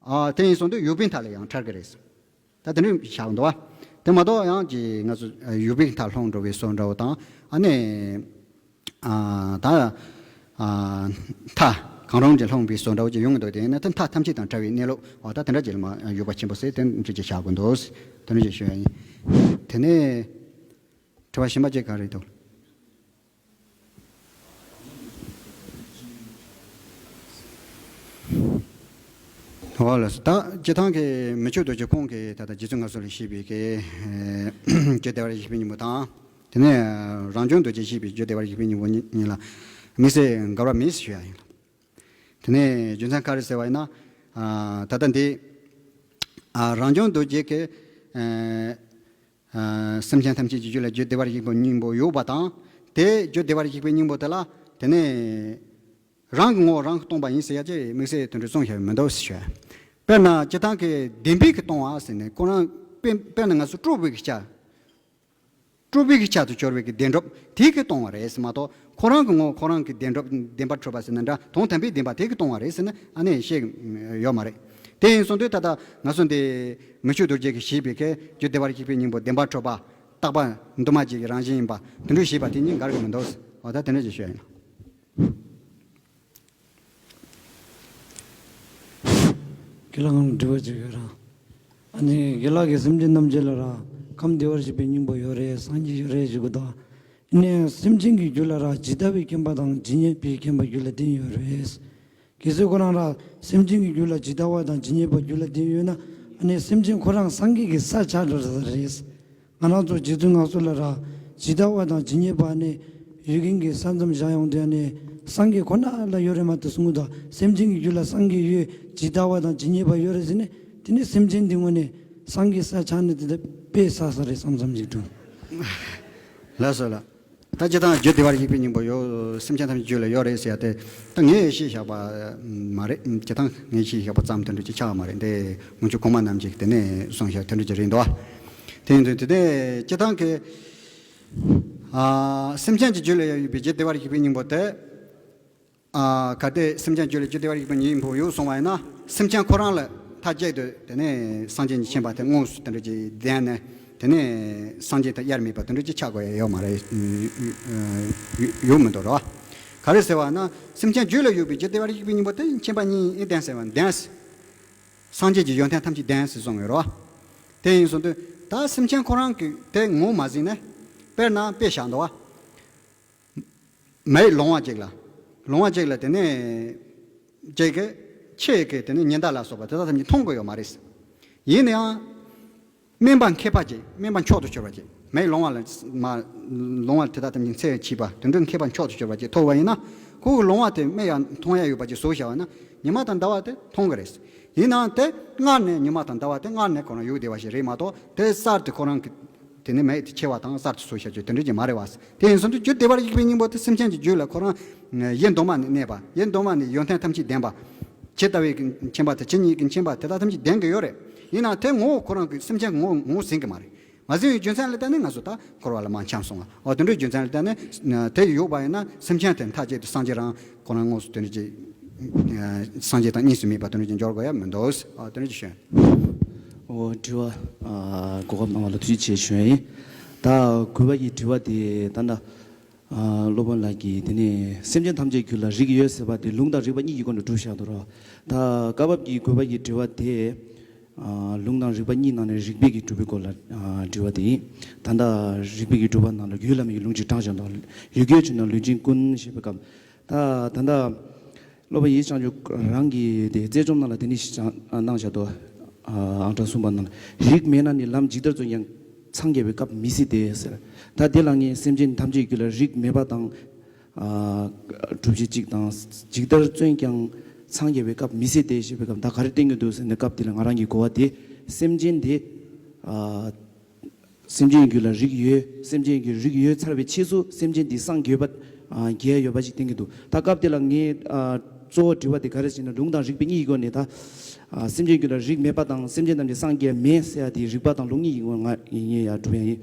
ཨ་དེ་ཡིན་སོང་དུས་ཡོད་པའི་མཐའ་ལ་ཡང་བྲལ་གི་རེད། ད་དེ་འདྲའི་བཞག་འདུག་བ། དེ་མ་གཏོགས་ཡང་ཅིག་ང་ཚོ་ཡོད་པའི་མཐའ་ལྷུང་འགྲོ་བའི་བཟོ་འདྲ་བོ་དང་ཨ་ནི། ཨ་ད་ཨ་མཐའ་གང་རུང་གི་ལྷུང་བའི་བཟོ་འདྲ་བོ་ཅིག་ཡོང་གི་འདུག་དེ་ཡིན་ན་དེ་མཐའ་ཐམས་ཅད་དང་བྲལ་བའི་གནས་ལུགས་འོ་ད་དེ་འདྲ་ཅིག་ལ་མ་ཡོད་པ་ཆེན་པོ་ཟེར་དེ་འདྲ་ཅིག་བཞག་དགོས་འདུག་དེ་འདྲ་ཅིག་ཞུ་ཡ་ཡིན། དེ་ནས་དྲི་བ་གཞན་པ་ཅིག་ག་རེ་འདུག་འོ་ལགས་སོ། ད་སྤྱིར་བཏང་གི་མི་ཆོས་རྡོ་རྗེ་ཁོང་གིས་ད་ལྟ་རྗེ་བཙུན་མངའ་གསོལ་ལ་བཞེས་པའི་གི་རྒྱུ་བདེ་བར་གཤེགས་པའི་སྙིང་པོ་དང་། དེ་ནས་རང་བྱུང་རྡོ་རྗེས་བཞེས་པའི་རྒྱུ་བདེ་བར་གཤེགས་པའི་སྙིང་པོ་གཉིས་ལ་དམིགས་བསལ་འགལ་བ་མེད་ཞུ་ཡ་ཡིན། དེ་ནས་རྒྱུ་མཚན་ག་རེ་ཟེར་བ་ཡིན་ན། ད་ལྟ་འདི་རང་བྱུང་རྡོ་རྗེ་གི་སེམས་ཅན་ཐམས་ཅད་ཀྱི་རྒྱུད་ལ་རྒྱུ་བདེ་བར་གཤེགས་པའི་སྙིང་པོ་ཡོད་པ་དང་། དེ་རྒྱུ་བདེ་བར་གཤེགས་པའི་སྙིང་པོ་དེ་ལ་དེ་ནས་རང་གི་ངོ་བོ་རང་གིས་སྟོང་པ་ཡིན་ཟེར་ཡ་ཅིག་དམིགས་བསལ་དེ་འདྲ་གསུངས་བཞག་མི་འདུག་ཟེར་ཞུ། དཔེར་ན་སྤྱིར་བཏང་གི་བདེན་པའི་གི་སྟོང་བ་ཟེར་ནས་ཁོ་རང་དཔེ་དཔེར་ན་ང་ཚོ་སྤྲོས་པའི་གི་ཆ། སྤྲོས་པའི་གི་ཆ་དུ་གྱུར་པའི་གི་བདེན་གྲུབ་དེ་གིས་སྟོང་བ་རེད་ཟེར་མ་གཏོགས་ཁོ་རང་གི་ངོ་བོ་ཁོ་རང་གི་བདེན་གྲུབ་བདེན་པར་གྲུབ་པ་ཟེར་ན་འདྲ་དོན་དམ་པའི་བདེན་པ་དེ་གིས་སྟོང་བ་རེད་ཟེར་ན་ཨ་ནི་བཤད་ཡོད་མ་རེད། དེ་ཡིན་སོང་དུས་ད་ལྟ་ང་ཚོ་འདི་མི་ཆོས་རྡོ་རྗེ་གིས་བཞེས་པའི་གི་རྒྱུ་བདེ་བར་གཤེགས་པའི་སྙིང་པོ་བདེན་པར་གྲུབ་པ་རྟག་པ་འདུས་མ་བྱས་ཀྱི་རང་བཞིན་ཡིན་པ་དེ་འདྲ་བཞེས་པ་དེ་གཉིས་འགལ་གྱི་མི་འདུག་འོ་ད་དེ་འདྲ་ཅིག་ཤོད་ཡིན། དགེ་ལགས་ང་ལ་དྲི་བ་ཅིག་ཡོད་ར། ཨ་ནི་དགེ་ལགས་ཀྱིས་སེམས་ཅན་ཐམས་ཅད་ལ་ར་ཁམས་བདེ་བར་གཤེགས་པའི་སྙིང་པོ་ཡོད་རེད་སངས་རྒྱས་ཡོད་རེད་ཞུ་གི་འདུག་ཨ་ནི་སེམས་ཅན་གྱི་རྒྱུད་ལ་ར་ཇི་ལྟ་བའི་མཁྱེན་པ་དང་ཇི་སྙེད་པའི་མཁྱེན་པ་རྒྱུད་ལ་ལྡན་ཡོད་རེད། གལ་སྲིད་ཁོ་རང་ར་སེམས་ཅན་གྱི་རྒྱུད་ལ་ཇི་ལྟ་བ་དང་ཇི་སྙེད་པ་རྒྱུད་ལ་ལྡན་ཡོད་ན་ཨ་ནི་སེམས་ཅན་ཁོ་རང་སངས་རྒྱས་ཀྱི་ས་ཆགས་འགྲོ་ས་རེད། ང་རང་ཚོ་རྗེ་བཙུན་མངའ་གསོལ་ལ་ར་ཇི་ལྟ་བ་དང་ཇི་སྙེད་པ་ནི་ཡུལ་ཀུན་གྱི་ས་མཚམས་བཞག་ཡོང་དུས་ནི་སངས་རྒྱས་ཁོ་ན་ལ་ཡོད་རེད་མ་གཏོགས་གསུང་གི་འདུག་སེམས་ཅན་གྱི་རྒྱུད་ལ་སངས་རྒྱས་ཡོད་ཇི་ལྟ་བ་དང་ཇི་སྙེད་པ་ཡོད་རེད་ཟེར་ནས་དེ་ནི་སེམས་ཅན་འདི་ངོ་ནས་སངས་རྒྱས་ས་ཆགས་ནས་དེ་དཔེ་བསགས་ས་རེད་བསམ་བསམ་ཞིག་འདུག་ལགས་སོ་ལགས། ད་སྤྱིར་བཏང་རྒྱུ་བདེ་བར་གཤེགས་པའི་སྙིང་པོ་ཡོད་སེམས་ཅན་ཐམས་ཅད་རྒྱུད་ལ་ཡོད་རེད་ཟེར་ཡ་དེ་ད་ངས་བཤད་བཞག་པ་མ་རེད། སྤྱིར་བཏང་ངས་བཤད་བཞག་པ་ཙམ་དེ་འདྲ་ཅིག་ཆགས་པ་མ་རེད་དེ་སྔོན་བྱོན་གོང་མ་རྣམས་ཀྱིས་དེ་ནས་གསུངས་བཞག་དེ་འདྲ་ཅིག་རེད་འདུག་དེ་ཡིན་དུས་དེ་ནས་སྤྱིར་བཏང་གི་ཨ་སེམས་ཅན་གྱི་རྒྱུད་ལ་ཡོད་པའི་རྒྱུ་བདེ་བར་གཤེགས་པའི་སྙིང་པོ་དེ། ཨ་གལ་ཏེ་སེམས་ཅན་རྒྱུད་ལ་རྒྱུ་བདེ་བར་གཤེགས་པའི་སྙིང་པོ་ཡོད་གསུངས་པ་ཡིན་ན་སེམས་ཅན་ཁོ་རང་ལ་མཐའ་གཅིག་ཏུ་དེ་ནས་སངས་རྒྱས་ཀྱི་མཁྱེན་པ་དེ་དངོས་སུ་དེ་འདྲ་ཅིག་ལྡན་ནས་དེ་ནས་སངས་རྒྱས་དང་དབྱེར་མེད་པ་དེ་འདྲ་ཅིག་ཆགས་དགོས་ཡ་ཡོད་མ་རེད། ཡོད་མི་འདུག་རེད་བ། ག་རེ་ཟེར་བ་ན་སེམས་ཅན་རྒྱུད་ལ་ཡོད་པའི་རྒྱུ་བདེ་བར་གཤེགས་པའི་སྙིང་པོ་དེ་མཁྱེན་པ་གཉིས་ཨེ་ལྡན་ཟེར་བ་ལྡན། སངས་རྒྱས་ཀྱི་ཡོན་ཏན་ཐམས་ཅད་ལྡན་ཟེར་གསུངས་ཡོད་རེད་བ། དེ་ཡིན་སོང་དུས་ད་སེམས་ཅན་ཁོ་རང་གི་དེ་ངོ་མ་ཟིན་ནས་དཔེར་ན་དཔེ་བཞག་འདུག་བ། མེའི་ལོང་བ་ཅིག་ལ། ལོང་བ་ཅིག་ལ་དེ་ནས་ཅིག་གི་ཆེ་གི་དེ་ནས་ཉི་ཟླ་ལ་སོགས་པ་དེ་དག་ཐམས་ཅད་མཐོང་གི་ཡོད་མ་རེད། ཡིན་ནའང་། དམན་པ་མཁས་པ་ཅིག་དམན་པ་མཆོག་ཏུ་གྱུར་པ་ཅིག་མེའི་ལོང་བ་ལ་མ་ལོང་བ་དེ་དག་ཐམས་ཅད་ཚད་ཆེས་པ་དེ་འདྲའི་མཁས་པ་མཆོག་ཏུ་གྱུར་པ་ཅིག་ཐུག་པ་ཡིན་ན་ཁོ་གི་ལོང་བ་དེ་དམན་ཡང་མཐོང་ཡ་ཡོད་པ་ཅིག་བཟོས་བཞག་པ་ན་ཉི་མ་དང་ཟླ་བ་དེ་མཐོང་གི་རེད། ཡིན་ནའང་དེ་སྔར་ནས་ཉི་མ་དང་ཟླ་བ་དེ་སྔར་ནས་ཁོ་རང་ཡོད་བསྡད་པ་ཞིག་རེད་མ་གཏོགས་དེ་གསར་དུ་ཁོ་རང་གི་དེ་ནི་མེད་དེ་ཆེ་བ་དང་གསར་དུ་བཟོ་བྱ་རྒྱུ་དེ་འདྲ་ཅིག་མ་རེད་བ། དེ་ཡིན་སོང་དུས་རྒྱུ་བདེ་བར་གཤེགས་པའི་སྙིང་པོ་དེ་སེམས་ཅན་གྱི་རྒྱུད་ལ་ཁོ་རང་ཡེ་གདོད་མ་ནས་གནས་པ་ཡེ་གདོད་མ་ནས་ཡོན་ཏན་ཐམས་ཅད་ལྡན་པ། ཇི་ལྟ་བའི་མཁྱེན་པ་དང་ཇི་སྙེད་ཀྱི་མཁྱེན་པ་དེ་དག་ཐམས་ཅད་ལྡན་གྱི་ཡོད་རེད། ཡིན་ནའང་དེ་ངོ་བོ་ཁོ་རང་གི་སེམས་ཅན་གྱི་ངོ་བོ་ངོ་ཟིན་གྱི་མ་རེད། མ་ཟིན་པའི་རྒྱུ་མཚན་ལ་བརྟེན་ནས་ང་ཚོ་ད་འཁོར་བ་ལ་མར་འཁྱམས་སོང་བ། འོ་དེ་འདྲའི་རྒྱུ་མཚན་ལ་བརྟེན་ནས་དེ་ཡོད་པ་ཡིན་ན་སེམས་ཅན་དེ་མཐའ་གཅིག་ཏུ་སངས་རྒྱས་རང་ཁོ་རང་དངོས་སུ་དེ་འདྲ་ཅིག་སངས་རྒྱས་དང་གཉིས་སུ་མེད་པ་དེ་འདྲ་ཅིག་འབྱོར་དགོས་ཡ་མི་འདུག་འོ་དེ་འདྲ་ཅིག་ཞུ། འོ་དྲི་བ་གོ་སྐབས་གནང་བ་ལ་ཐུགས་རྗེ་ཆེ་ཞུ་ཡ་ཡིན། ད་གུས་པ་ཡི་དྲི་བ་དེ་ད་ལྟ་སློབ་དཔོན་ལགས་ཀྱིས་དེ་ནས་སེམས་ཅན་ཐམས་ཅད་རྒྱུད་ལ་རིགས་ཡོད་ཟེར་བ་དེ་ལུང་དང་རིགས་པ་གཉིས་ཀྱི་སྒོ་ནས་སྒྲུབ་བཞག་འདུག་རོ། ད་བཀའ་བབས་ཀྱི་གུས་པ་ཡི་དྲི་བ་དེ། ལུང་དང་རིགས་པ་གཉིས་ནང་ནས་རིགས་པའི་གི་སྒྲུབ་པའི་སྐོར་ལ་དྲི་བ་དེ་ཡིན། ད་ལྟ་རིགས་པའི་གི་སྒྲུབ་པ་ནང་ལ་རྒྱུད་བླ་མའི་གི་ལུང་ཅིག་དྲངས་བཞག་འདུག་ཡུལ་རྒྱལ་ཆེ་ན་ལུས་ཅན་ཀུན་ཞེས་པའི་སྐབས། ད་ད་ལྟ་སློབ་དཔོན་ཡེ་ཤེས་བྱང་ཆུབ་རང་གི་དེ་རྩལ་འཇོམས་ནང་ལ་དེ་ནི་ཞིག་གནང་བཞག་འདུག་ཨ་ཨང་གྲངས་གསུམ་པ་ནང་རིགས་མེད་ན་ནི་ལམ་ཇི་ལྟར་བརྩོན་ཀྱང་འཚང་རྒྱ་བའི་སྐབས་མི་སྲིད་དེ་ཟེར། ད་དེ་ལ་ངས་སེམས་ཅན་ཐམས་ཅད་རྒྱུད་ལ་རིགས་མེད་པ་དང་། ཨ་སྒྲུབ་བྱེད་གཅིག་དང་ཇི་ལྟར་བརྩོན་ཀྱང་འཚང་རྒྱ་བའི་སྐབས་མི་སྲིད་དེ་ཞེས་པའི་སྐབས་ད་ག་རེ་བསྟན་གྱི་འདུག་ཟེར་ན། སྐབས་དེ་ལ་ང་རང་གི་གོ་བ་དེ་སེམས་ཅན་དེ་ཨ། སེམས་ཅན་རྒྱུད་ལ་རིགས་ཡོད། སེམས་ཅན་གྱི་རིགས་ཡོད་ཚར་བའི་ཕྱིས་སུ་སེམས་ཅན་འདི་སངས་རྒྱས་པ། ཨ་རྒྱས་ཡོད་པ་ཞིག་བསྟན་གྱི་འདུག་ད་སྐབས་དེ་ལ་ངས་ཨ་གཙོ་བོ་དྲི་བ་དེ་ག་རེ་ཟེར་ན། ལུང་དང་རིགས་པའི་གཉིས་ཀྱི་སྒོ་ནས་ད། ཨ་སེམས་ཅན་རྒྱུད་ལ་རིགས་མེད་པ་དང་སེམས་ཅན་ཐམས་ཅད་སངས་རྒྱས་མེད་ཟེར་ཡ་དེ་རིགས་པ་དང་ལུང་གཉིས་ཀྱི་སྒོ་ནས་ངས་ཡ་སྒྲུབ་ཡ་ཡིན།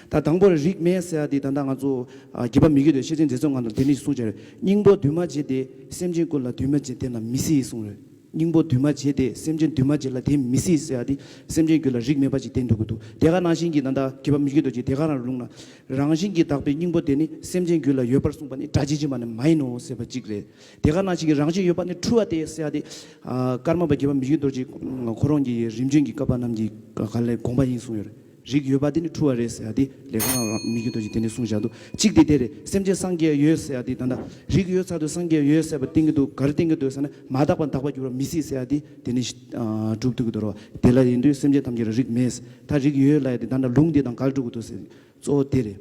ད་དང་པོར་རིགས་མེད་ཟེར་ཡ་དེ་ད་ལྟ་ང་ཚོ་ཨ་རྒྱལ་བ་མི་བསྐྱོད་དུ་ཤེར་ཕྱིན་མཛད་གཙོ་ང་ཚོ་དེ་ནས་གསུངས་བྱས། སྙིང་པོ་འདུས་མ་བྱས་ཏེ་སེམས་ཅན་ཀུན་ལ་འདུས་མ་བྱས་བསྟན་ལ་མི་སྲིད་གསུངས་རེད། སྙིང་པོ་འདུས་མ་བྱས་ཏེ་སེམས་ཅན་འདུས་མ་བྱས་ལ་དེ་མི་སྲིད་ཟེར་ཡ་དེ་སེམས་ཅན་རྒྱུད་ལ་རིགས་མེད་པ་ཅིག་བསྟན་འདུག་གི་འདུག་དེ་ག་ནང་བཞིན་གྱི་ད་ལྟ་རྒྱལ་བ་མི་བསྐྱོད་རྡོ་རྗེ་དེ་ག་རང་ལུང་ན་རང་བཞིན་གྱིས་དག་པའི་སྙིང་པོ་དེ་ནི་སེམས་ཅན་རྒྱུད་ལ་ཡོད་པར་གསུངས་པ་ནི་སྒྲ་ཇི་བཞིན་པ་ནི་མ་ཡིན་ནོ་ཟེར་བ་གཅིག་རེད། དེ་ག་ནང་བཞིན་གྱི་རང་བཞིན་ཡོད་པ་ནི་འཁྲུལ་བ་སྟེ་ཟེར་ཡ་དེ། ཨ་ཀརྨ་པ་རྒྱལ་བ་མི་བསྐྱོད་རྡོ་རྗེ་ཁོ་རང་གི་རིམ་བྱོན་གྱི་བཀའ་པ་རྣམས་ཀྱི་ག་ལས་དགོངས་པ་ཡིན་གསུངས་ཡོད་རེད། རིགས་ཡོད་པ་དེ་ནི་འཁྲུལ་བ་རེད་ཟེར་ཡ་དེ་ལས་ཀ་རང་མི་རྒྱུད་དོ་ཅིག་དེ་ནས་གསུངས་བཞག་འདུག་གཅིག་དེ་དེ་རེད། སེམས་ཅན་སངས་རྒྱས་ཡོད་ཟེར་ཡ་དེ་ད་ལྟ་རིགས་ཡོད་ཚར་དུ་སངས་རྒྱས་ཡོད་ཟེར་བ་བསྟན་གྱི་འདུག་ག་རེ་བསྟན་གྱི་འདུག་ཟེར་ན། མ་དག་པ་དག་པར་འགྱུར་བ་མི་སྲིད་ཟེར་ཡ་དེ་དེ་ནས་ཨ་སྒྲུབ་ཐུབ་ཀྱི་འདུག་རོ། དེ་ལ་ཡིན་དུས་སེམས་ཅན་ཐམས་ཅད་ལ་རིགས་མེད། ད་རིགས་ཡོད་ལ་ཡ་དེ་ད་ལྟ་ལུང་དེ་དང་འགལ་འགྲོ་གི་འདུག་ཟེར། གཙོ་བོ་དེ་རེད།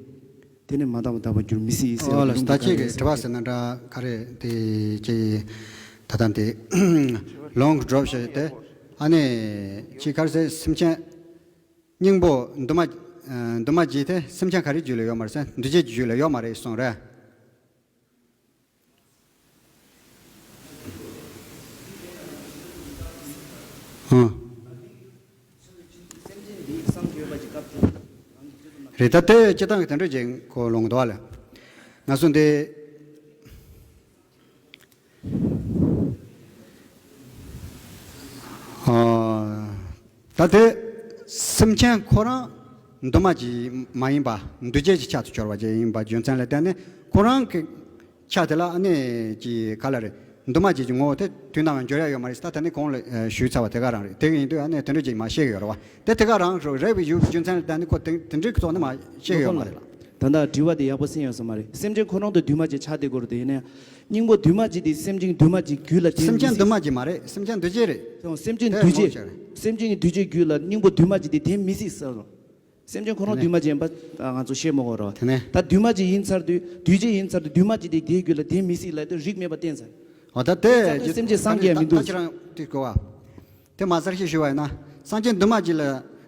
དེ་ནས་མ་དག་པ་དག་པར་འགྱུར་མི་སྲིད་ཟེར་ཨོ་ཡ་ལ་ལུང་ད་དང་ཁྱེད་འགལ་ཀྱི་རེད་དྲི་བ་ཟེར། ཟེར་ན་འདྲ་ག་རེ་དེ་ཅི་ད་ལྟ་འདི་ལོང་གི་སྒྲོབ་བྱས་ཏེ་ཨ་ནི་ཅི་ག་རེ་ཟེར། སེམས་ཅན། སྙིང་པོ་འདུས་མ། ཨ་འདུས་མ་བྱས་ཏེ་སེམས་ཅན་ག་རེ་རྒྱུད་ལ་ཡོད་མ་རེད་ཟེར། འདུས་བྱས་ཀྱི་རྒྱུད་ལ་ཡོད་མ་རེད་གསུངས་རེད། ཨང་། རེད། ད་ལྟའི་སྤྱིར་བཏང་གི་དེ་འདྲ་ཅིག་གོ་ལོང་འདུག་ལ། ང་ཚོ་འདི། ཨ་ད་དེ་སེམས་ཅན་ཁོ་རང་འདུས་མ་བྱས་མ་ཡིན་པ་འདུས་བྱས་ཀྱི་ཆ་དུ་གྱུར་པ་ཅིག་ཡིན་པ་རྒྱུ་མཚན་ལ་བརྟེན་ནས་ཁོ་རང་གི་ཆ་དེ་ལ་ཨ་ནི་ཅི་ག་ལ་རེད། འདུས་མ་བྱས་ཀྱི་ངོ་བོ་དེ་དུས་ནམ་ཡང་འགྱུར་ཡ་ཡོད་མ་རེད། ད་ད་ནི་གོང་ལ་ཞུས་ཚར་བ་དེ་ག་རང་རེད། དེ་ཡིན་དུས་ཨ་ནི་དེ་འདྲ་ཅིག་མ་བཤད་གི་ཡོད་རེད་བ། དེ་དེ་ག་རང་རེད་བའི་ཡུལ་རྒྱུ་མཚན་ལ་བརྟེན་ནས་ཁོ་དེ་དེ་འདྲའི་ཐོག་ནས་མ་བཤད་གི་ཡོད་མ་རེད་ལ། ད་ལྟ་དྲི་བ་དེ་ཡག་པོ་གསན་ཡོད་ས་མ་རེད། སེམས་ཅན་ཁོ་རང་དུ་འདུས་མ་བྱས་ཆགས་བསྡད་དགོས་རེད་དེ། ཡིན་ན་ཡང་། སྙིང་པོ་འདུས་མ་བྱས་དེ་སེམས་ཅན་འདུས་མ་བྱས་རྒྱུད་ལ་དེ་སེམས་ཅན་མི་འདུས་མ་སྲིད། བྱས་མ་རེད། སེམས་ཅན་འདུས་བྱས་རེད། སེམས་ཅན་དེ་འདུས་ངོ་བོ་བྱས་ཆགས་རེད། སེམས་ཅན་གྱི་འདུས་བྱས་རྒྱུད་ལ་སྙིང་པོ་འདུས་མ་བྱས་དེ་དེ་མི་སྲིད་ཟེར་རོ། སེམས་ཅན་ཁོ་རང་དེ་ནས་འདུས་མ་བྱས་ཡིན་པ་ང་ཚོ་ཤེས་མི་དགོས་རོ། དེ་ནས་ད་འདུས་མ་བྱས་ཡིན་ཚར་དུས་འདུས་བྱས་ཡིན་ཚར་དུས་འདུས་མ་བྱས་དེ་དེའི་རྒྱུད་ལ་དེ་མི་སྲིད་ལབ་དུས་རིགས་མེད་པ་བསྟན་ཚར། འོ་ད་དེ་ཚར་དུས་སེམས་ཅན་སངས་རྒྱས་མི་འདུག་ད་ཁྱེད་རང་དེ་གོ་བ། དེ་མ་ཚར་ཞིག་ཞུ་བ་ཡིན་ན། སངས་རྒྱས་འདུས་མ་བྱས་ལ།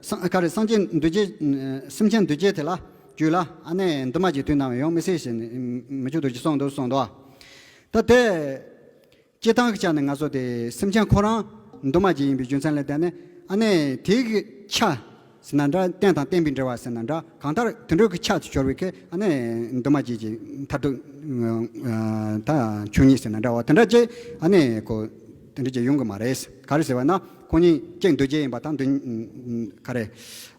སངས་ག་རེ། སེམས་ཅན་འདུས་བྱས། སེམས་ཅན་འདུས་བྱས་དེ་ལ་རྒྱུད་ལ་ཨ་ནི་འདུས་མ་བྱས་དུས་ནམ་ཡང་མི་སྲིད་ཟེར་ནས་མི་ཆོས་རྡོ་རྗེ་གསུངས་འདུག་གསུངས་འདུག་ད་དེ་སྤྱིར་བཏང་གི་ཆ་ནས་ང་ཚོ་དེ་སེམས་ཅན་ཁོ་རང་འདུས་མ་བྱས་ཡིན་པའི་རྒྱུ་མཚན་ལ་བརྟེན་ནས་ཨ་ནི་དེ་གི་ཆ་ཟེར་ན་འདྲ། རྟེན་དང་བརྟེན་པའི་འབྲེལ་བ་ཟེར་ན་འདྲ། གང་ལྟར་དེ་འདྲ་གི་ཆ་དུ་གྱུར་པའི་ཁེ་ཨ་ནི་འདུས་མ་བྱས་ཀྱི་མཐར་ཐུག་ད་ཆོས་ཉིད་ཟེར་ན་འདྲ་བ་དེ་འདྲ་ཅིག་ཨ་ནི་ཁོ་དེ་འདྲ་ཅིག་ཡོང་གི་མ་རེད། ག་རེ་ཟེར་བ་ན་ཁོ་གཉིས་གཅིག་འདུས་བྱས་ཡིན་པ་དང་འདུས་ག་རེ་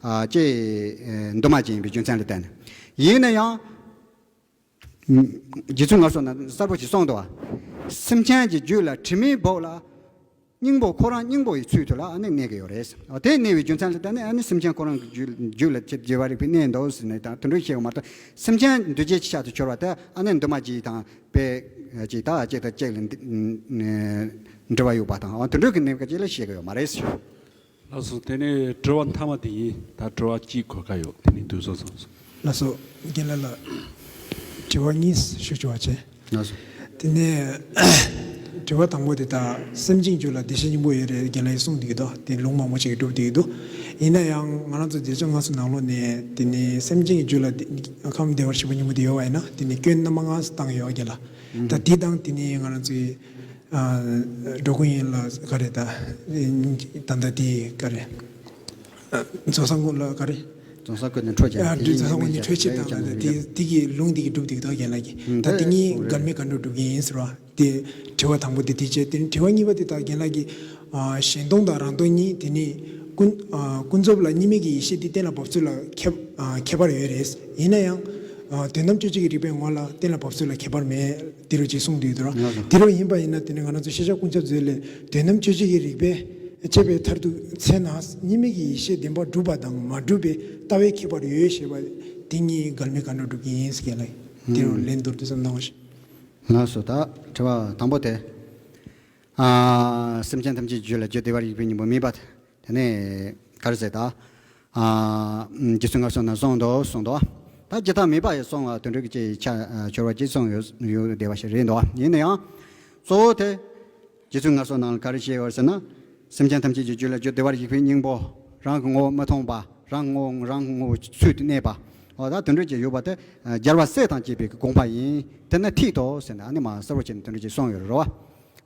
ཨ་གཅིག་འདུས་མ་བྱས་ཡིན་པའི་རྒྱུ་མཚན་ལ་བརྟེན་ནས་ཡིན་ན་ཡང་། རྗེ་བཙུན་ངལ་གསོ་ན་གསལ་པོ་ཞིག་གསུངས་འདུག་བ། སེམས་ཅན་གྱི་རྒྱུད་ལ་དྲི་མའི་སྦུབས་ལ་སྙིང་པོ་ཁོ་རང་སྙིང་པོ་ཡི་ཚུལ་དུ་ལ་ཨ་ནི་གནས་ཀྱི་ཡོད་རེད། དེ་གནས་པའི་རྒྱུ་མཚན་ལ་བརྟེན་ནས་ཨ་ནི་སེམས་ཅན་ཁོ་རང་གི་རྒྱུད་རྒྱུད་ལ་རྒྱལ་བ་རིག་པའི་གནས་འདུག་ཟེར་ནས་དང་དེ་འདྲ་བཤད་པ་མ་གཏོགས། སེམས་ཅན་འདུས་བྱས་ཀྱི་ཆ་དུ་གྱུར་པ་དེ་ཨ་ནི་འདུས་མ་བྱས་དང་དཔེ་ཅིག་དང་གཅིག་དང་གཅིག་ལ་འདྲི་བ་ཡོད་པ་དང་དེ་འདྲ་གི་གནས་ཀ་ཅིག་ལ་བཤད་ཀྱི་ཡོད་མ་རེད། ལགས་སོ། དེ་ནས་དྲི་བ་མཐའ་མ་དེ་ཡིན། ད་དྲི་བ་གཅིག་གོ་སྐབས་ཡོད། དེ་ནས་དུས་ཚོད་སོང་སོང་། ལགས་སོ། རྒན་ལགས་ལ་དྲི་བ་གཉིས་ཞུ་ཆོག་པ་བྱས། ལགས་སོ། དེ་ནས་དྲི་བ་དང་པོ་དེ་ད་སེམས་ཅན་རྒྱུད་ལ་བདེ་གཤེགས་སྙིང་པོ་ཡོད་རེད། རྒན་ལགས་ཀྱིས་གསུངས་འདུག་གི་དོ། དེ་ལུང་མང་པོ་ཅིག་གིས་སྒྲུབ་འདུག་གི་འདུག་ཡིན་ན་ཡང་ང་རང་ཚོ་རྗེ་བཙུན་ངལ་གསོ་ནང་ལོགས་ནས་དེ་ནས་སེམས་ཅན་གྱི་རྒྱུད་ལ་ཁམས་བདེ་བར་གཤེགས་པ་སྙིང་པོ་དེ་ཡོད་པ་ཡིན་ན་དེ་ནས་སྐྱོན་རྣམ་པ་ལྔ་བཏང་ཡོད་རྒན་ལགས། ད་དེ་དང་དེ་ནས་ང་རང་ཚོའི་ཨ་འགྲོ་ཀུན་ཡིན་ལ་ག་རེ་ད། ད་ལྟ་དེ་ག་རེ། ཨ་རྫོགས་སངས་ཀུན་ལ་ག་རེ། རྫོགས་སངས་ཀུན་ནས་འཕྲོ་བཅད། ཨ་རྫོགས་སངས་ཀུན་ནས་འཕྲོ་བཅད་དང་། ད་ལྟ་དེ་དེ་གི་ལུང་དེ་གི་སྒྲུབ་འདུག་གི་དོ་རྒན་ལགས་ཀྱིས། ད་དེ་གཉིས་འགལ་མེད་ག་འདྲ་སྒྲུབ་ཀྱི་ཡིན་ཟེར་བ་དེ་དྲི་བ་དང་པོ་དེ་དེ་བྱས། དེ་ནས་དྲི་བ་གཉིས་པ་དེ་ད་རྒན་ལགས་ཀྱིས་ཨ་གཞན་སྟོང་དང་རང་སྟོང་གཉིས་དེ་ནི་ཀུན་ཨ་ཀུན་རྫོབ་ལ་གཉིས་མེད་ཀྱི་ཡེ་ཤེས་དེ་གཏན་ལ་ཕབ་ཚུལ་ལ་ཁྱད་ཨ་ཁྱད་པར་ཡོད་རེད། ཡིན་ན་ཡང་ཨ་དོན་དམ་དཔྱོད་བྱེད་ཀྱི་རིགས་པའི་ངོ་ལ་གཏན་ལ་ཕབ་ཚུལ་ལ་ཁྱད་པར་མེད། དེ་རུ་ཅིག་གསུངས་འདུག་དོ། དེ་རུ་ཡིན་པ་ཡིན་ན་དེ་ནི་ང་རང་ཚོ་ཤེས་བྱ་ཀུན་ཁྱབ་མཛོད་ལས་དོན་དམ་དཔྱོད་བྱེད་ཀྱི་རིགས་པས་དཔྱད་པའི་མཐར་ཐུག་ཚེ་ན་གཉིས་མེད་ཀྱི་ཡེ་ཤེས་བདེན་པར་གྲུབ་པ་དང་མ་གྲུབ་པའི་ལྟ་བའི་ཁྱད་པར་ཡོད་ཞེས་པ་དེ་གཉིས་འགལ་མེད་ག་འདྲ་སྒྲུབ་ཀྱི་ཡིན་ཟེར་གྱི་ལ། དེ་རུ་ལན་མདོར་བསྡུས་ཙམ་གནང་བ་ཞིག་ལགས་སོ། ད་དྲི་བ་དང་པོ་དེ། ཨ་སེམས་ཅན་ཐམས་ཅད་རྒྱུད་ལ་རྒྱུ་བདེ་བར་གཤེགས་པའི་སྙིང་པོ་མེད་པ་དེ། ནས་ག་རེ་ཟེར་ད། ཨ། རྗེ་བཙུན་སྔར་སོང་ན་གསུངས་འདུག་གསུངས་འདུག་ད་ཇི་ལྟར་མེད་པ་ཡི་གསུང་བ་དོན་འགྲུབ་ཀྱི་ཆ་འཆོལ་བ་ཅིག་གསུངས་ཡོད་ཡོད་བསྡད་པ་ཞིག་རེད་འདུག་ཡིན་ན་ཡང་། གཙོ་བོ་དེ། རྗེ་བཙུན་སྔར་སོང་ནང་ལ་ག་རེ་བཤད་ཡོད་ཟེར་ན། སེམས་ཅན་ཐམས་ཅད་ཀྱི་རྒྱུད་ལ་རྒྱུད་བདེ་བར་གཤེགས་པའི་སྙིང་པོ། རང་གི་ངོ་བོ་མི་མཐོང་བ། རང་ངོ་རང་གི་ངོ་བོ་ཚུལ་དུ་གནས་པ། འོ་ད་དོན་འགྲུབ་ཀྱི་ཡོད་པ་དེ། རྒྱལ་བ་སྲས་དང་བཅས་པའི་དགོངས་པ་ཡིན། དེ་ནི་ཐིག་ཏོ་ཟེར་ནས་ཨ་ནི་མ་གསལ་པོ་བྱས་ནས་དོན་འགྲུབ་ཀྱིས་གསུངས་ཡོད་རེད་བ།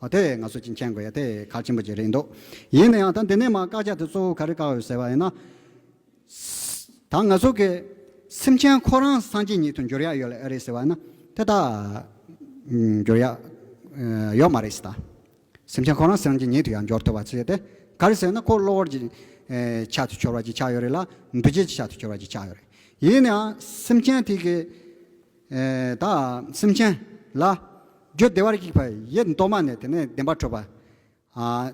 འོ་དེ་ང་ཚོ་ཅིག་མཁྱེན་དགོས་ཡ་དེ་གལ་ཆེན་པོ་ཅིག་རེད་འདུག་ཡིན་ན་ཡང་ད་འདི་ནས་མ་བཀག་རྒྱ་དེ་གཙོ་བོ་ག་རེ་བཀག་ཡོད་ཟེར་བ་ཡིན་ན། ད་ང་ཚོ་གི་སེམས་ཅན་ཁོ་རང་སངས་རྒྱས་ཉིད་དུ་འགྱུར་ཡ་ཡོད་ལ་ཨེ་རེད་ཟེར་བ་ན་དེ་ད་འགྱུར་ཡ་ཡོད་མ་རེད་ཟེར་ད། སེམས་ཅན་ཁོ་རང་སངས་རྒྱས་ཉིད་དུ་ཡང་འགྱུར་ཐུབ་པ་ཟེར་ཏེ་ག་རེ་ཟེར་ན་ཁོ་གློ་བུར་གྱི་ཆ་དུ་གྱུར་བ་ཅིག་ཆགས་ཡོད་རེད་ལ་འདུ་བྱེད་ཀྱི་ཆ་དུ་གྱུར་བ་ཅིག་ཆགས་ཡོད་རེད། ཡིན་ནའང་སེམས་ཅན་དེ་གི་ད་སེམས་ཅན་ལ་རྒྱུད་བདེ་བར་གཤེགས་པ་ཡེ་གདོད་མ་ནས་དེ་ནས་བདེན་པར་གྲུབ་པ།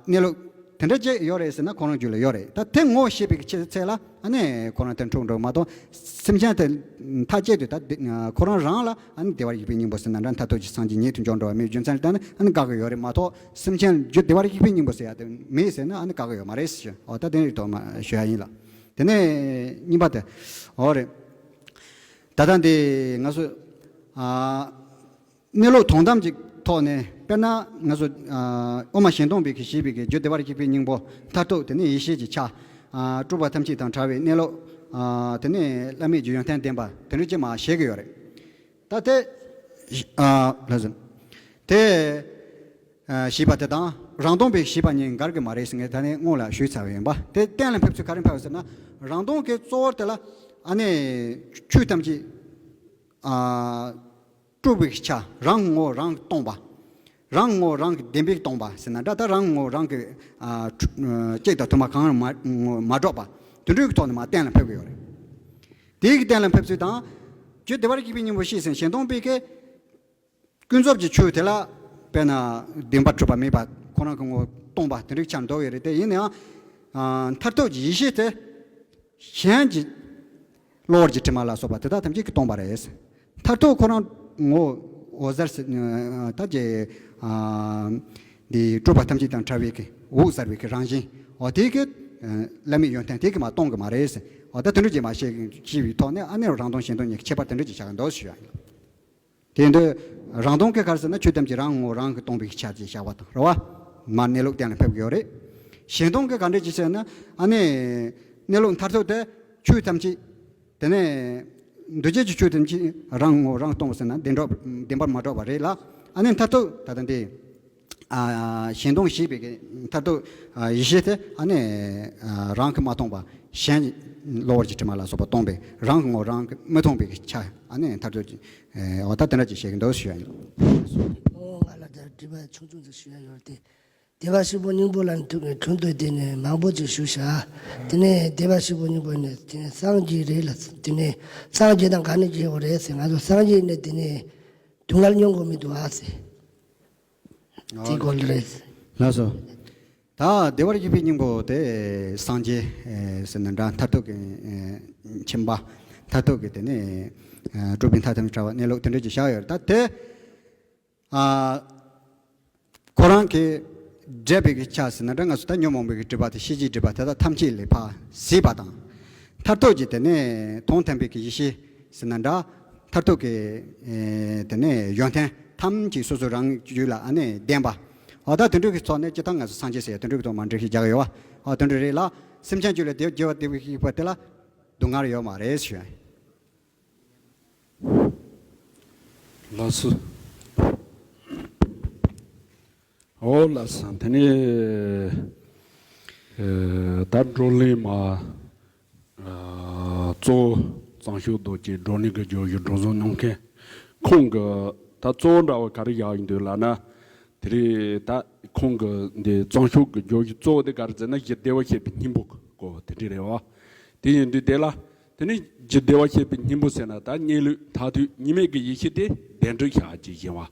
གནས་ལུགས་དེ་འདྲ་ཅིག་ཡོད་རེད་ཟེར་ན་ཁོ་རང་རྒྱུད་ལ་ཡོད་རེད། ད་དེ་ངོ་ཤེས་པའི་ཆེད་ཚད་ལ་ཨ་ནི་ཁོ་རང་དེ་འཁྲུག་འགྲོ་མ་གཏོགས་སེམས་ཅན་དེ་མཐའ་གཅིག་ཏུ་ད་ཁོ་རང་རང་ལ་ཨ་ནི་བདེ་བར་གཤེགས་པའི་སྙིང་པོ་ཟེར་ན་འདྲ་མཐར་ཐུག་གི་སངས་རྒྱས་ཉིད་དུ་འབྱོར་འགྲོ་བ་མེད་རྒྱུ་མཚན་ལ་བལྟས་ན་ཨ་ནི་དགག་གི་ཡོད་རེད་མ་གཏོགས་སེམས་ཅན་རྒྱུད་བདེ་བར་གཤེགས་པའི་སྙིང་པོ་ཟེར་ཡ་དེ་མེད་ཟེར་ན་ཨ་ནི་དགག་གི་ཡོད་མ་རེད་ཟེར། འོ་ད་དེ་རིགས་ཐོག་མ་ཞུ་ཡ་ཡིན་ལ། དེ་ནས་གཉིས་པ་དེ། འོ་རེད། ད་ལྟ་འདི་ང་ཚོ་ཨ། གནས་ལུགས་དོན་དམ་གྱི་ཐོག་ནས་དཔེར་ན་ང་ཚོ་ཨ། དབུ་མ་ཞལ་སྟོང་པའི་གི་བཞེད་པའི་གི་རྒྱུད་བདེ་བར་གཤེགས་པའི་སྙིང་པོ་མཐར་ཐུག་དེ་ནས་ཡེ་ཤེས་ཀྱི་ཆ། ཨ། སྤྲུལ་པ་ཐམས་ཅད་དང་བྲལ་བའི་གནས་ལུགས། ཨ། དེ་ནས་བླ་མེད་ཀྱི་ཡོན་ཏན་ལྡན་པ་དེ་འདྲ་ཅིག་མ་བཤད་ཀྱི་ཡོད་རེད། ད་དེ། ཨ། ལགས་སོ། དེ། ཨ། བཞེད་པ་དེ་དང་རང་སྟོང་པའི་བཞེད་པ་གཉིས་འགལ་གྱི་མ་རེད་ཟེར་ངས་ད་ནས་སྔོན་ལ་ཞུས་ཚར་བ་ཡིན་པ་དེ་གཏན་ལ་ཕེབས་ཚུལ་ག་རེ་ཕེབས་ཟེར་ན་རང་སྟོང་གི་གཙོ་བོ་དེ་ལ་ཨ་ནི་ཆོས་ཐམས་ཅད། ཨ། སྤྲུལ་པའི་ཆ་རང་ངོ་རང་གིས་སྟོང་པ། རང་ངོ་རང་གིས་བདེན་པས་སྟོང་པ་ཟེར་ན་འདྲ་ད་རང་ངོ་རང་གིས་ཨ། གཅིག་དང་དུ་མ་གང་རུང་མ་མ་གྲུབ་པ་དེ་འདྲའི་གི་ཐོག་ནས་མ་གཏན་ལ་ཕེབས་ཀྱི་ཡོད་རེད། དེའི་གི་གཏན་ལ་ཕེབས་ཚུལ་དང་། རྒྱུད་བདེ་བར་གཤེགས་པའི་སྙིང་པོ་བཞེད་ཟེར་ཞལ་སྟོང་པའི་གི་ཀུན་རྫོབ་ཀྱི་ཆོས་དེ་ལ་དཔེར་ན་བདེན་པར་གྲུབ་པ་མེད་པ་ཁོ་རང་གི་ངོ་བོ་སྟོང་པ་དེ་འདྲའི་ཆ་འདོགས་ཡོད་རེད་དེ་ཡིན་ནའང་། ཨ། མཐར་ཐུག་གི་ཡེ་ཤེས་དེ། གཞན་གྱི་གློ་བུར་གྱི་དྲི་མ་ལ་སོགས་པ་དེ་དག་ཐམས་ཅད་ཀྱིས་སྟོང་པ་རེད། མཐར་ཐུག་ཁོ་རང་ངོ་བོ་འོད་གསལ་ཟེར་ད་ཀྱི་ཨ། འདི་སྤྲུལ་པ་ཐམས་ཅད་དང་བྲལ་བའི་གི་འོད་གསལ་བའི་གི་རང་བཞིན་འོ་དེ་གི་བླ་མེད་ཡོན་ཏན་དེ་གི་མ་སྟོང་གི་མ་རེད། འོ་ད་དེ་འདྲ་ཅིག་མ་ཤེས་ཤེས་པའི་ཐོག་ནས་ཨ་ནི་རང་སྟོང་གཞན་སྟོང་གཉིས་ཀྱི་ཁྱད་པར་དེ་འདྲ་ཅིག་བཞག་གི་འདུག་ཞུ་ཡ་ཡིན། དེ་འདི་རང་སྟོང་གི་ག་རེ་ཟེར་ན་ཆོས་ཐམས་ཅད་རང་ངོ་རང་གིས་སྟོང་པའི་ཆ་ཅིག་བཞག་པ་དང་རེད་བ། མར་གནས་ལུགས་གཏན་ལ་ཕེབས་ཀྱི་ཡོད་རེད། གཞན་སྟོང་གི་ག་འདྲ་ཅིག་ཟེར་ན་ཨ་ནི་གནས་ལུགས་མཐར་ཐུག་དེ་ཆོས་ཐམས་ཅད་དེ་ནས་འདུ་བྱེད་ཀྱི་ཆོས་ཐམས་ཅད་རང་ངོ་རང་སྟོང་པ་ཟེར་ན་བདེན་གྲུབ་བདེན་པར་མ་གྲུབ་པ་རེད་ལ་ཨ་ནི་མཐར་ཐུག་ད་ལྟ་འདི། ཨ། གཞན་སྟོང་ཞེས་པའི་གི་མཐར་ཐུག་ཨ། ཡེ་ཤེས་དེ་ཨ་ནི་ཨ། རང་གིས་མ་སྟོང་པ་གཞན་གློ་བུར་གྱི་དྲི་མ་ལ་སོགས་པ་སྟོང་པའི་རང་གི་ངོ་རང་གིས་མི་མཐོང་བའི་གི་ཆ་ཨ་ནི་མཐར་ཐུག་གི་ཨ། འོ་ད་དེ་འདྲ་ཅིག་བཤད་ཀྱི་འདུག་ཞུ་ཡ་ཡིན། ཨོ་ང་ལ་ད་དྲི་བ་ཆུང་ཆུང་ཅིག་ཞུ་ཡ་ཡོད་དེ། བདེ་བར་གཤེགས་པའི་སྙིང་པོ་ལ་དྲུང་དྲུང་དུ་དེ་ནས་མང་པོ་ཅིག་ཞུ་བྱ། དེ་ནས་བདེ་བར་གཤེགས་པའི་སྙིང་པོ་ནི་དེ་ནས་སངས་རྒྱས་རེད་ལ་དེ་ནས་སངས་རྒྱས་དང་ག་ནས་སྐྱེས་པ་རེད་ཟེར་ང་ཚོ་སངས་རྒྱས་ནས་དེ་ནས་སྡུག་བསྔལ་མྱོང་དགོས་མི་འདུག་ཨ་ཟེར། དེ་སྐོར་རེད། ལགས་སོ། ད་བདེ་བར་གཤེགས་པའི་སྙིང་པོ་དེ་སངས་རྒྱས་ཟེར་ན་འདྲ་མཐར་ཐུག་གི་ཁྱིམ་པ་མཐར་ཐུག་གི་དེ་ནས་སྤྲུལ་པའི་མཐའ་ཐམས་ཅད་བྲལ་བ་གནས་ལུགས་དེ་འདྲ་ཅིག་བཞག་ཡོད་རེད་ད་དེ། ཨ། ཁོ་རང་གི་འགྲེལ་པའི་གི་ཆ་ཟེར་ན་འདྲ་ང་ཚོ་ད་ཉོན་མོངས་པའི་གི་སྒྲིབ་པ་དེ་ཤེས་བྱའི་སྒྲིབ་པ་དེ་དག་ཐམས་ཅད་ལས་ཕར་ཟད་པ་དང་། མཐར་ཐུག་གི་དེ་ནས་དོན་དམ་པའི་གི་ཡེ་ཤེས་ཟེར་ན་འདྲ། མཐར་ཐུག་གི་ཨེ། དེ་ནས་ཡོན་ཏན་ཐམས་ཅད་སོ་སོ་རང་རྒྱུད་ལ་ཨ་ནི་ལྡན་པ། འོ་ད་དེ་འདྲ་གི་ཐོག་ནས་སྤྱིར་བཏང་ང་ཚོ་སངས་རྒྱས་ཟེར་ཡ་དེ་འདྲ་གི་ཐོག་མ་འགྲེལ་བཤད་རྒྱག་གི་ཡོད་བ། འོ་དེ་འདྲ་རེད་ལ་སེམས་ཅན་རྒྱུད་ལ་དེ་རྒྱལ་བ་བདེ་བར་གཤེགས་པ་དེ་ལ་སྡུག་བསྔལ་ཡོད་མ་རེད་ཞུ། ལགས་སོ། འོ་ལགས་སོ། དེ་ནས་ཨ། ད་བགྲོ་གླེང་མ་ཨ། གཙོ་བོ་གཙང་ཕྱོགས་རྡོ་རྗེ་བགྲོ་གླེང་གི་བརྗོད་གཞི་སྒྲོམ་གཞི་གནང་མཁན་ཁོང་གི་ད་གཙོ་བོ་འདྲ་བ་ག་རེ་བཞག་ཡིན་འདུག་ལབ་ན། དེ་རིང་ད་ཁོང་གི་འདི་གཙང་ཕྱོགས་ཀྱི་བརྗོད་གཞི་གཙོ་བོ་དེ་ག་རེ་ཟེར་ན་རྒྱུད་བདེ་བར་གཤེགས་པའི་སྙིང་པོ་གི་སྐོར་དེ་འདྲ་རེད་བ། དེ་ཡིན་དུས་དེ་ལ་དེ་ནི་རྒྱུད་བདེ་བར་གཤེགས་པའི་སྙིང་པོ་ཟེར་ན་ད་གནས་ལུགས་མཐར་ཐུག་གཉུག་མའི་གི་ཡེ་ཤེས་དེ་བདེན་གྲུབ་ཞག་གཅིག་བཞིན་པ།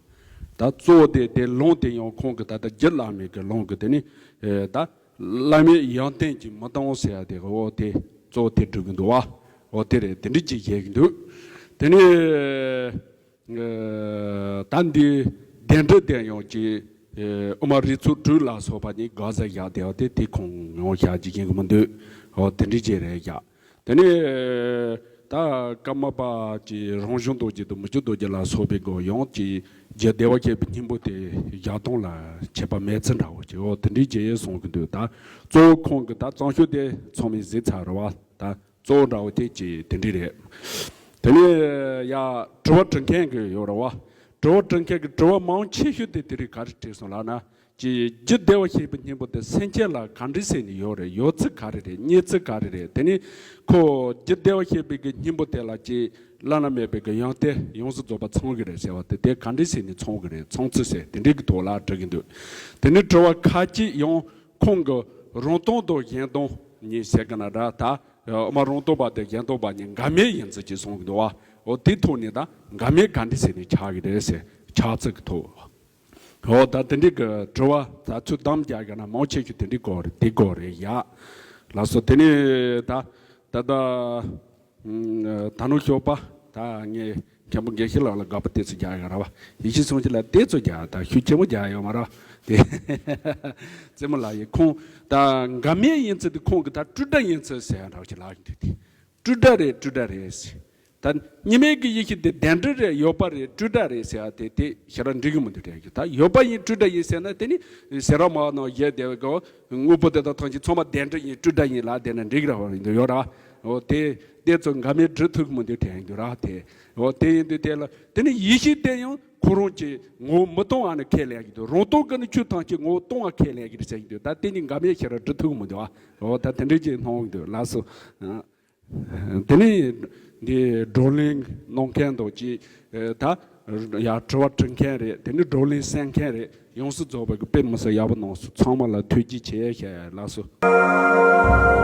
ད་གཙོ་བོ་དེ་དེ་ལུང་དེ་ཡང་ཁོང་གི་ད་ལྟ་རྒྱུད་བླ་མའི་གི་ལུང་གི་དེ་ནི་ད་བླ་མེད་ཡོན་ཏན་གྱི་མི་གཏོང་ཟེར་ཡ་དེ་འོ་དེ་གཙོ་བོ་དེ་སྒྲུབ་གི་འདུག་བ། འོ་དེ་རེད་དེ་འདྲ་ཅིག་བཤད་གི་འདུག་དེ་ནི། ད་འདི་བདེན་གྲུབ་དེ་ཡང་ཅིག་ ཨེ། དབུ་མ་རིགས་ཚོགས་དྲུག་ལ་སོགས་པ་ནི་དགག་བྱ་བཞག་བསྡད་པ་དེ་དེ་ཁུངས་ཡོང་བཞག་ཅིག་ཡིན་གི་མི་འདུག་ཨོ་དེ་འདྲའི་ཅིག་རེད་བཞག་དེ་ནས་ད་ཀརྨ་པ་ཀྱི་རང་བྱུང་རྡོ་རྗེ་དང་མི་བསྐྱོད་རྡོ་རྗེ་ལ་སོགས་པའི་སྒོ་ཡང་ཀྱི་རྒྱུད་བདེ་བར་གཤེགས་པའི་སྙིང་པོ་དེ་བཞག་སྟངས་ལ་ཁྱད་པར་མེད་ཚུལ་འདྲ་བོ་ཅིག་ཨོ་དེ་འདྲའི་ཅིག་གསུང་གི་འདུག་ད་གཙོ་བོ་ཁོང་གི་ད་གཙང་ཤོས་དེ་ཚང་མས་གཟིགས་ཚར་རེད་བ། ད་གཙོ་བོ་འདྲ་བོ་དེ་ཅིག་དེ་འདྲ་རེད། དེ་ནས་ཡ་དྲི་བ་དྲི་མཁན་གྱི་ཡོད་རེད་བ། དྲི་བ་དྲི་མཁན་གྱི་དྲི་བ་མང་ཆེ་ཤོས་དེ་དེ་རིང་ག་རེ་དྲིས་སོང་ལབ་ན། ཀྱི་རྒྱུད་བདེ་བར་གཤེགས་པའི་སྙིང་པོ་དེ་སེམས་ཅན་ལ་ག་འདྲ་བྱས་ནས་ཡོད་རེད། ཡོད་ཚུལ་ག་རེ་རེད། རྙེད་ཚུལ་ག་རེ་རེད། དེ་ནི་ཁོ་རྒྱུད་བདེ་བར་གཤེགས་པའི་གི་སྙིང་པོ་དེ་ལ་ཀྱི་བླ་ན་མེད་པའི་གི་ཡོན་ཏན་ཡོངས་སུ་རྫོགས་པ་ཚང་གི་རེད་ཟེར་བ་དེ་དེ་ག་འདྲ་བྱས་ནས་ཚང་གི་རེད། ཚང་ཚུལ་ཟེར་དེ་འདྲའི་གི་ཐོག་ལ་དྲི་གི་འདུག་དེ་ནི་དྲི་བ་ཁ་ཅིག་ཡང་ཁོང་གི་རང་སྟོང་དང་གཞན་སྟོང་གཉིས་ཟེར་གི་ན་འདྲ། ད་དབུ་མ་རང་སྟོང་པ་དང་གཞན་སྟོང་པ་གཉིས་འགལ་མེད་ཡིན་ཚུལ་ཅིག་གསུང་གི་འདུག་བ། འོ་དེ་ཐོག་ནས་ད་འགལ་མེད་ག་འདྲ་བྱས་ནས་ཆགས་གི་རེད་ཟེར། ཆགས་ཚུལ་གི་ཐོག་འོ་ད་དེ་འདྲའི་གི་དྲི་བ་ད་ཚུར་གདམ་རྒྱག་གི་ན་མང་ཆེ་ཤོས་དེ་འདྲའི་སྐོར་རེད། དེ་སྐོར་རེད་ཡ། ལགས་སོ། དེ་ནས་ད་ད་ད་ད་ནུ་ཞོགས་པ་ད་ངས་མཁན་པོ་དགེ་བཤེས་ལགས་ལ་དགག་པ་དེ་ཚོ་རྒྱག་ཡོད་ར་བ། ཡེ་ཤེས་སངས་རྒྱས་ལ་དེ་ཚོ་རྒྱག་ད་ཤུགས་ཆེན་པོ་རྒྱག་ཡོད་མ་ར་དེ། རྩེ་མོ་ལགས་ཡིན་ཁོང་ད་འགལ་མེད་ཡིན་ཚུལ་དེ་ཁོང་གི་ད་སྤྲོས་བྲལ་ཡིན་ཚུལ་ཟེར་ཡ་འདྲ་ཞིག་ལབ་ཀྱི་འདུག་དེ། སྤྲོས་བྲལ་རེད། སྤྲོས་བྲལ་རེད་ཟེར། ད་གཉིས་མེད་ཀྱི་ཡེ་ཤེས་དེ་བདེན་འབྲེལ་རེད། ཡོད་པ་རེད། སྤྲོས་བྲལ་རེད་ཟེར་ཡ་དེ་དེ་ཞེ་དྲག་འགྲིག་གི་མི་འདུག་དྲན་གྱི། ད་ཡོད་པ་ཡིན་སྤྲོས་བྲལ་ཡིན་ཟེར་ན་དེ་ནི་ཟེར་བ་མ་ནང་བཞིན་དེ་གོ་དངོས་པོ་དེ་དག་ཐམས་ཅད་ཚང་མ་བདེན་འབྲེལ་ཡིན་སྤྲོས་བྲལ་ཡིན་ལབ་བསྡད་ན་འགྲིག་ར་བ་ཡིན་འདུག་ཡོད་ར། འོ་དེ་དེ་ཚོ་འགལ་མེད་སྒྲུབ་ཐུབ་གི་མི་འདུག་དྲན་གྱི་འདུག་ར་དེ། འོ་དེ་ཡིན་དུས་དེ་ལ་དེ་ནི་ཡེ་ཤེས་དེ་ཡང་ཁོ་རང་གི་ངོ་བོ་མི་སྟོང་བ་ནི་ཁས་ལེན་གྱི་འདུག་རང་སྟོང་གི་ནི་ཆོས་ཐམས་ཅད་ངོ་བོ་སྟོང་བ་ཁས་ལེན་གྱི་རེད་ཟེར་གྱི་འདུག་ད་དེ་ནི་འགལ་མེད་ཞེ་དྲག་སྒྲུབ་ཐུབ་གི་མི་འདུག་ཨ། འོ་ད་དེ་འདྲའི་ཅིག་སྣང་གི་འདུག་ལགས་སོ། དེ་ནས་འདི་བགྲོ་གླེང་གནང་མཁན་དང་ཅིག་ད་ཡ་དྲི་བ་དྲི་མཁན་རེད། དེ་ནས་བགྲོ་གླེང་གསན་མཁན་རེད། ཡོངས་སུ་རྫོགས་པའི་གི་དཔེ་མི་སྲིད་ཡག་པོ་གནང་སོང་། ཚང་མ་ལ་ཐུགས་རྗེ་ཆེ་ཞུ་ཡ་ལགས་སོ།